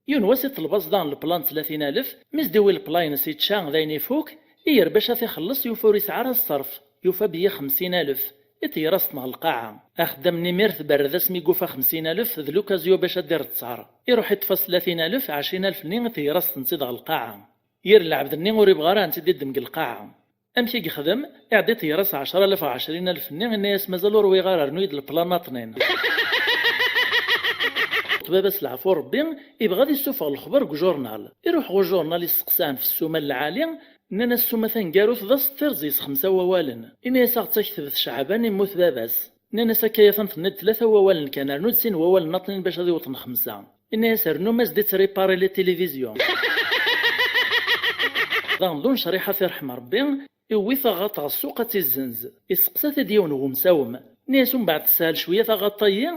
Yiwen wass iṭleb-as daɣen leplan tlatin alef, mi s-d-iwi leplan-ines ičča d ayen ifuk, iyer bac ad t-ixelleṣ yufa ur isɛi ara ṣṣerf, yufa beyya xemsin alef, iṭeyyer-as-ten ɣer lqaɛa. Axeddam-nni imir tberred asmi yufa xemsin alef d l'occasion bac ad d-irettar. Iruḥ iṭṭef-as tlatin alef, ɛecrin alef-nni iṭeyyer-as-tent-id ɣer lqaɛa. Yir lɛebd-nni ur ibɣi ara ad tent-id-iddem deg lqaɛa. Amek i yexdem? Iɛedda iṭeyyer-as ɛecra alaf ɣer ɛecrin alef-nni, inna-yas mazal ur wiɣ ara, rnu-yi-d leplan aṭnin. Baba-s leɛfu Rebbi, ibɣa ad issufeɣ lexbar deg ujurnal. Iruḥ ɣer ujurnal isseqsaɛen f ssuma n lɛali, nnan-as ssuma taneggarut d aseṭṭir ẓẓis xemsa wawalen. Inna-yas ad ɣ-tt-aktbet Ceɛban immut baba-s. Nnan-as akka atan tenniḍ tlata wawalen kan, rnu-d sin wawalen aṭnin bac ad iweṭ n xemsa. Inna-yas rnu ma s-d-ittripari les télévisions. Daɣen d unecriḥ ad t-iṛḥem Rebbi, iwwi taɣaṭ ɣer ssuq ad tt-izzenz. Isteqsa-t-id yiwen n wemsawem. Inna-yas umbeɛd teshel cwiya taɣaṭ-ayi?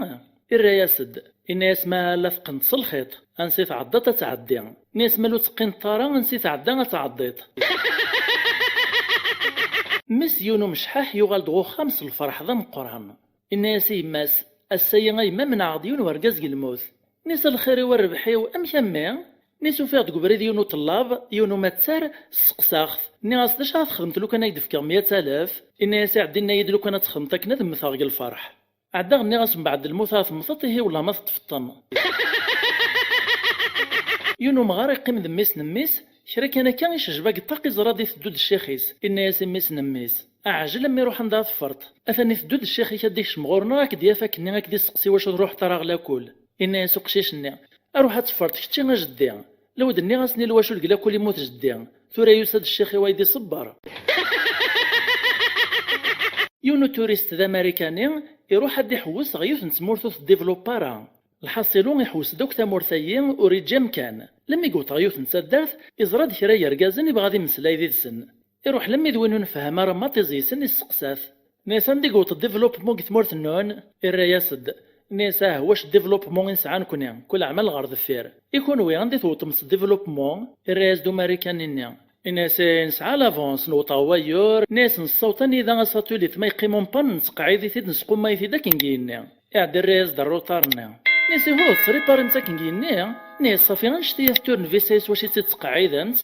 Irra-yas-d. Inna-yas ma la teqqneḍ s lxiṭ, ansi tɛeddaḍ ad tɛeddi. Inna-yas ma lu teqqineḍ ara, ansi tɛedda ad tɛeddiḍ. Mmi-s yiwen umecḥaḥ yuɣal-d ɣer uxxam s lferḥ d ameqqran. Inna-yas i yemma-s, ass-ayi a yemma menɛeɣ-d yiwen wergaz deg lmut. Nni-as a lxir-iw a rrbeḥ-iw, amek a mmi? Nni-as ufiɣ-d deg ubrid yiwen uṭellav, yiwen umattar, sseqsaɣ-t. Nniɣ-as d acu ara txedmeḍ lukan ad k-d-fkeɣ meyya alaf? Inna-yas iɛeddi inna-yi-d lukan ad txedmeḍ akken ad mmteɣ deg lferḥ. Ɛeddaɣ nniɣ-as mbeɛd lmut ara temmteḍ, ihi wellah ma teṭṭfeḍ-ten. Yiwen umɣar iqqim d mmi-s n mmi-s, kra kan akka icejba deg ṭṭaq iẓra-d iteddu-d ccix-is. Inna-yas i mmi-s n mmi-s, aɛjel a mmi ruḥ anda ara teffreḍ. Atan iteddu-d ccix-ik ad d-ikcem ɣur-neɣ ad k-d-yaf akkenni ad k-d-isteqsi wacu truḥeḍ ara ɣer lakul. Inna-yas uqcic-nni, aruḥ ad teffreḍ kečči a jeddi. Law d-nniɣ-asen i lwacu deg lakul immut jeddi, tura yusa-d ccix-iw ad yi-d-iṣebber. Yiwen uturist d amarikani iruḥ ad d-iḥewwes ɣer yiwet n tmurt ur teddiveluppa ara. Lḥaṣilu iḥewwes-d akk tamurt-ayi ur iǧǧi amkan. Lemmi yewweḍ ɣer yiwet n taddart, iẓra-d kra n yergazen, ibɣa ad imeslay did-sen. Iruḥ lemmi d win ur nefham ara maṭi ẓid-sen, isseqsa-t. Nni-as anda i yewweḍ développement deg tmurt-nnun? Irra-yas-d. Nni-as ah, wac développement i nesɛa nekni, kul aɛmal ɣer deffir. I kunwi, anda i tewwḍem s développement? Irra-yas-d umarikani-nni. Ini-as, eh, nesɛa l'avance, newweḍ ɣer wayyur. Ini-as, nessaweḍ anida asatulit, ma yeqqim umpan, nettqeɛɛid-it-id, nesqumay-it-id akken yenni. Iɛedda irra-yas-d rruṭar-nni. Ini-as, ihu, tettṛiparimt akken yenni? Ini-as, ṣafi, annect-ilat turnevisa-is wacu i tt-id-ttqeɛɛident.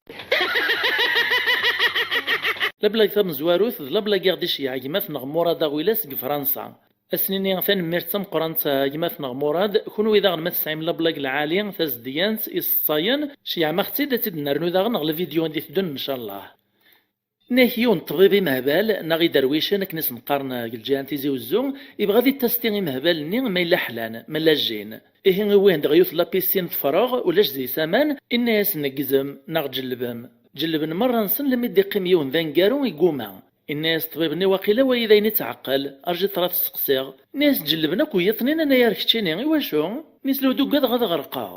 Lablag tamezwarut d lablag i ɣ-d-iceyyeɛ gma-tneɣ Murad Aɣwilas deg Fransa. Ad s-nini tanemmirt d tameqqrant a gma-tneɣ Murad, kunwi daɣen ma tesɛim lablag lɛali, tazedyant, iseṭṭayen, ceyyɛem-aɣ-tt-id ad tt-id-nernu daɣen ɣer lvidyu i d-iteddun, ncallah. Nnak yiwen n ṭṭbib imehbal, neɣ iderwicen akken i sen-qqaren deg lǧiha n Tizi Wezzu, ibɣa ad ittasti imehbal-nni ma yella ḥlan, ma llan jin. Ihi iwwi-hen-d ɣer yiwet n lapissin tefreɣ, ulac deg-s aman, inna-yasen neggzem, neɣ ǧellbem. Ǧellben merra-nsen, lammi d-iqqim yiwen d aneggaru, igguma. Inna-yas ṭṭbib-nni, waqila wayi d ayen i ttɛeqqel, rǧi ṭra ad t-steqsiɣ. Inna-yas ǧellben akk wiyiḍ-nni, nnan-as ar keččini, iwacu? Inna-yas lhu-d ugadeɣ ad ɣerqeɣ.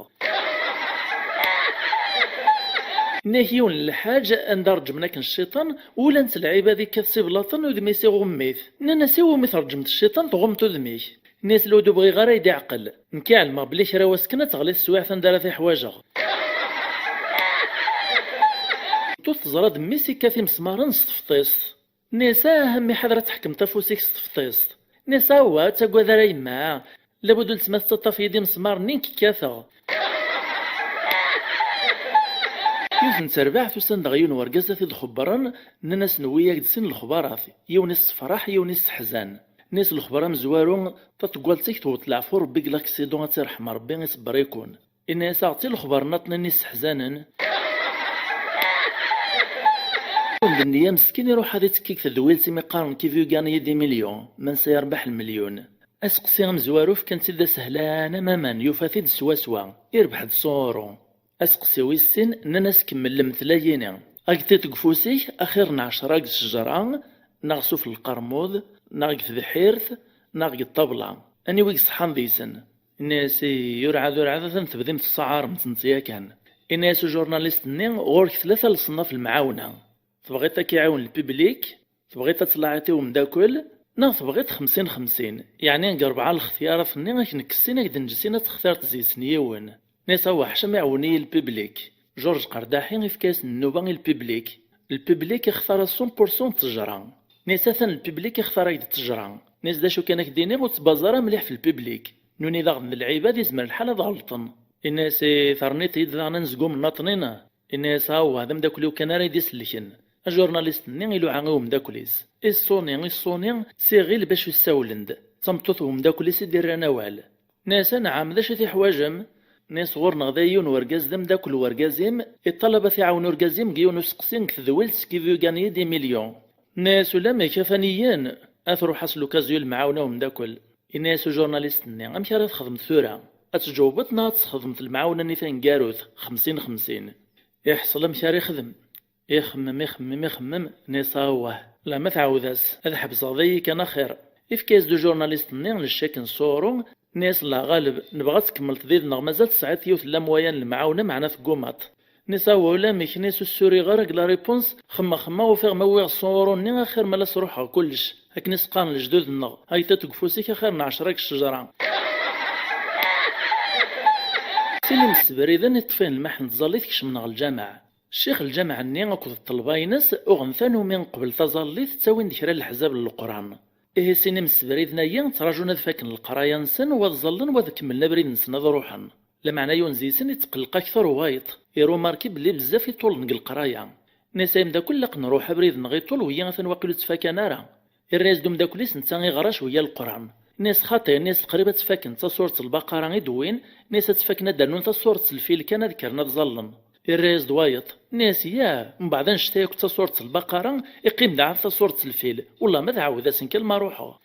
Inna-yak yiwen n lḥaǧ anda reǧmen akken cciṭan, ulan-t lɛibad ikkat s iblaṭen, udem-is iɣumm-it. Nnan-as iwumi terǧmeḍ cciṭan tɣummeḍ udem-ik? Inna-yas lhu-d ur bɣiɣ ara ad yi-d-iɛqel. Nekk i ɛelmeɣ belli kra wass kan ad teɣli teswiɛt anda ara t-iḥwaǧeɣ. Tut teẓra d mmi-s ikkat imesmaren s tefṭist. Inna-yas ah a mmi ḥader ad tḥekmeḍ afus-ik s tefṭist. Inna-yas awah ur ttagad ara a yemma. Labud uletma tettaṭṭaf-iyi-d imesmaren-nni nekk kkateɣ. Yiwet n terbaɛt usan-d ɣer yiwen n urgaz ad t-id-xebbren, nnan-as newwi-yak-d sin lexbarat, yiwen issefraḥ, yiwen isseḥzan. Inna-yas lexbar amezwaru, taṭeggalt-ik tewweḍ leɛfu Rebbi deg laksidu ad tt-iṛḥem Rebbi iṣebber-iken. Inna-yas aɣ-tt i lexbar nnaṭnin isseḥzanen. Yiwen d nniya meskin iruḥ ad ittekki deg tedwilt imi qqaren qui veut gagner dix millions, mansa yerbeḥ lmelyun. Aseqsi amezwaru fkan-t-id d asehlan am aman, yufa-t-id swaswa, irbeḥ-d cent euros. Aseqsi wis sin, nnan-as kemmel lemtel-ayi-ni. Ad d-teddu deg ufus-ik axir n ɛecra deg ttejra, neɣ sufell lqermud, neɣ deg tebḥirt, neɣ deg ṭṭabla. Aniwa i iṣeḥḥan deg-sen? Inna-yas, urɛad, urɛad, atan tebdimt tessaɛaremt-tt yakan. Inna-yas ujurnalist-nni, ɣur-k tlata leṣnaf lemɛawna. Tebɣiḍ ad k-iɛiwen lpiblik, tebɣiḍ ad tlaɛiḍ i umeddakel, neɣ tebɣiḍ xemsin xemsin, yeɛni deg rebɛa lextiyarat-nni ad k-nekkes sin, ad k-d-neǧǧ sin, ad textireḍ deg-sen yiwen. Inna-yas awah ḥaca ma iɛawen-iyi lpiblik. George Qerdaḥi ifka-yas nnuba i lpiblik. Lpiblik ixtar-as cent pour cent n ttejra. Inna-yas atan lpiblik ixtar-ak-d ttejra. Inna-yas d acu kan ad k-d-iniɣ ur ttbaẓ ara mliḥ f lpiblik. Nuni daɣen d lɛibad izmer lḥal ad ɣelṭen. Inna-yas i terniḍ-iyi-d daɣen anezgum n naṭnin? Inna-yas awah d ameddakel-iw kan ara yi-d-isellken. Ajurnalist-nni iluɛa i umeddakel-is. Iṣṣuni, iṣṣuni, s iɣil bac ur ssawlen-d. D tameṭṭut n umeddakel-is i d-irran awal. Inna-yas anɛam, d acu i teḥwaǧem? Inna-yas ɣur-neɣ da yiwen wergaz d ameddakel n wergaz-im, iṭalab ad t-iɛawen urgaz-im deg yiwen useqsi deg tedwilt qui veut gagner dix millions. Inna-yas ulamek, atan iyyen, ad truḥ-as l'occasion i lemɛawna n umeddakel. Inna-yas ujurnalist-nni amek ara txedmeḍ tura? Ad tǧawbeḍ neɣ ad tesxedmeḍ lemɛawna-nni taneggarut, xemsin xemsin? Iḥṣel amek ara ixdem. Ixemmem, ixemmem, ixemmem, inna-yas awah, lama tɛawed-as, ad ḥebseɣ dayi kan axir. Ifka-yas-d ujurnalist-nni lecak n cent euros, inna-yas la ɣaleb, nebɣa ad tkemmleḍ did-neɣ, mazal tesɛiḍ yiwet n lamwaya n lemɛawna meɛna teggumaḍ. Inna-yas awah ulamek, inna-yas ur ssuriɣ ara deg la réponse, xemma xemma ufiɣ ma wwiɣ cent euros-nni axir ma la sruḥeɣ kullec, akken i s-qqaren lejdud-nneɣ, ayṭiṭ deg ufus-ik axir n ɛecra deg ccejra. Sin imsebriden iṭṭef-ihen lmaḥ n tẓallit kecmen ɣer lǧameɛ. Ccix lǧameɛ-nni akked ṭṭelba-ines uɣen tanumi qbel taẓallit ttawin-d kra n leḥzab n Leqran. Ihi sin imsebriden-ayi ttraǧun ad faken leqraya-nsen, wa ad ẓallen, wa ad kemmlen abrid-nsen ad ruḥen. Lameɛna yiwen deg-sen itqelleq akter n wayeḍ, irumarki belli bezzaf i ṭulen deg leqraya. Inna-yas ay ameddakel, ilaq nruḥ, abrid-nneɣ iṭul, wiyi atan waqil ur ttfakan ara. Irra-yas-d umeddakel-is netta iɣra cwiya Leqran. Inna-yas xaṭi, inna-yas qrib ad tt-faken, d tasuret n Lbaqara i d-wwin, inna-yas ad tt-faken ad d-rnun tasuret s lfil kan ad kkren ad ẓallen. Irra-yas-d wayeḍ, inna-yas yah, mbeɛd annect-a yakk d tasuret s Lbaqara, iqqim daɣ tasuret s lfil, wellah ma tɛawed-asen kan ma ruḥeɣ.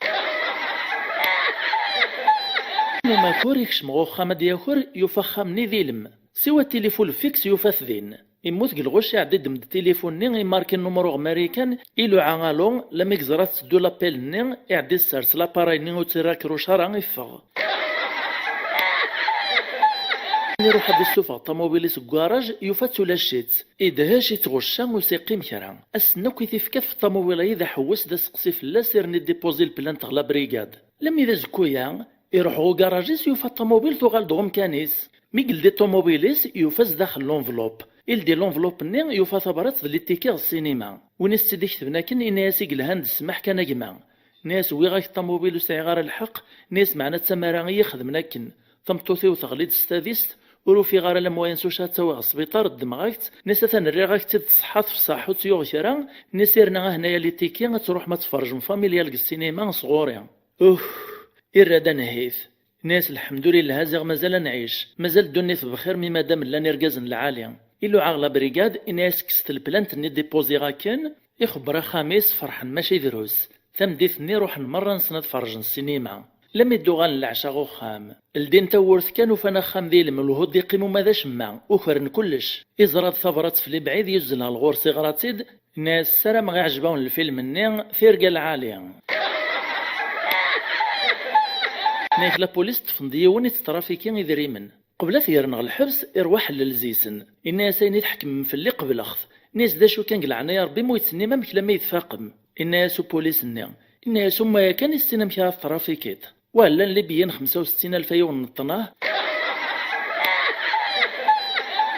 Umakur ikcem ɣer uxxam ad d-yaker, yufa axxam-nni d ilem. Siwa tilifun fiks yufa-t din. Immut deg lɣucc, iɛedda idem-d tilifun-nni, imarki nnumru ɣ Marikan, iluɛa alo, lami yeẓra tetteddu lapel-nni, iɛedda issers laparay-nni ur tt-irakrec ara, iffeɣ. Iruḥ ad d-issufeɣ ṭamubil-is deg ugaraj, yufa-tt ulac-itt. Idhec i tɣucca, ur s-iqqim kra. Ass-nni akk i t-ifka f ṭamubil-ayi d aḥewwes d aseqsi fell-as, irni dipuzi lplant ɣer la brigade. Lami d azekku-ya, iruḥ ɣer ugaraj-is, yufa ṭamubil tuɣal-d ɣer umkan-is. Mi yeldi ṭumubil-is, yufa zdaxel l'enveloppe. Ildi l'enveloppe-nni, yufa tabrat d litiki ɣer ssinima. Win i s-tt-id-iketben akken, inna-yas i yelhan d ssmaḥ kan a gma. Nni-as wwiɣ-ak ṭamubil ur sɛiɣ ara lḥeqq, nni-as meɛna d tamara i yi-xedmen akken. Tameṭṭut-iw teɣli-d s tadist, ur ufiɣ ara la moyen s wacu ad tt-awiɣ ɣer sbiṭar, ddmeɣ-ak-tt, nni-as atan rriɣ-ak-tt-id tṣeḥḥa tefṣaḥ ur tt-yuɣ kra, nni-as irna ahnaya litiki ad truḥem ad tferrjem familial deg ssinima sɣur-i. Uh, irra-d anhit. Nni-as lḥemdulillah ziɣ mazal ad nɛic, mazal ddunit bxir mi madam llan irgazen lɛali. Iluɛa ɣer la brigade, inna-yas kkset lplant-nni dipuziɣ akken, ixebber axxam-is ferḥen mačči drus. Tameddit-nni ruḥen merra-nsen ad ferrjen ssinima. Lammi d-uɣalen leɛca ɣer uxxam. Ldin tawwurt kan ufan axxam d ilem, lhud iqqim uma d acemma, ukren kullec. Iẓra-d tabrat f lebɛid yuzzel ɣer ɣur-s iɣra-tt-id, inna-yas ssarameɣ iɛjeb-awen lfilm-nni, tirga lɛali. Nna-yak lapulis ṭṭfen-d yiwen i tetrafiki idrimen. Qbel ad t-yerren ɣer lḥebs, iṛwa ḥellel zisen. Inna-yas ayen i tḥekmem fell-i qebleɣ-t. Inna-yas d acu kan deg leɛnaya Ṛebbi ma ur yettnnim amek lammi i tfaqem. Inna-yas upulis-nni. Inna-yas uma yakan i tessin amek ara tetrafikiḍ. Wah llan libiyyin xemsa u settin alef yiwen n ṭṭnah.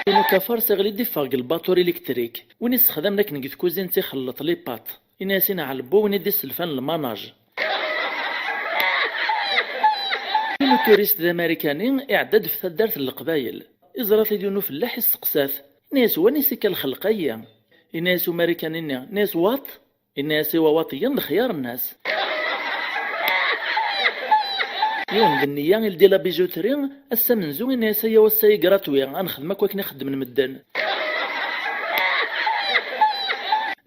Win ukafar s iɣli d-iffeɣ deg lbaṭur électrique. Win i ssexdamen akken deg tkuzint ixelleṭ les pâtes. Inna-yas ineɛleb win i d-isselfan lmanaj. Win uturist d amarikani iɛedda-d f taddart n leqbayel. Iẓra-t-id yiwen ufellaḥ isteqsa-t. Inna-yas wanisi-k a lxelq-ayi? Inna-yas umarikani-nni, inna-yas waṭ? Inna-yas iwa waṭiyen d xyar nnas. Yiwen d nniya ildi la bijouterie, ass amenzu inna-yas ayaw ass-ayi gratuit, ad nexdem akk akken i xeddmen medden.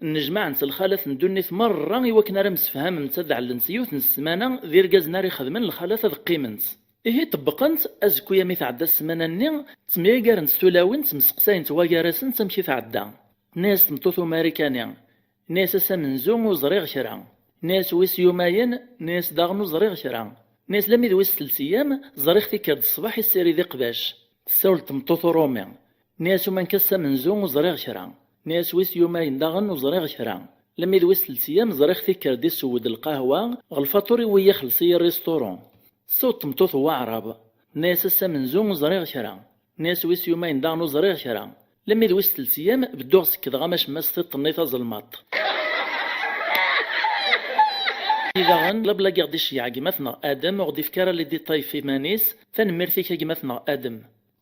Nnejmaɛent lxalat n ddunit merra i wakken ara msefhament ad ɛellent yiwet n ssmana d irgazen ara ixedmen lxalat ad qqiment. Ihi ṭebbqent, azekka-ya mi tɛedda ssmana-nni, ttemyagarent tulawin ttmseqsayent wagar-asent amek i tɛedda. Tenna-yas tmeṭṭut umarikani, tenna-yas ass amenzu ur ẓriɣ kra. Tenna-yas wis yumayen, tenna-yas daɣen ur ẓriɣ kra. Tenna-yas lammi d wis telt eyyam, ẓriɣ tikkert d ṣṣbeḥ issirid iqbac. Tessawel tmeṭṭut uṛumi. Nni-as umank ass amenzu ur ẓriɣ kra. Nni-as wis yumayen daɣen ur ẓriɣ kra. Lammi d wis telt eyyam ẓriɣ tikkert-d isewwed lqahwa, ɣer lfaṭur iwwi ixelleṣ-iyi rrisṭuru. Tessawel tmeṭṭut n waɛrab. Nni-as ass amenzu ur ẓriɣ kra. Nni-as wis yumayen daɣen ur ẓriɣ kra. Lammi d wis telt eyyam bedduɣ sekkdeɣ amacemmas tiṭ-nni tazelmaḍt. Daɣen, la blague i ɣ-d-iceyyeɛ gma-tneɣ Adam, ur ɣ-d-ifki ara les détails f iman-is, tanemmirt-ik a gma-tneɣ Adam.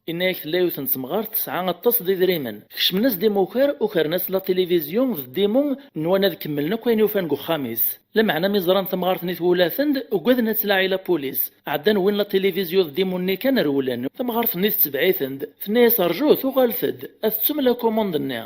Inna-yak tella yiwet n temɣart tesɛa aṭas d idrimen. Kecmen-as-d imukar, ukren-as la télévision d ddimu, nwan ad kemmlen akk ayen ufan deg uxxam-is. Lameɛna mi ẓran tamɣart-nni twula-ten-d, ugaden ad tlaɛi la police. Ɛeddan wwin la télévision d ddimu-nni kan rewlen. Tamɣart-nni tettbeɛ-iten-d. Tenna-yas rjut, uɣalet-d. Ad tettum la commande-nni.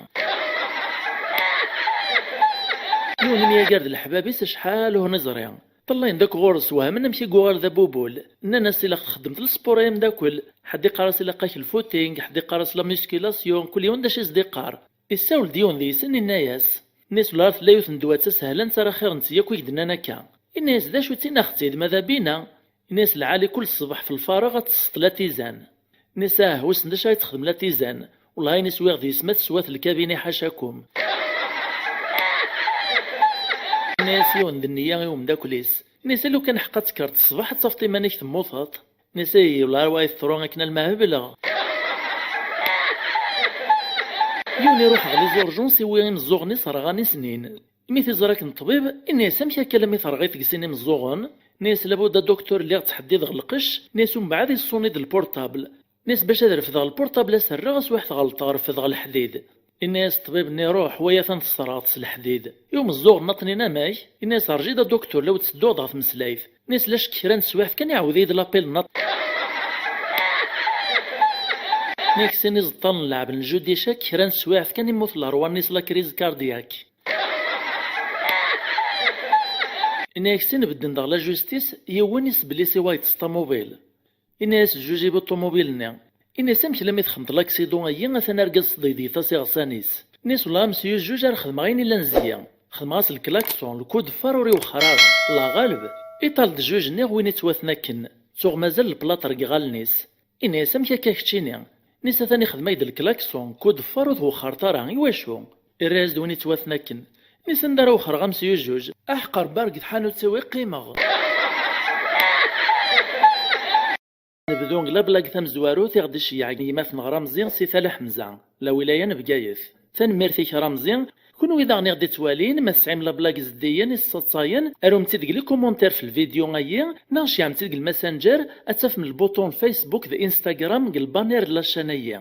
Yiwen imyagar d leḥbab-is acḥal ur neẓri. Ṭṭalayen-d akk ɣur-s, wehmen amek i yuɣal d abubul. Nnan-as ilaq txeddmeḍ lesport ay amdakel. Ḥedd iqqar-as ilaq-ak lfooting, ḥedd iqqar-as la musculation, kul yiwen d acu i s-d-iqqar. Issawel-d yiwen deg-sen, inna-yas, nni-as wala tella yiwet n ddwa d tasehlant ara xir n ti yakk i k-d-nnan akka. Inna-yas d acu-tt, iniɣ-tt-id ma d abina. Inna-yas lɛali kul ṣṣbeḥ f lfareɣ ad tesseḍ la tizan. Nni-as ah, wissen d acu ara yi-texdem la tizan? Wellah ayen i swiɣ deg-s ma teswa-t lkabini ḥacakum. Nni-as yiwen d nniya i umeddakel-is. Nni-as a lukan ḥeqqa tekkreḍ ṣṣbeḥ ad tafeḍ iman-ik temmuteḍ. Nni-as ay wellah ar wa i teḍru akken alma hebleɣ. Yiwen iruḥ ɣer les urgences iwwi imeẓẓuɣen-is rɣan i snin. Imi t-iẓra akken ṭṭbib, inna-yas amek akka alammi terɣiḍ deg sin imeẓẓuɣen? Inna-yas labud a docteur lliɣ ttḥeddideɣ lqecc, inna-yas umbeɛd iṣṣuni-d lpurṭabl. Inna-yas bac ad refdeɣ lpurṭabl ad s-rreɣ aswiḥ tɣelṭeɣ refdeɣ leḥdid. Inna-yas ṭṭbib-nni ruḥ, way atan tesserɣeḍ s leḥdid. I umeẓẓuɣ-nnaṭnin amek? Inna-yas rǧi-d a docteur la wi d-tedduɣ dɣa tmeslayt. Inna-yas la cekk kra n teswiɛt kan iɛawed-iyi-d lapil nnaṭ. Inna-yak sin iẓeṭṭalen n lɛeb n ljudica kra n teswiɛt kan immut lerwa-nni s la crise cardiaque. Inna-yak sin bedden daɣ la justice, yiwen iseblis i wayeḍ s ṭamubil. Inna-yas ljuj i bu ṭumubil-nni. Inna-yas amek lammi texneḍ laksiḍu-ayi, atan argaz tesdegdeḍ-as iɣsan-is. Inna-yas wellah a mesyu jjuj ar xedmeɣ ayen illan zzi. Xedmeɣ-as lklakṣun, lkudeffar ur iwexxer ara. Allah ɣaleb. Iṭal-d jjuj-nni win ittwaten akken. Tuɣ mazal leplaṭ deg iɣallen-is. Inna-yas amek akka keččini? Inna-yas atan ixdem-ak-d lklakṣun, kudeffar ur twexxreḍ ara, iwacu? Irra-yas-d win ittwaten akken. Inna-yas anda ara wexxreɣ a mesyu jjuj? Aḥeqq Rebbi ar deg tḥanut-iw i qqimeɣ. Nebdu la blague tamezwarut i ɣ-d-iceyyeɛ gma-tneɣ Ramzi si Tala Ḥemza. lwilaya n Bgayet. Tanemmirt-ik Ramzi. Kunwi daɣen i ɣ-d-ittwalin, ma tesɛim lablag zeddigen i ssaṭayen, arum-tt-id deg les commentaires f lvidyu-ayi, neɣ ceyyɛem-tt-id deg lmassenger, ad tafem lbuṭun Facebook d Instagram deg lbanner n la chaîne-ayi.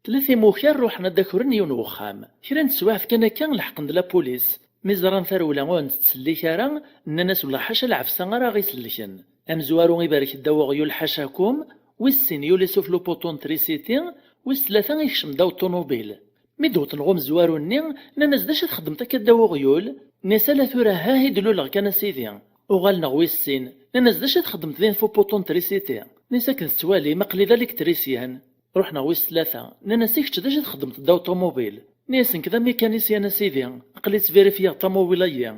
Tella timukar ruḥen ad d-akren yiwen n uxxam. Kra n teswiɛt kan akka, leḥqen-d la police. Mi ẓran tarewla ur nettsellik ara, nnan-as: "Wellah ḥaca lɛefsa ara ɣ-isellken." Amezwaru ibarek ddaw uɣyul ḥacakum, wis sin yuli sufell upuṭu n trisiti, wis tlata ikcem ddaw ṭunubil. Mi d-wwḍen ɣer umezwaru-nni, nnan-as: "D acu i txeddmeḍ akka ddaw uɣyul?" Nnan-as: "Ala tura, ha i d-luleɣ kan a sidi." Uɣalen ɣer wis sin, nnan-as: "D acu i txeddmeḍ din f upuṭu n trisiti?" Nnan-as: "Akken tettwalim, aql-i d aliktrisyan." Ruḥen ɣer wis tlata, nnan-as: "I kečč d acu i txeddmeḍ ddaw ṭumubil?" Nnan-as: "Nekk d amikanisyan a sidi, aql-i ttvirifyiɣ ṭamubil-ayi."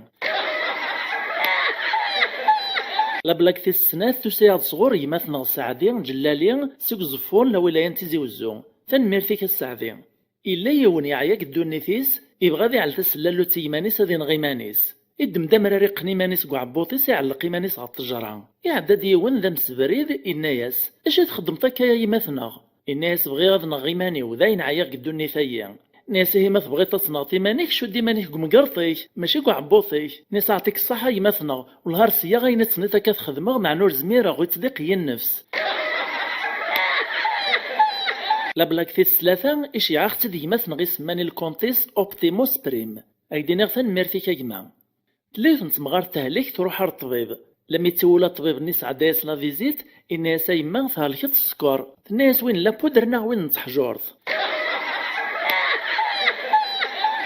Lablag tis snat tusa-yaɣ-d sɣur gma-tneɣ Saɛdi Ǧellali seg Uẓeffun, lwilaya n Tizi Wezzu. Tanemmirt-ik a Saɛdi. Yella yiwen yeɛya deg ddunit-is, yebɣa ad iɛell tasellallut i yiman-is, ad ineɣ iman-is. Iddem-d amrar, iqqen iman-is deg uɛebbuḍ-is, iɛelleq iman-is ɣer ṭṭejra. Iɛedda-d yiwen d amsebrid, inna-yas: "Acu i txeddmeḍ akka a yemma-tneɣ?" Inna-yas: "Bɣiɣ ad nɣeɣ iman-iw, d ayen ɛyiɣ deg ddunit-ayi." Inna-yas: "Ihi ma tebɣiḍ ad tenɣeḍ iman-ik, cudd iman-ik deg umgerṭ-ik, mačči deg uɛebbuḍ-ik." Inna-yas: "Aɛṭik ṣṣaḥa a yemma-tneɣ, wellah ar seyyaɣ ayen i ttniḍ akka txedmeɣ, meɛna ur zmireɣ, ur yettḍiq yi nnefs." Lablag tis tlata, iceyyeɛ-aɣ-tt-id gma-tneɣ isemman i lkunt-is Optimus Prime. Ad k-d-iniɣ tanemmirt-ik a gma. Tella yiwet n temɣart tehlek, truḥ ar ṭṭbib. Lami tt-iwula ṭṭbib-nni, sɛedda-yas la visite, inna-yas: "A yemma, thelkeḍ s sskeṛ." Tenna-yas: "Win n la poudre neɣ win n teḥjurt?"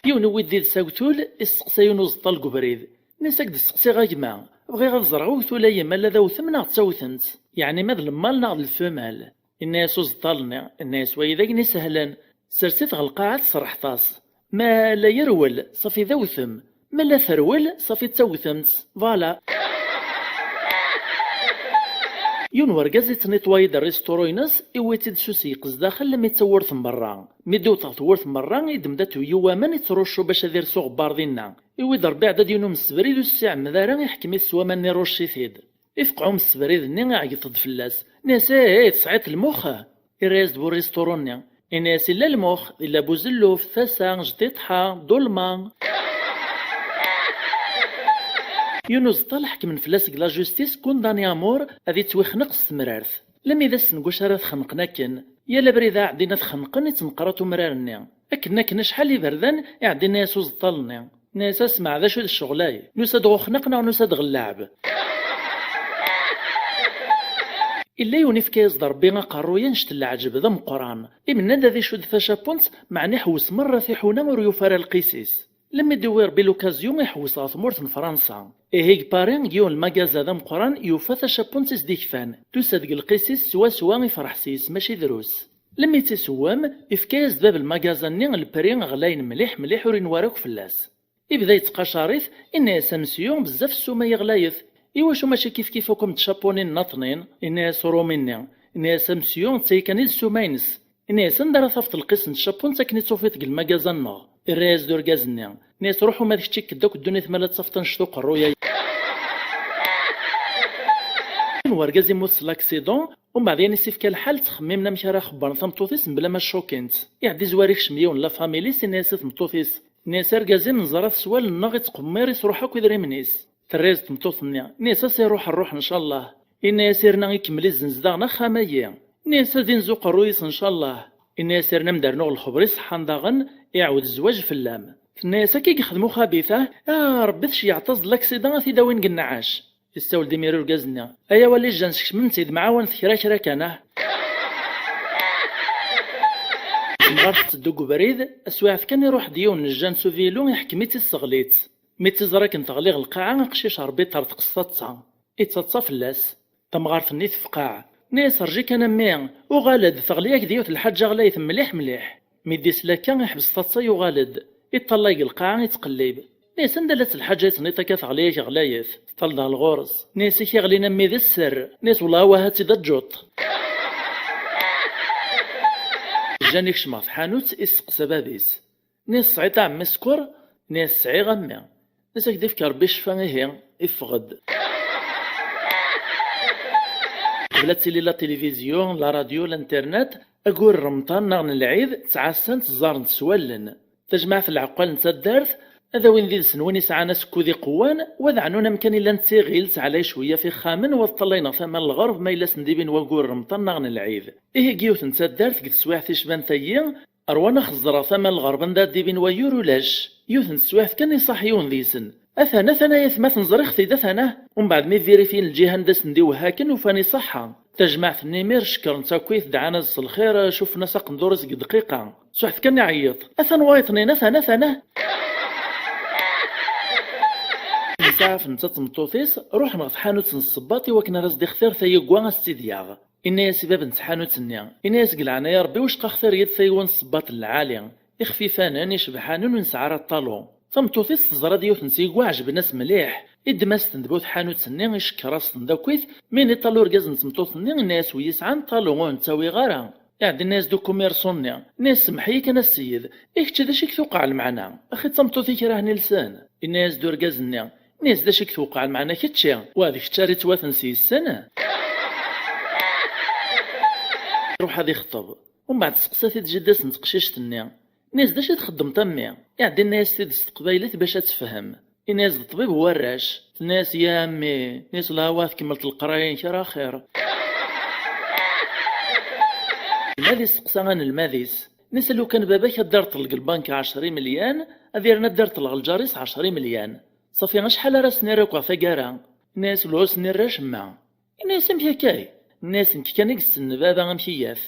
Yiwen n wid d-ides agtul, isteqsa yiwen uẓeṭṭal deg ubrid. Inna-yas: "Ad k-d-steqsiɣ a gma, bɣiɣ ad ẓreɣ agtul-ayi ma la d awtem neɣ d tawtemt, yeɛni ma d lemmal neɣ d lfemal." Inna-yas uẓeṭṭal-nni, inna-yas: "Wayi d ayen isehlen, sers-it ɣer lqaɛa, tesreḥeḍ-as. Ma la yerwel, ṣafi d awtem. Ma la terwel, ṣafi d tawtemt. Voilà." Yiwen wergaz ittniṭwayi-d rristuru-ines, iwwi-tt-id s useyyeq zdaxel, lami d tawwurt n berra. Mi d-iwweḍ ɣer tewwurt n berra, iddem-d atweyyu n waman, ittruccu bac ad irsu ɣebbar dinna. Iwwi-d Rebbi iɛedda-d yiwen umsebrid ur s-iɛemmed ara, iḥkem-it s waman-nni, irucc-it-id. Ifeq umsebrid-nni, iɛeggeḍ-d fell-as. Inna-yas: "Eh, eh, tesɛiḍ lmux?" Irra-yas-d bu rristuru-nni. Inna-yas: "Illa lmux, illa buzelluf, tasa, jṭiṭḥa, ḍulma." Yiwen uẓeṭṭal ḥekmen fell-as deg la justice, condamné à mort, ad ittwixneq s temrart. Lami d ass n wacu ara t-xenqen akken. Yal abrid ara ɛeddin ad t-xenqen, ittneqrat umrar-nni. Akken akken acḥal iberdan, iɛedda inna-yas uẓeṭṭal-nni. Inna-yas: "A smeɛ, d acu d ccɣel-ay? Nusa-d ɣ uxnaq neɣ nusa-d ɣ lleɛb?" Illa yiwen ifka-yas-d Rebbi aqerruy annect n leɛǧeb d ameqqran. Imenna-d ad icudd tacapunt, meɛna iḥewwes merra tiḥuna ur yufi ara lqis-is. Lami d-iwwi Rebbi l'occasion, iḥewwes ɣer tmurt n Fransa. Ihi deg Paris, deg yiwen n lmagaza d ameqqran, yufa tacapunt i s-d-ikfan. Tusa-d deg lqis-is swaswa, ifreḥ s-yes mačči drus. Lami tt-isewwem, ifka-yas-d bab n lmagaza-nni lpri ɣlayen mliḥ mliḥ, ur inwa ara akk fell-as. Ibda yettqacar-it, inna-yas: "A mesyu, bezzaf ssuma-yi ɣlayet. Iwacu mačči kifkif akk am tcapunin nnaṭnin?" Inna-yas urumi-nni, inna-yas: "A mesyu, d tayi kan i d ssuma-ines." Inna-yas: "Anda ara tafeḍ lqis n tcapunt akken i tt-tufiḍ deg lmagaza-nneɣ?" Irra-yas-d urgaz-nni, inna-yas: "Ruḥ uma d kečč, ikk-d akk ddunit ma la ttafeḍ annect uqerruy-agi." Yiwen wergaz immut s l'accident, umbeɛd yan i s-ifka lḥal, ttxemmimen amek ara xebbren tameṭṭut-is mebla ma ccukin-tt. Iɛedda izwar, ikcem yiwen n la famille-is, inna-yas i tmeṭṭut-is, inna-yas: "Argaz-im, neẓra-t s wallen-nneɣ, ittqemmir, isruḥ akk idrimen-is." Terra-yas-d tmeṭṭut-nni, inna-yas: "A s-iruḥ rruḥ, ncallah." Inna-yas irna ikemmel izzenz daɣen axxam-agi. Inna-yas: "Ad inzu uqerruy-is, ncallah." Inna-yas irna am d-rnuɣ lxeber iṣeḥḥan daɣen, iɛawed zzwaǧ fell-am. Tenna-yas: "Akka i yexdem uxabit, ah? Ah, Rebbi tceyyeɛ-t-as-d laksida a t-id-awin deg nneɛac." Yessawel-d imir urgaz-nni: "Ay awal ijjan, skecmem-tt-id, mɛawanet kra kra kan, ah." Temɣart tetteddu deg ubrid, taswiɛt kan iruḥ-d yiwen n jjan s uvilu, iḥkem-itt, isseɣli-tt. Mi tt-iẓra akken teɣli ɣer lqaɛa, aqcic Rebbi iṭerḍeq s taḍsa. Ittaḍsa fell-as. Tamɣart-nni tefqeɛ. Tenna-yas: "Rǧi kan a mmi, uɣal-d, teɣli-ak-d yiwet lḥaǧa ɣlayet mliḥ mliḥ." Mi d-isla akka, iḥbes taḍsa, yuɣal-d. Iṭṭalay deg lqaɛa, ittqellib. Tenna-yas: "Anda llant lḥaǧa i tniḍ akka teɣli-ak ɣlayet?" Teṭṭal-d ɣer ɣur-s. Tenna-yas: "I k-iɣlin a mmi d sser." Tenna-yas: "Wellah, awah, ad tt-id-aǧǧuṭ." Jjan ikcem ɣer tḥanut, isteqsa bab-is. Nni-as: "Tesɛiḍ a ɛemmi sskeṛ?" Nni-as: "Sɛiɣ a mmi." Nni-as: "Ad k-d-ifk Ṛebbi ccfa ihi." Iffeɣ-d. Qbel ad tili la télévision, la radio, l'internet, Aggur n Remḍan neɣ n Lɛid ttɛassan-t, ẓẓaren-t s wallen. Tajmaɛt n lɛeqqal n taddart ad awin did-sen win yesɛan asekkud iqewwan, wa ad ɛnun amkan illan d tiɣilt, ɛlay cwiya f ixxamen, wa ad ṭṭallayen ɣer tama n lɣerb ma yella sen-d-ibin waggur n Remḍan neɣ n Lɛid. Ihi deg yiwet n taddart deg teswiɛt icban tayi, rwan a xeẓẓreɣ tama n lɣerb anda ad d-ibin wayyur ulac. Yiwet n teswiɛt kan iṣaḥ yiwen deg-sen. Atan, atan ay atma, ten-ẓriɣ-t-id, atan ah! Umbeɛd mi vérifiyen lǧiha anda sen-d-iwehha akken ufan iṣaḥḥa. Tajmaɛt-nni imir cekkren-tt akkit, dɛan-as s lxir, cuffen-as aqendur-is deg dqiqa. Teswiɛt kan iɛeyyeḍ: atan wayeḍ-nni, atan, atan ah! Msaɛaf netta d tmeṭṭut-is ruḥen ɣer tḥanut n ssebbaṭ i wakken ara as-d-ixtir tayegwa a s-tt-id-yaɣ. Inna-yas i bab n tḥanut-nni, inna-yas: deg leɛnaya Rebbi, wicqa xtir-iyi-d tayegwa n ssebbaṭ n lɛali, ixfifanen, icebḥanen, ur nesɛi ara ṭṭalu. Tameṭṭut-is teẓra-d yiwet n tayegwa ɛejben-as mliḥ, iddem-as-ten-d bu tḥanut-nni, icekker-as-ten d akkit, mi iniṭal urgaz n tmeṭṭut-nni, inna-yas: wi yesɛan ṭṭalu ur nettawiɣ ara. Iɛedda inna-yas-d ukumirṣu-nni, inna-yas: semmeḥ-iyi kan a sseyed, i kečč d acu i k-tuqeɛ lmeɛna? Axi d tameṭṭut i krahen ilsen. Inna-yas-d urgaz-nni, inna-yas: d acu i k-tuqeɛ lmeɛna kečči? Wa d kečč ara ittwaten s yes-sen? Iruḥ ad ixṭeb. Umbeɛd testeqsa-t-id jida-s n teqcict-nni, inna-yas: d acu i txeddmeḍ a mmi? Iɛedda inna-yas-t-id s teqbaylit bac ad tefhem. Inna-yas: d ṭṭbib n warrac. Tenna-yas: ya a mmi, inna-yas, lhawa tkemmleḍ leqraya-inek ara axir. Lmad isteqsa anelmad-is, inna-yas: lukan baba-k ad d-irṭel deg lbank ɛecra imelyan, ad irna ad d-irṭel ɣer lǧar-is ɛecra imelyan, ṣafi acḥal ara s-nirr akk ɣer taggara? Inna-yas: ula ur s-nirr acemma. Inna-yas: amek akka? Inna-yas: nekk kan i yessen baba amek iyyat.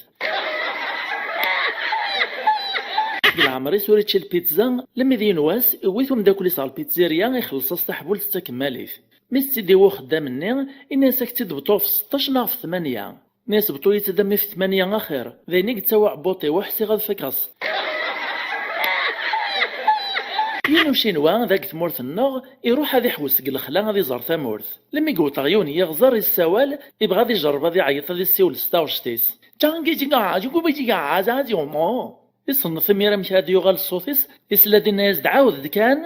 Deg leɛmer-is ur ičči lpizza, lemmi d yiwen wass iwwi-t umeddakel-is ɣer lpizzirya, ixelleṣ-as taḥbult d takemmalit. Mi s-tt-id-iwwi uxeddam-nni, inna-yas: ak-tt-id-bṭuɣ f seṭṭac neɣ f tmanya? Inna-yas: bṭu-yi-tt-id a mmi f tmanya axir, d ayen i yettawi uɛebbuṭ-iw, ur ḥsiɣ ad fakeɣ s. Yiwen ucinwa deg tmurt-nneɣ iruḥ ad iḥewwes deg lexla ad iẓer tamurt. Lemmi yewweḍ ɣer yiwen n yiɣzer, yessawal, ibɣa ad ijerreb ad iɛeyyeḍ ad issiwel s taɣect-is. Ǧangi ǧiga, ǧugu ǧiga, ẓazi umu. Iṣennet imir amek ad yuɣal ṣṣut-is, isla-d inna-yas-d: ɛawed-d kan.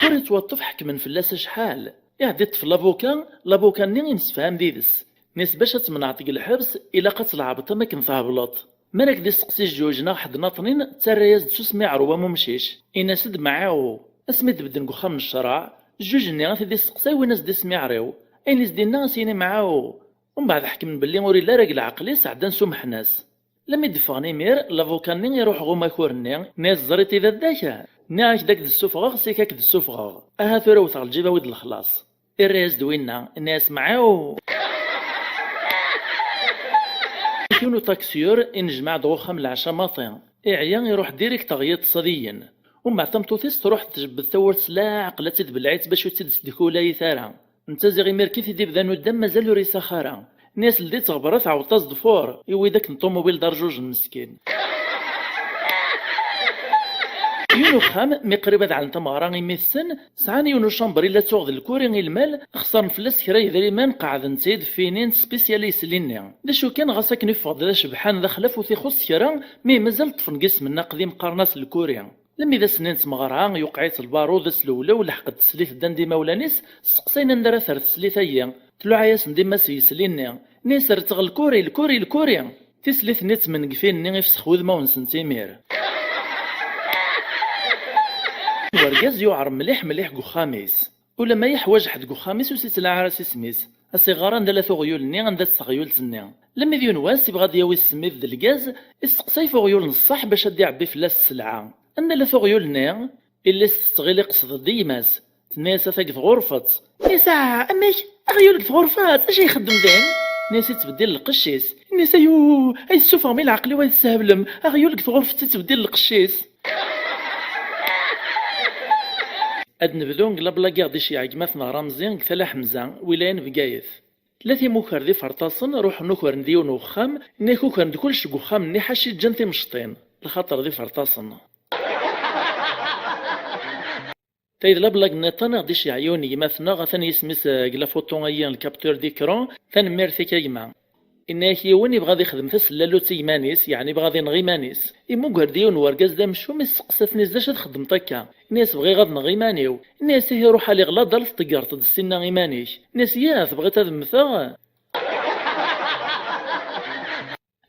Ur ittwaṭṭef, ḥekmen fell-as acḥal. Iɛedda iṭṭef labuka, labuka-nni imsefham d yid-s. Inna-yas: bac ad tmenɛeḍ deg lḥebs, ilaq ad tleɛbeḍ am akken thebleḍ. Mi ara k-d-isteqsi jjuj neɣ ḥedd naṭnin, ttarra-yas-d s usmiɛrew am umcic. Inna-yas-d: mɛiw. Asmi d-bedden deg uxxam n ccreɛ, jjuj-nni ad t-id-isteqsay win as-d-ismiɛriw. Ayen i s-d-inna ad s-yini mɛiw. Umbeɛd ḥekmen belli ur yelli ara deg leɛqel-is, ɛeddan sumḥen-as. Lemmi d-ffɣen imir, labuka-nni iruḥ ɣer umakur-nni, inna-yas: ẓriḍ-t-id a ddak? Nniɣ-ak-d ad k-d-ssufɣeɣ, sik ad k-d-ssufɣeɣ. Aha tura wteɣ lǧib, awi-d lexlaṣ. Irra-yas-d winna, inna-yas: mɛiw. Yiwen uṭaksiyur inejmaɛ-d ɣer uxxam leɛca maḍi. Iɛya, iruḥ direct ɣer yiṭṭes ad igen. Umbeɛd tameṭṭut-is truḥ tjebbed tawwurt s leɛqel ad tt-id-tbelleɛ-itt bac ur tt-id-tesdekulayi ara. Netta ziɣ imir kan i t-id-ibda nuddam mazal ur isax ara. Inna-yas: ldi-tt ɣer berra, tɛawdeḍ-as-d fur, iwwi-d akken ṭumubil d arjuj n meskin. Yiwen uxxam, mi qrib ad ɛlen tameɣra imi tessen, sɛan yiwen ucamber illa tuɣ d lkuri i lmal, xesren fell-as kra yedrimen, qeɛden-t-id, ffinin-t spécial i yesli-nni. D acu kan, ɣas akken iffeɣ-d d acebḥan d axlaf ur t-ixuṣṣ kra, mi mazal ṭṭfen deg isem-nni aqdim qqaren-as lkuri. Lemmi d ass-nni n tmeɣra, yuqeɛ-itt lbaṛud, aslewlew, lḥeqq d teslit ddan-d imawlan-is, steqsayen anda ara terr teslit-agi. Tluɛa-yasen-d yemma-s yesli-nni, inna-yas: rret ɣer lkuri, lkuri, lkuri! Tislit-nni d tmengfin-nni ifsex wudmawen-nsent imir. Wergaz yuɛer mliḥ, mliḥ deg uxxam-is. Ulamma yeḥwaǧ ḥedd deg uxxam-is ur s-ittlaɛi ara s isem-is. A s-iɣer anda-tt teɣyult-nni, anda-tt teɣyult-nni. Lemmi d yiwen wass ibɣa ad d-yawi ssmid d lgaz, isteqsay f uɣyul n ṣṣeḥ bac ad d-iɛebbi fell-as sselɛa. Anda-tt teɣyult-nni? Illi-s tettɣil iqsed-d i gma-s. Tenna-yas: ata deg tɣurfet. Inna-yas: ah, amek? Aɣyul deg tɣurfet, acu ixeddem din? Inna-yas: ittbeddil lqecc-is. Inna-yas: ayu, ay tessufɣem i leɛqel-iw, ay tesseheblem, aɣyul deg tɣurfet ittbeddil lqecc-is. Ad nebdu deg lablagi i ɣ-d-iceyyeɛ gma-tneɣ Ramzi deg Tala Ḥemza, wilaya n Bgayet. Tella timukar d iferṭasen, ruḥen ukren-d yiwen uxxam, nna-k ukren-d kullec deg uxxam-nni ḥaca i ǧǧan timecṭin, lxaṭer d iferṭasen. Tayi d lablagi nniḍen i ɣ-d-iceyyeɛ yiwen n gma-tneɣ, atan yisem-is, eh, deg la photo-ayi n le capteur d'écran, tanemmirt-ik a gma. Inna-yak yiwen ibɣa ad ixdem tasellalut i yiman-is, yeɛni ibɣa ad ineɣ iman-is. Imuger-d yiwen n wergaz d amcum, isteqsa-t, inna-yas: d acu ad txeddmeḍ akka? Inna-yas: bɣiɣ ad nɣeɣ iman-iw. Inna-yas: ihi ruḥ a liɣla, ad tḍeggreḍ-d ssinna iman-ik. Inna-yas: yah, tebɣiḍ ad mmteɣ?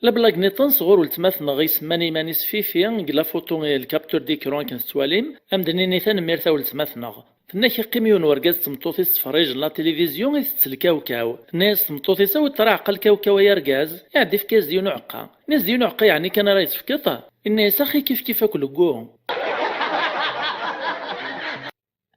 Lablag nniḍen sɣur weltma-tneɣ isemman iman-is Fifi, deg la photo, eh, le capture d'écran akken tettwalim, ad m-d-nini tanemmirt a weltma-tneɣ. Tenna-k iqqim yiwen wergaz d tmeṭṭut-is ttferrijen la télévision, itett lkawkaw. Tenna-yas tmeṭṭut-is: "Awi-d ṭra ɛeqqa lkawkaw ay argaz." Iɛedda ifka-yas-d yiwen uɛeqqa. Tenna-yas: "D yiwen uɛeqqa yeɛni kan ara yi-tefkeḍ?" Inna-yas: "Axi kifkif akk leggu."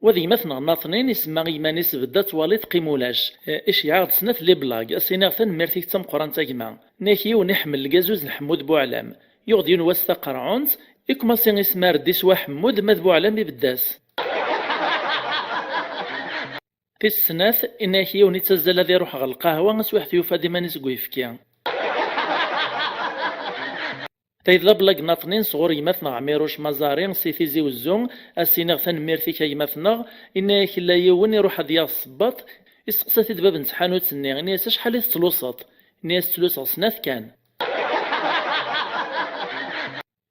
Wa d gma-tneɣ Naṭnin, isemma i yiman-is Bedda Twaliḍ Qim Ulac. Eh, iceyyeɛ-aɣ-d snat les blagues, a s-iniɣ tanemmirt-ik d tameqqrant a gma. Nnak yiwen iḥemmel lgazuz n Ḥemmud Buɛlam. Yuɣ-d yiwen wass taqerɛunt, ikumaṣi ismar-d iswa Ḥemmud, ma d Buɛlam ibedda-s. Tis snat, inna-yak yiwen ittazzal ad iruḥ ɣer lqahwa, aswiḥet yufa-d iman-is deg uyefki. Tayeḍ lablag Naṭnin sɣur gma-tneɣ Ɛmiruc Maẓari si Tizi Wezzu, a s-iniɣ tanemmirt-ik a gma-tneɣ. Inna-yak illa yiwen iruḥ ad yaɣ ssebbaṭ, isteqsa-t-id bab n tḥanut-nni, inna-yas: "Acḥal i tettluseḍ?" Inna-yas: "Ttluseɣ snat kan."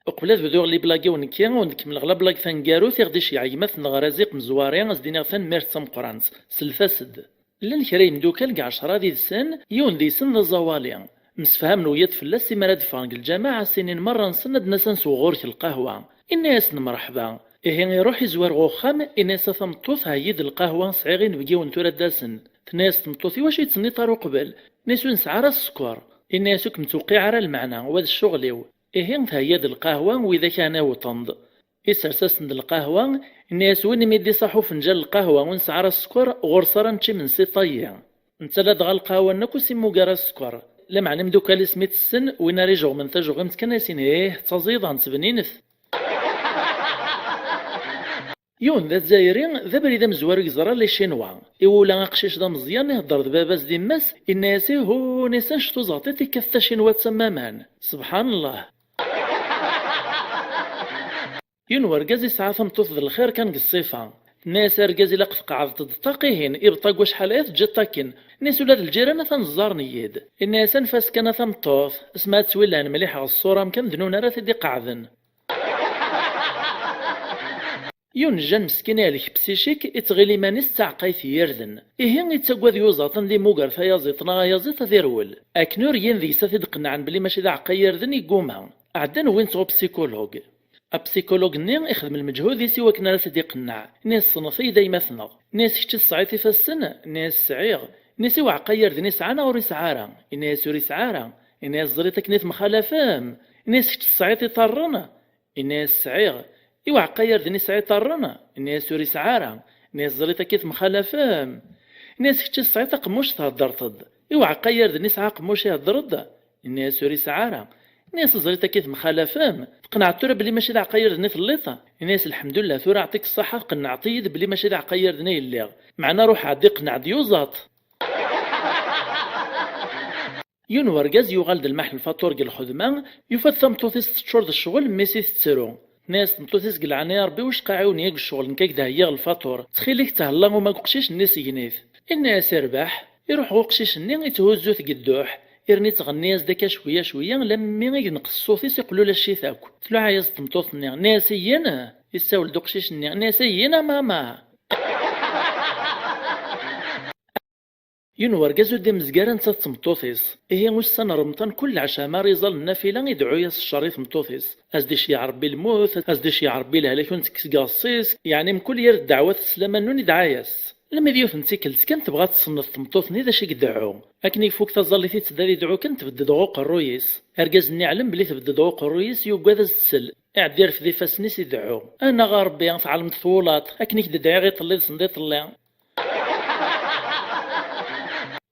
Uqbel ad bduɣ les blagues-iw nekki, ur d-kemmleɣ lablag taneggarut i ɣ-d-iceyyeɛ gma-tneɣ Raziq Mezwari, a s-d-iniɣ tanemmirt d tameqqrant. Slet-as-d. Llan kra yemdukal deg ɛecra did-sen, yiwen deg-sen d aẓawali. Msefhamen wiyaḍ fell-as imi ara d-ffɣen deg lǧameɛ, a s-inin merra-nsen ad d-nas ad nsew ɣur-k lqahwa. Inna-yasen mreḥba. Ihi iruḥ izwar ɣer uxxam, inna-yas: "A tameṭṭut, heyyi-d lqahwa, sɛiɣ inebgiwen tura ad d-asen." Tenna-yas tmeṭṭut: "I wacu i tt-tenniḍ ara uqbel?" Inna-yas: "Ur nesɛi ara sskeṛ." Inna-yas: "Ur kem-tewqiɛ ara lmeɛna, wa d ccɣel-iw." Ihi theyya-d lqahwa, widak ɛni wwḍen-d. Isers-asen-d lqahwa, inna-yas: "Win imi d-iṣaḥ ufenǧal n lqahwa ur nesɛi ara sskeṛ, ɣur-s ara nečč imensi ṭayyi." Netta ladɣa lqahwa-nni akk ur s-immug ara sskeṛ. Lameɛna imdukal-is mi tt-ssen, win ara ijeɣmen tajeɣimt kan a s-inin: "Ih, d taẓiḍant, bninet." Yiwen d azzayri, d abrid amezwaru i yeẓra les Chinois. Iwula aqcic d ameẓyan, ihedder d baba-s d yemma-s, inna-yas: "Ihu, nisa anect uẓaṭiṭ ikkat tacinwat d tamaman. Subḥan Llah." Yiwen wergaz isɛa tameṭṭut d lxir kan deg ṣṣifa. Tenna-yas: "Argaz, ilaq tqeɛdeḍ-d ṭṭaq ihin, ibṭa deg wacḥal aya teǧǧiḍ-t akken." Inna-yas: "Ula d lǧiran atan ẓẓaren-iyi-d." Inna-yas: "Anef-as kan a tameṭṭut, asma ad tt-wilan mliḥ ɣer ṣṣura amkan d nuna ara t-id-iqeɛden." Yiwen n jjan meskin ihlek psychique, ittɣil iman-is d taɛeqqayt n yirden. Ihi ittagad yuẓaṭ anda immuger tayaziḍt neɣ ayaziḍ ad irwel. Akken ur yin deg-s ad t-id-qennɛen belli mačči d aɛeqqa n yirden, yegguma. Ɛeddan wwin-t ɣer upsikulug. Apsikulug-nni ixdem lmeǧhud-is i wakken ara t-id-iqenneɛ. Inna-yas: "Tessneḍ-iyi-d a gma-tneɣ." Inna-yas: "Kečč tesɛiḍ ifassen?" Inna-yas: "Sɛiɣ." Inna-yas: "I uɛeqqa n yirden i sɛan neɣ ur isɛi ara?" Inna-yas: "Ur isɛi ara." Inna-yas: "Ẓer-it akken i temxalafem." Inna-yas: "Kečč tesɛiḍ iṭarren?" Inna-yas: "Sɛiɣ." "I uɛeqqa n yirden i sɛi iṭarren?" Inna-yas: "Ur isɛi ara." Inna-yas: "Ẓer-it akka i temxalafem." Inna-yas: "Kečč i tesɛiḍ aqemmuc theddreḍ-d. I uɛeqqa n yirden i sɛa aqemmuc ihedder-d?" Inna-yas: "Ur isɛi ara." Inna-yas: "Ẓer-it akka i temxalafem. Tqenɛeḍ tura belli mačči d aɛeqqa n yirden i telliḍ?" Inna-yas: "Lḥemdullah, tura aɛṭik ṣṣaḥa, tqennɛeḍ-iyi-d belli mačči d aɛeqqa n yirden i lliɣ. Meɛna ruḥ ɛeddi qenneɛ-d yuẓaṭ." Yiwen wergaz yuɣal-d lmaḥ lfaṭur deg lxedma, yufa-d tameṭṭut-is teččur d ccɣel, mmi-s i tettru. Tenna-yas tmeṭṭut-is: "Deg leɛnaya Rebbi, wicqa ɛiwen-iyi deg ccɣel, nekk ad k-d-heyyiɣ lfaṭur. Ttxil-k, thella uma deg uqcic-nni sgen-it." Inna-yas: "Irbeḥ." Iruḥ ɣer uqcic-nni, itthuzzu-t deg dduḥ, irni ittɣenni-yas-d akka cwiya cwiya, lammi i yenqes ṣṣut-is, iqlulac-it akk. Tluɛa-yas-d tmeṭṭut-nni, tenna-yas: "Iyyen!" Issawel-d uqcic-nni, tenna-yas: "Iyyen a mama!" Yiwen wergaz ur d-imezgar netta d tmeṭṭut-is. Ihi ussan n Remḍan kul lɛecṛa mi ara iẓẓal nnafila, ideɛɛu-yas cceṛ i tmeṭṭut-is. A s-d-iceyyeɛ Ṛebbi lmut, a s-d-iceyyeɛ Ṛebbi lehlak ur nettekkes deg iɣes-is, yeɛni mkul yir ddeɛwat s laman-nni idɛa-yas. Almi d yiwet n tikkelt kan tebɣa ad tṣennet tmeṭṭut-nni d acu i ideɛɛu. Akken i ifuk taẓallit i tedda ad ideɛɛu kan tbedd-d ɣer uqerruy-is. Argaz-nni iɛlem belli tbedd-d ɣer uqerruy-is, yugad ad s-tsel. Iɛedda irfed ifassen-is ideɛɛu. Anaɣ a Ṛebbi, tɛelmeḍ twulaḍ, akken i k-d-dɛiɣ iḍelli d sendiḍelli.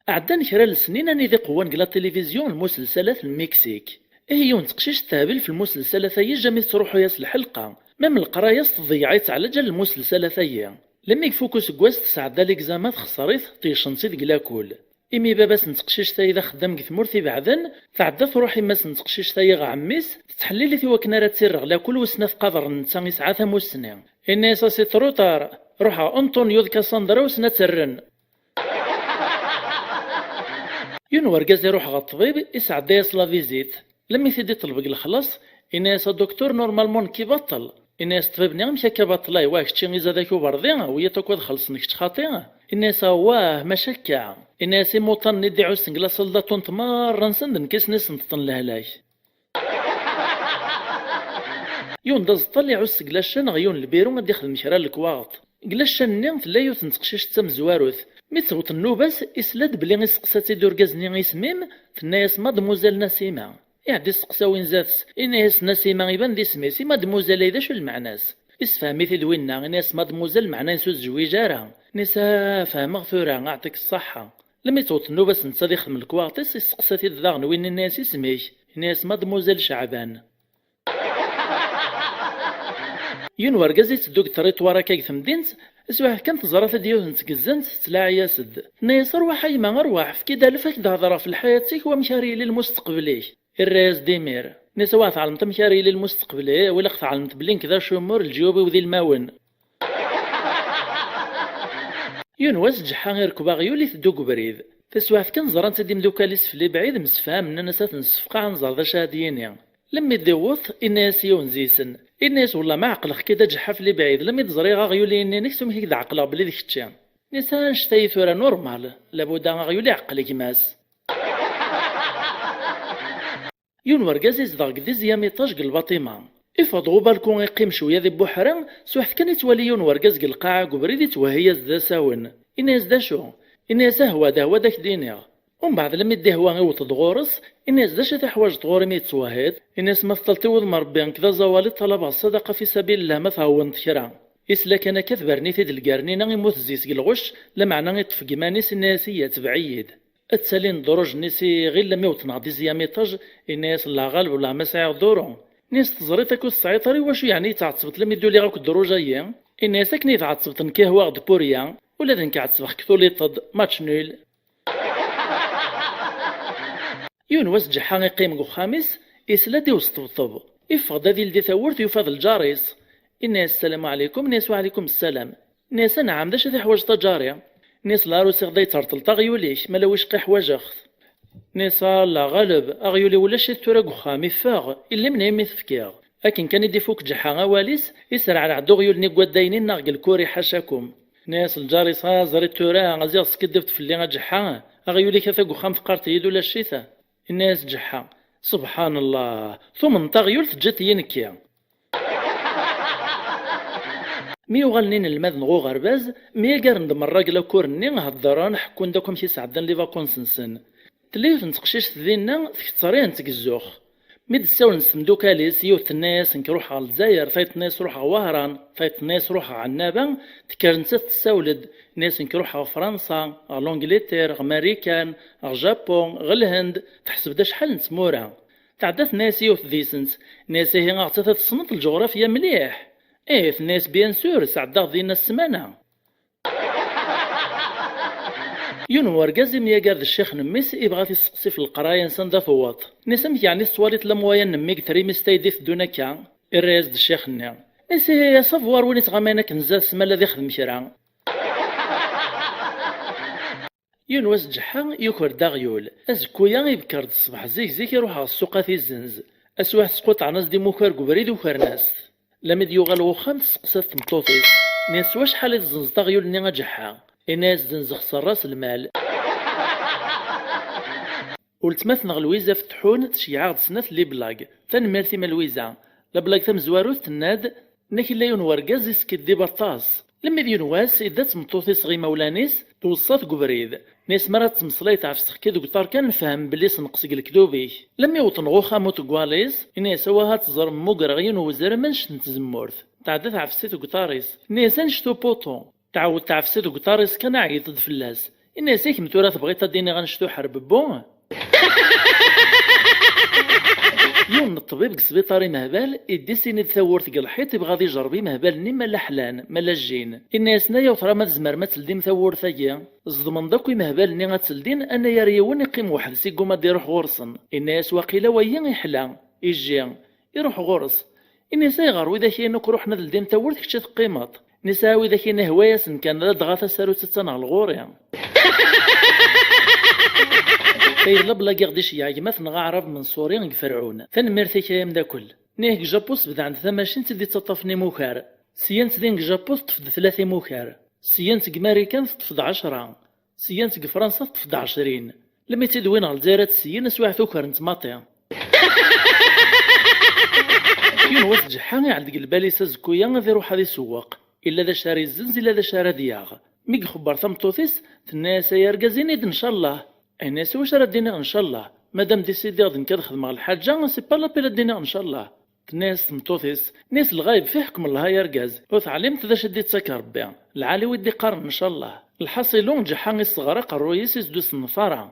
Ɛeddan kra n lesnin anida qwan deg la télévision lmuselsalat n Miksik. Ihi yiwen n teqcict tehbel f lmuselsalat-agi, jamais tettruḥu-yas lḥelqa. Même leqraya-s tḍeyyeɛ-itt ɛlaǧal lmuselsalat-agi. Lemmi ifuk useggas tesɛedda l'examen texṣer-it, teyceḍ-tt-id deg lakul. Imi baba-s n teqcict-agi d axeddam deg tmurt ibeɛden, tɛedda truḥ yemma-s n teqcict-agi ɣer ɛemmi-s, tettḥellil-it i wakken ara tt-irr ɣer lakul wissen ad tqader netta isɛa tamussni. Inna-yas: "A si truṭar, ruḥ ɣer Antonio d Cassandra wissen ad tt-rren." Yiwen wergaz iruḥ ɣer ṭṭbib, isɛedda-yas la visite. Lemmi t-id-iṭleb deg lexlaṣ, inna-yas: "A docteur, normalement nekk ibaṭel." Inna-yas ṭṭbib-nni: "Amek akka baṭel-a, wa kečči izad-ak uberḍi, wiyaḍ akk ad xellṣen, kečč xaṭi?" Inna-yas: "Awah, maca akka." Inna-yas: "Imuṭan-nni d-iɛussen deg la salle d'attente merra-nsen, d nekk i sen-isenṭṭen lehlak." Yiwen d aẓeṭṭal iɛuss deg la chaîne neɣ yiwen lbiru ad d-ixdem kra n lekwaɣeḍ. Deg la chaîne-nni tella yiwet n teqcict d tamezwarut. Mi tt-tewweḍ nnuba-s, isla-d belli iseqsa-tt-id urgaz-nni isem-im, tenna-yas: "Mademoiselle Nasima." Iɛedda isteqsa win zdat-s, inna-yas: "Nasima iban d isem-is, i mademoiselle-a d acu lmeɛna-s?" Isefhem-it-id winna, inna-yas: "Mademoiselle, meɛna-ines ur tezwij ara." Inna-yas: "Ah, fehmeɣ tura, aɛṭik ṣṣaḥa." Lmi tewweḍ nnuba-s netta ad ixdem lekwaɣeḍ-is, isteqsa-t-id daɣen winna, inna-yas: "Isem-ik?" Inna-yas: "Mademoiselle Ceɛban." Yiwen wergaz itteddu deg ṭriṭwar akka deg temdint, taswiɛt kan teẓra-t-id yiwet n tgezzant tettlaɛi-yas-d. Tenna-yas: "Rwaḥ a yemma, rwaḥ, efk-id alef ad k-d-hedreɣ ɣef lḥayat-ik wamek ara yili lmusteqbel-ik." Irra-yas-d imir. Inna-yas: "Awah, tɛelmeḍ amek ara yili lmusteqbel? Eh, ilaq tɛelmeḍ belli nekk d acumur, leǧyub-iw d ilmawen." Yiwen wass Ǧeḥḥa irekb aɣyul iteddu deg ubrid. Taswiɛt kan ẓran-tt-id imdukal-is f lebɛid, msefhamen, nnan-as ad t-nessefqeɛ ad nẓer d acu ara d-yini. Lemmi d-iwweḍ, inna-yas yiwen deg-sen. Inna-yas: "Wellah ma ɛeqleɣ-k-id a Ǧeḥḥa f lebɛid, lemmi d-ẓriɣ aɣyul-ihin-inek s umek i k-d-ɛeqleɣ belli d kečči." Inna-yas: "Annect-ayi tura normal, labuda aɣyul iɛeqqel gma-s." Yiwen wergaz izdeɣ deg dizyam iṭaj deg lbaṭima. Iffeɣ-d ɣer ubalku iqqim cwiya di buḥra, swiḥt kan ittwali yiwen wergaz deg lqaɛa deg ubrid ittwehhi-yas-d d asawen. Inna-yas: "D acu?" Inna-yas: "Ahwa-d, ahwa-d ad k-d-iniɣ." Umbeɛd lemmi d-ihwa iwweḍ-d ɣur-s, inna-yas: "D acu i teḥwaǧeḍ ɣur-i mi tettwehhiḍ?" Inna-yas: "Ma teṭṭleḍ i wudem n Ṛebbi, nekk d aẓawali, ṭṭalabeɣ ṣṣadaqa fi sabilillah ma tɛewwneḍ kra." Isla kan akka tberni-t-id lgernina, immut zzi-s deg lɣecc, lameɛna iṭṭef deg iman-is, inna-yas: "Iyya, tbeɛ-iyi-d." Ad ttalin ddruj-nni s iɣil lammi wwḍen ɣer dizyam iṭaj, inna-yas: "Llah ɣaleb, wellah ma sɛiɣ duru." Inna-yas: "Teẓriḍ akk ur tesɛiḍ ara, iwacu yeɛni i tɛettbeḍ lammi d-uliɣ akk ddruj-ayi?" Inna-yas: "Akken i tɛettbeḍ nekk ihwa-ɣ-d pour rien, ula d nekk ɛettbeɣ-k tuliṭ-d, match nul." Yiwen wass Ǧeḥḥa iqqim deg uxxam-is, isla-d i usṭebṭeb. Iffeɣ-d ad yeldi tawwurt, yufa d lǧar-is. Inna-yas: "Ssalamu ɛlikum." Inna-yas: "Wa ɛlikum ssalam." Inna-yas: "Anɛam, d acu i teḥwaǧeḍ a ǧari?" Inna-yas: "Llah, ar usiɣ-d ad yi-terṭleḍ aɣyul-ik, ma la wicqa ḥwaǧeɣ-t." Inna-yas: "A Llah ɣaleb, aɣyul-iw ulac-it tura deg uxxam, iffeɣ, illi menhu i m-t-fkiɣ?" Akken kan i d-ifuk Ǧeḥḥa awal-is, isreɛreɛ-d uɣyul-nni deg waddaynin neɣ deg lkuri ḥacakum. Inna-yas lǧar-is: "A ẓer-it tura, a ziɣ teskiddibeḍ fell-i a Ǧeḥḥa, aɣyul-ik ata deg uxxam teqqareḍ-iyi-d ulac-it." Inna-yas Ǧeḥḥa: "Subḥan Llah, tumneḍ aɣyul teǧǧiḍ-iyi nekki." Mi uɣalen inelmaden ɣer uɣerbaz, myagaren-d merra deg lakur-nni, heddren, ḥekkun-d akk amek i sɛeddan les vacances-nsen. Tella yiwet n teqcict dinna, tketter-ihen seg zzux. Mi d-ssawlen s temdukal-is, yiwet tenna-yas: "Nekk ruḥeɣ ɣer Lezzayer", tayeḍ tenna-yas: "Ruḥeɣ Wehran", tayeḍ tenna-yas: "Ruḥeɣ Ɛennaba", tekker nettat tessawel-d, tenna-yas: "Nekk ruḥeɣ ɣer Fransa, ɣer l'Angleterre, ɣer Marikan, ɣer Japun, ɣer Lhend", teḥseb-d acḥal n tmura. Tɛedda tenna-yas i yiwet deg-sent, tenna-yas: "Ihi aɣ-tt-ata tessneḍ lǧuɣrafya mliḥ?" "Ih", tenna-yas, "bien sûr, sɛeddaɣ dinna ssmana." Yiwen n urgaz imyagar d ccix n mmi-s, ibɣa ad t-isteqsi ɣef leqraya-ines anda tewweḍ. Inna-yas: "Amek yeɛni tettwaliḍ la moyenne n mmi deg trimist-a i d-iteddun akka?" Irra-yas-d ccix-nni. Inna-yas: "Ihi, à savoir win ittɣamayen akken zdat-s ma la ad ixdem kra." Yiwen wass Ǧeḥḥa yuker-d aɣyul. Azekku-ya ibker-d ṣṣbeḥ zik zik, iruḥ ɣer ssuq ad t-izzenz. Aswiɛt squṭɛen-as-d imukar deg ubrid, ukren-as-t. Lami d-yuɣal ɣer uxxam, testeqsa-t tmeṭṭut-is, tenna-yas: "S wacḥal i tezzenzeḍ aɣyul-nni a Ǧeḥḥa?" Inna-yas: "Zzenzeɣ s ras lmal." Weltma-tneɣ Lwiza Fetḥun tceyyeɛ-aɣ-d snat n liblag. Tanemmirt-im a Lwiza. Lablag tamezwarut tenna-d: "Nekk illa yiwen wergaz iskiddib aṭas." Lemmi d yiwen wass, idda d tmeṭṭut-is ɣer imawlan-is, tweṣṣa-t deg ubrid. Tenna-yas: "Mi ara tettmeslayeḍ ɣef sseq-ik deg uṭar kan, nefhem belli senqes deg lekdub-ik." Lemmi wwḍen ɣer uxxam uṭeggal-is, inna-yas: "Awah, ad teẓrem, mmugreɣ yiwen n wezrem annect n tzemmurt." Tɛedda tɛefsi-t deg uṭar-is. Tenna-yas: "Annect upuṭu." Tɛawed tɛefsi-t deg uṭar-is kan, ɛyiḍ-d fell-as. Inna-yas: "I kemm tura tebɣiḍ ad d-iniɣ annect uḥerbebbu?" Yiwen n ṭṭbib deg sbiṭar imehbal, idda-s ini-d tawwurt deg lḥiṭ, ibɣa ad ijerreb imehbal-nni ma la ḥlan, ma la jjin. Inna-yasen: "Ayaw tura ma tzemrem ad teldim tawwurt-agi?" Ẓedmen-d akk imehbal-nni ad tt-ldin, anayer yiwen iqqim weḥd-s, igguma ad iruḥ ɣur-sen. Inna-yas: "Waqila wayi iḥla, ijji." Iruḥ ɣur-s. Inna-yas: "Ayɣer widak-ayen akk ruḥen ad ldin tawwurt, kečč i teqqimeḍ?" Inna-yas: "A widak-ayen ihwa-yasen kan, ladɣa tasarut attan ɣer lɣur-i." Tayeḍ lablag i ɣ-d-iceyyeɛ gma-tneɣ aɛrab Menṣuri deg Ferɛun. Tanemmirt-ik ay amdakel. Nih deg Japu sbedɛen-d tamacint i d-ittaṭṭafen imukar. Sya n tdin deg Japu teṭṭef-d tlata imukar. Sya n deg Marikan teṭṭef-d ɛecra. Sya n deg Fransa teṭṭef-d ɛecrin. Lmi tt-id-wwin ɣer Lezzayer ad tt-seyyen, aswiɛt ukren-tt maṭi. Yiwen wa tǧeḥḥa iɛell deg lbal-is azekku-ya ad iruḥ ad isewweq. Illa d acu ara izzenz, illa d acu ara d-yaɣ. Mi ixebber tameṭṭut-is, tenna-yas: "Ay argaz, ini-d ncallah." Ini-as: "Iwacu ara d-iniɣ ncallah? Madam décidiɣ-d nekk ad xedmeɣ lḥaǧa, c'est pas la peine ad d-iniɣ ncallah." Tenna-yas tmeṭṭut-is, tenna-yas: "Lɣayeb fi ḥekm Allah ay argaz, ur teɛlimeḍ d acu i d-ittak Rebbi. Lɛali wi d-iqqaren ncallah." Lḥaṣilu, ǧeḥḥa isseɣer aqerruy-is, is d-ur s-neffara.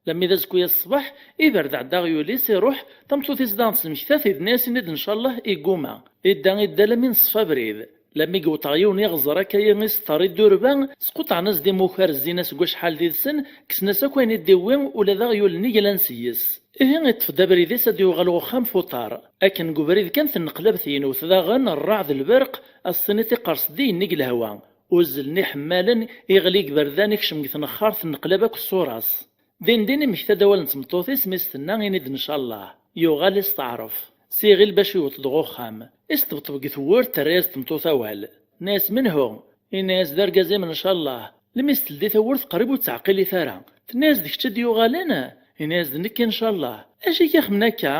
Lammi d azekku-ya ṣṣbeḥ, iberd-d aɣyul-is, iruḥ, tameṭṭut-is daɣen tesmekta-t, tenna-yas: "Ini-d ncallah." Igguma. Idda, idda, lammi neṣfa abrid. Lammi yewweṭ ɣer yiwen yiɣẓer akka-yi iseṭṭer i ddurba, squṭɛen-as-d imukar, zzin-as deg wacḥal did-sen, kksen-as akk ayen i d-iwwi, ula d aɣyul-nni glan seg-s. Ihi iṭṭef-d abrid-is ad d-yuɣal ɣer uxxam f uṭar. Akken deg ubrid kan tenneqlab teynewt daɣen, rreɛd, lberq, as-tiniḍ iqers-d igenni deg lehwa. Uzzlen iḥemmalen, iɣli deg iberdan, ikcem deg tnexxart, tenneqlab akk ṣṣura-s. Din din imekta-d awal n tmeṭṭut-is, mi s-tenna: "Ini-d ncallah." Yuɣal isteɛref. S iɣil bac iwweḍ-d ɣer uxxam. Isṭebṭeb deg tewwurt, terra-yas tmeṭṭut awal. Tenna-yas: "Menhu?" Ini-yas: "D argaz-im ncallah." Lmi s-teldi tawwurt qrib ur tt-teɛqil ara. Tenna-yas: "D kečč i d-yuɣalen?" Ini-yas: "D nekk ncallah." "Acu i k-ixemmen akka?"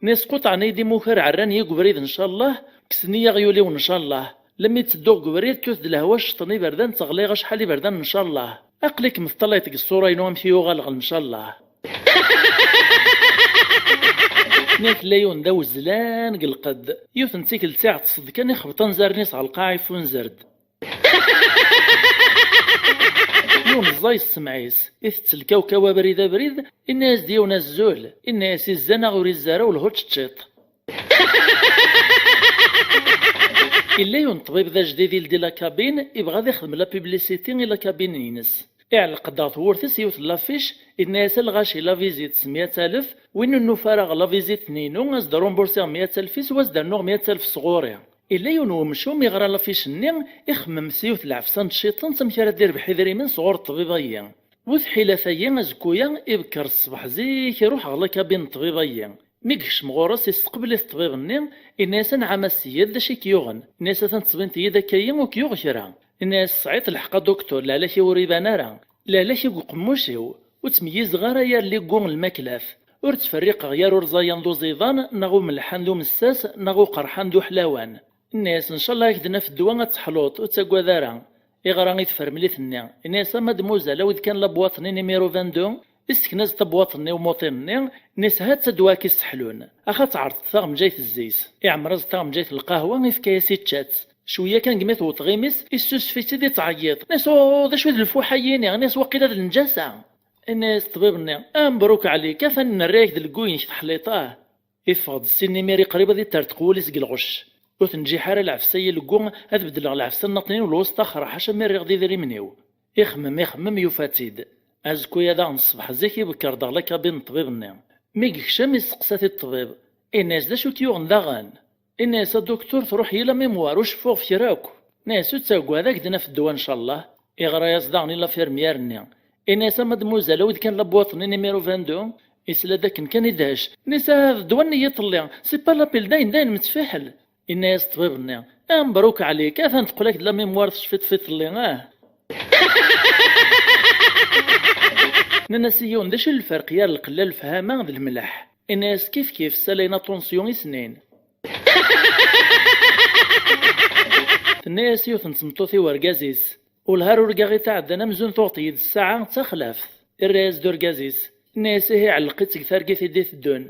Ini-yas: "Quṭɛen-iyi-d imukar, ɛerran-iyi deg ubrid ncallah, kksen-iyi aɣyul-iw ncallah. Lemmi ttedduɣ deg ubrid, tewwet-d lehwa, ceṭṭen iberdan, tteɣliɣ acḥal iberdan ncallah. Aql-ikem teṭṭalayeḍ deg ṣṣura-inu amek i yuɣal ɣer ncallah." Nniɣ-ak, tella yiwen d awezlan deg lqedd. Yiwet n tikkelt iɛeṭṭes-d kan, ixbeṭ anzaren-is ɣer lqaɛa, ifunzer-d. Yiwen ẓẓay ssmaɛ-is, itett lkawkaw abrid abrid, inna-yas-d yiwen: "Azul." Inna-yas: "Izzan aɣ ur izzi ara, welhu ččeṭ." Illa yiwen ṭṭbib d ajdid ildi la cabine, ibɣa ad ixdem la publicité i la cabine-ines. Iɛelleq-d ɣer tewwurt-is yiwet n l'affiche, inna-yas: "A lɣaci, la visite s meyya alef, win ur nufi ara ɣer la visite-nni-inu, ad s-d-rumbursiɣ meyya alef-is, u ad s-d-rnuɣ meyya alef sɣur-i." Illa yiwen wemcum iɣra l'affiche-nni, ixemmem s yiwet n lɛefsa n tciṭent amek ara d-irbeḥ idrimen sɣur ṭṭbib-agi. Bu tḥila tayi, azekku-ya, ibekker ṣṣbeḥ zik, iruḥ ɣer la cabine n ṭṭbib-agi. Mi yekcem ɣur-s, isteqbel-it ṭṭbib-nni, inna-yas: "Anɛam a ssyed, d acu i k-yuɣen?" Inna-yas: "Atan ttbint-iyi-d akka-yi, ur k-yuɣ kra." Inna-yas: "Tesɛiḍ lḥeqq a duktur, lehlak-iw ur iban ara. Lehlak-iw deg uqemmuc-iw. Ur ttmeyyizeɣ ara yar liggu n lmaklat. Ur ttferriqeɣ yar urẓayan d uẓidan, neɣ umelḥan d umessas, neɣ uqerḥan d uḥlawan." Inna-yas: "Ncallah ad k-d-naf ddwa ad teḥluḍ, ur ttagad ara." Iɣra i tfermlit-nni. Inna-yas: "A mademoiselle, awi-d kan la boîte-nni numéro vingt-deux." Issekna-as-d tabwaṭ-nni i umuṭin-nni, inna-yas: "Ha-tt-a ddwa-k isseḥlun. Ax ad tɛerḍeḍ taɣenǧayt zzit." Iɛemmer-as-d taɣenǧayt n lqahwa, ifka-yas, ičča-tt. Cwiya kan deg mi tewweḍ ɣer imi-s, issusef-itt-id, ittɛeyyiḍ. Inna-yas: "Oh, d acu i d lfuḥ-ayi-ni?" Inna-yas: "Waqila d lǧasa." Inna-yas ṭṭbib-nni: "Ah, mebruk ɛlik, atan nerra-yak-d leggu-inek teḥliḍ-t, ah." Iffeɣ-d ssin imir, iqrib ad iterteq wul-is deg lɣecc. Ur tenǧiḥ ara lɛefsa i leggu, ad beddleɣ lɛefsa n naṭnin u lwesṭa axer, ḥaca mi rriɣ d idrimen-iw. Ixemmem, ixemmem, yufa-tt-id. Azekku-ya daɣen ṣṣbeḥ zik, ibekker-d ɣer la cabine n ṭṭbib-nni. Mi yekcem, isteqsa-t-id ṭṭbib. Inna-yas: "D acu i k-yuɣen daɣen?" Inna-yas: "A duktur, truḥ-iyi la mémoire, ur ceffuɣ ɣef kra akk." Inna-yas: "Ur ttagad, ad k-d-naf ddwa, ncallah." Iɣra-yas daɣen i lafirmyar-nni. Inna-yas: "A mademoiselle, awi-d kan la boîte-nni numéro vingt-deux." Isla-d akken kan idhec. Inna-yas: "Ah, d ddwa-nni n yiṭelli. C'est pas la peine, dayen, dayen, mettfiḥel." Inna-yas ṭṭbib-nni: "Ah, mebruk ɛlik, atan teqqel-ak-d la mémoire, tecfiḍ f iṭelli, ah." Nnan-as i yiwen: "D acu i lferq gar lqella n lefhama d lemleḥ?" Inna-yas: "Kif kif, ssalayen aṭunsyu i snin." Tenna-yas yiwet n tmeṭṭut i urgaz-is: "Wellah ar urgaɣ i tɛeddan amzun tuɣeḍ-iyi-d ssaɛa d taxlaft." Irra-yas-d urgaz-is, inna-yas: "Ihi ɛelleq-itt deg targit i d-iteddun."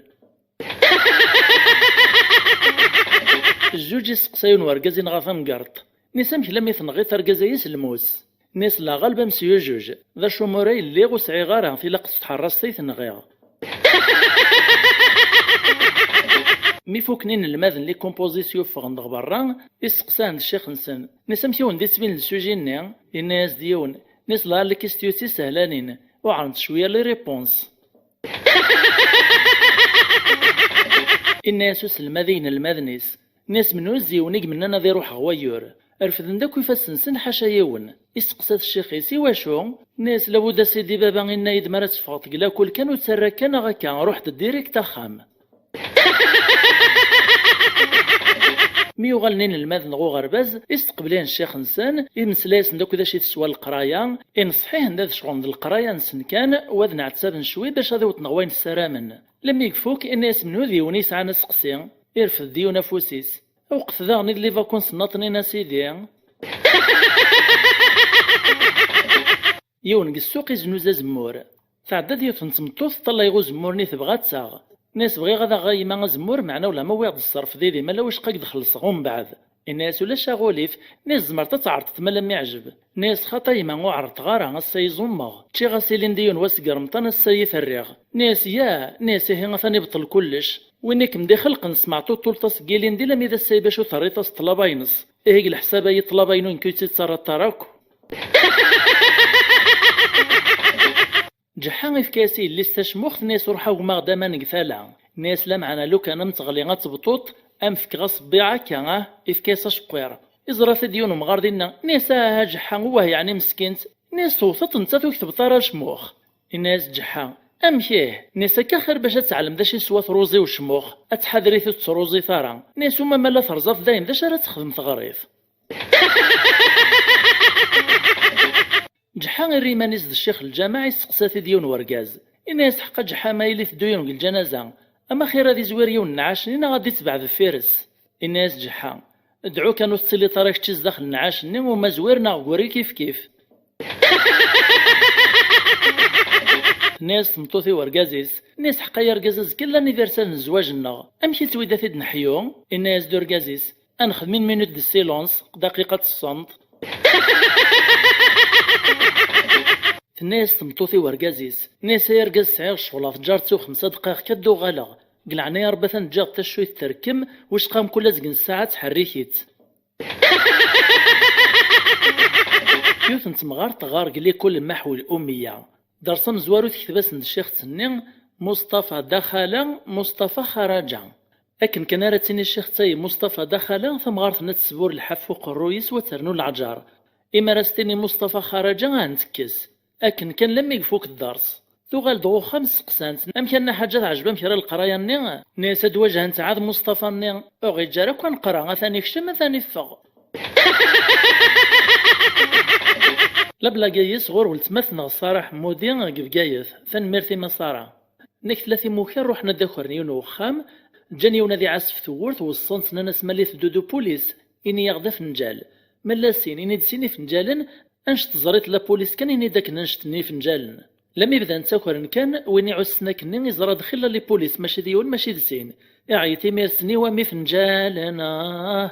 Zzuǧ isteqsa yiwen wergaz inɣa tamgerḍt. Inna-yas: "Amek lammi tenɣiḍ argaz-ayi s lmus?" Inna-yas: "La ɣalba, monsieur juge, d acumuray lliɣ, ur sɛiɣ ara, tilaq s tḥerrast ay t-nɣiɣ." Mi fukken inelmaden les compositions ffɣen-d ɣer berra, isteqsa-n d ccix-nsen. Inna-yas: "Amek i wen-d-ittbin le sujet-nni?" Inna-yas-d yiwen. Inna-yas: "La, les questions d tisehlanin, uɛrent cwiya les réponses." Inna-yas uselmad i yinelmaden-is. Inna-yas: "Menhu zi yiwen i imennan ad iruḥ ɣer wayyur?" Refden-d akk ifassen-nsen ḥaca yiwen. Isteqsa-t ccix-is: "Iwacu?" Inna-yas: "Labud a sidi, baba inna-yi-d mi ara teffɣeḍ deg lakul kan ur ttarra akka neɣ akka, ruḥ-d direct axxam." Mi uɣalen inelmaden ɣer uɣerbaz, isteqbel-iten ccix-nsen, imeslay-asen-d akk d acu i teswa leqraya, inṣeḥ-iten-d ad cɣlen d leqraya-nsen kan, u ad nɛettaben cwi bac ad iwḍen ɣer wayen ssaramen. Lemmi ifuk, inna-yas menhu d yiwen i yesɛan aseqsi, irfed-d yiwen afus-is. Awqet daɣen i d les vacances nnaṭnin a sidi. Yiwen deg ssuq iznuza azemmur. Tɛedda-d yiwet n tmeṭṭut, teṭṭalay ɣer uzemmur-nni, tebɣa ad taɣ. Tenna-yas bɣiɣ ad aɣeɣ a yemma azemmur, meɛna ulamma wwiɣ-d ṣṣerf didi, ma ala wicqa ad k-d-xellṣeɣ umbeɛd. Yenna-yas ulac aɣulif. Tenna-yas tzemreḍ ad tɛerḍeḍ ma ala mi yeɛjeb. Tenna-yas xaṭi a yemma ur ɛerḍeɣ ara, ass-a i ẓummeɣ. Ččiɣ-as ilindi yiwen wass deg remṭan, ass-a i t-rriɣ. Tenna-yas ya, tenna-yas ihi atan ibṭel kullec. Win i kem-d-ixelqen s tmeɛṭuṭult-a seg ilindi lammi d ass-a i bac ur terriḍ-as ṭṭlaba-ines. Ihi deg leḥsab-ayi ṭṭlaba-inu nekk ur tt-id-ttarraḍ ara akk. Ǧeḥḥa ifka-yas i yelli-s tacmuxt, tenna-yas ruḥ agem-aɣ-d aman deg tala. Tenna-yas lameɛna lukan am teɣli ad tebṭuṭ, am fkeɣ aṣebbiɛ akka, ah, ifka-yas aceqqiṛ. Iẓra-t-id yiwen umɣar dinna, tenna-yas aha Ǧeḥḥa, uwah yeɛni meskint. Tenna-yas tewteḍ-tt nettat ur k-tebṭ ara acmux. Yenna-yas Ǧeḥḥa amek ih? Tenna-yas akka axir bac ad teɛlem d acu yeswa truẓi ucmux, ad tḥader i ur tettruẓit ara. Tenna-yas uma ma la terẓaḍ dayen d acu ara texdem teɣrit? Ǧeḥḥa irra iman-is d ccix n lǧameɛ, yesteqsa-t-id yiwen wergaz. Yenna-yas ḥeqqa Ǧeḥḥa ma yili teddu yiwen deg lǧanaza, ama xir ad izwir yiwen nneɛc-nni neɣ ad d-itbeɛ deffir-s? Yenna-yas Ǧeḥḥa dɛu kan ur tettiliḍ ara kečči zdaxel nneɛc-nni, uma zwir neɣ guri kifkif. Tenna-yas tmeṭṭut i wergaz-is, tenna-yas ḥeqqa ay argaz azekka llan aniversal n zzwaǧ-nneɣ, amek i ttwida ad t-id-neḥyu? Yenna-yas-d urgaz-is, ad nexdem une minute de silence, dqiqa n ṣṣemt. Tenna-yas tmeṭṭut i wergaz-is, tenna-yas ay argaz sɛiɣ ccɣel ɣer tǧaret-iw xemsa dqayeq kan ad d-uɣaleɣ, deg leɛnaya n Rebbi ad ten-ǧǧeɣ d taccuyt terkem, wicqa mkul azgen n ssaɛa ttḥerrik-itt. Yiwet n temɣart teɣɣar deg likul n Maḥwi Umiya. Ders amezwaru tekteb-asen-d ccixet-nni Mustafa daxala, Mustafa xaraǧa. Akken kan ara tini ccixet-a i Mustafa daxala, tamɣart-nni ad tesbur lḥaf uqerruy-is u ad ternu leɛǧer. Imi ara s-tini Mustafa xaraǧa, ad ten-tekkes. Akken kan lammi ifuk dders. Tuɣal-d ɣer uxxam, steqsan-tt amek a Nna Ḥaǧa, teɛjeb-am kra leqraya-nni? Tenna-yas ad wajhent ɛad Mustafa-nni, ur ɣ-iǧǧa ara akk ad neqra, atan ikcem atan iffeɣ. Lablaga-yi sɣur weltma-tneɣ Sara Ḥemmudi deg Bgayet. Tanemmirt i ma Sara. Nekk tella timukan ruḥen ad d-akren yiwen n uxxam, ǧǧan yiwen ad iɛasef tewwurt, weṣṣan-t, nnan-as ma la iteddu-d upulis, ini-yaɣ-d afenǧal. Ma llan sin, ini-d sin ifenǧalen, annect teẓriḍ la police kan, ini-d akken annect-nni ifenǧalen. Lammi bdan ttakren kan, win iɛussen akkenni iẓra d xilla li police, mačči d yiwen, mačči d sin. Iɛeyyeḍ imir-s-nni wa mi fenǧalen, ah.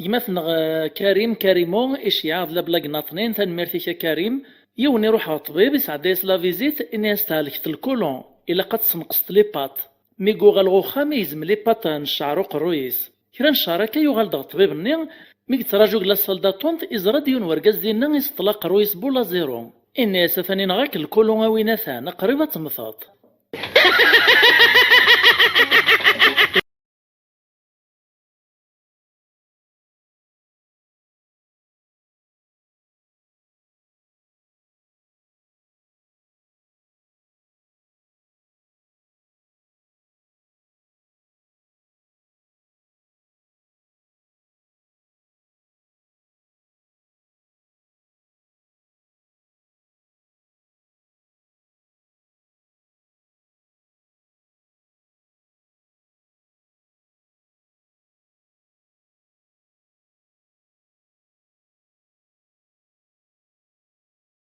Gma-tneɣ, eh, Karim, Karimo, iceyyeɛ-aɣ-d lablag naṭnin, tanemmirt-ik a Karim. Yiwen iruḥ ɣer ṭṭbib, isɛedda-yas la visite, ini-as thelkeḍ lkulon, ilaq ad tessenqseḍ les pattes. Mi yuɣal ɣer uxxam, igzem les pattes n cceɛr uqerruy-is. Kra n cceɛr akka, yuɣal-d ɣer ṭṭbib-nni, mi yettraǧu deg la salle d'attente, iẓra-d yiwen wergaz dinna iseṭṭel aqerruy-is bu la zéro. Inna-yas atan ineɣ-ak lkulu a win atan, qrib ad temmteḍ.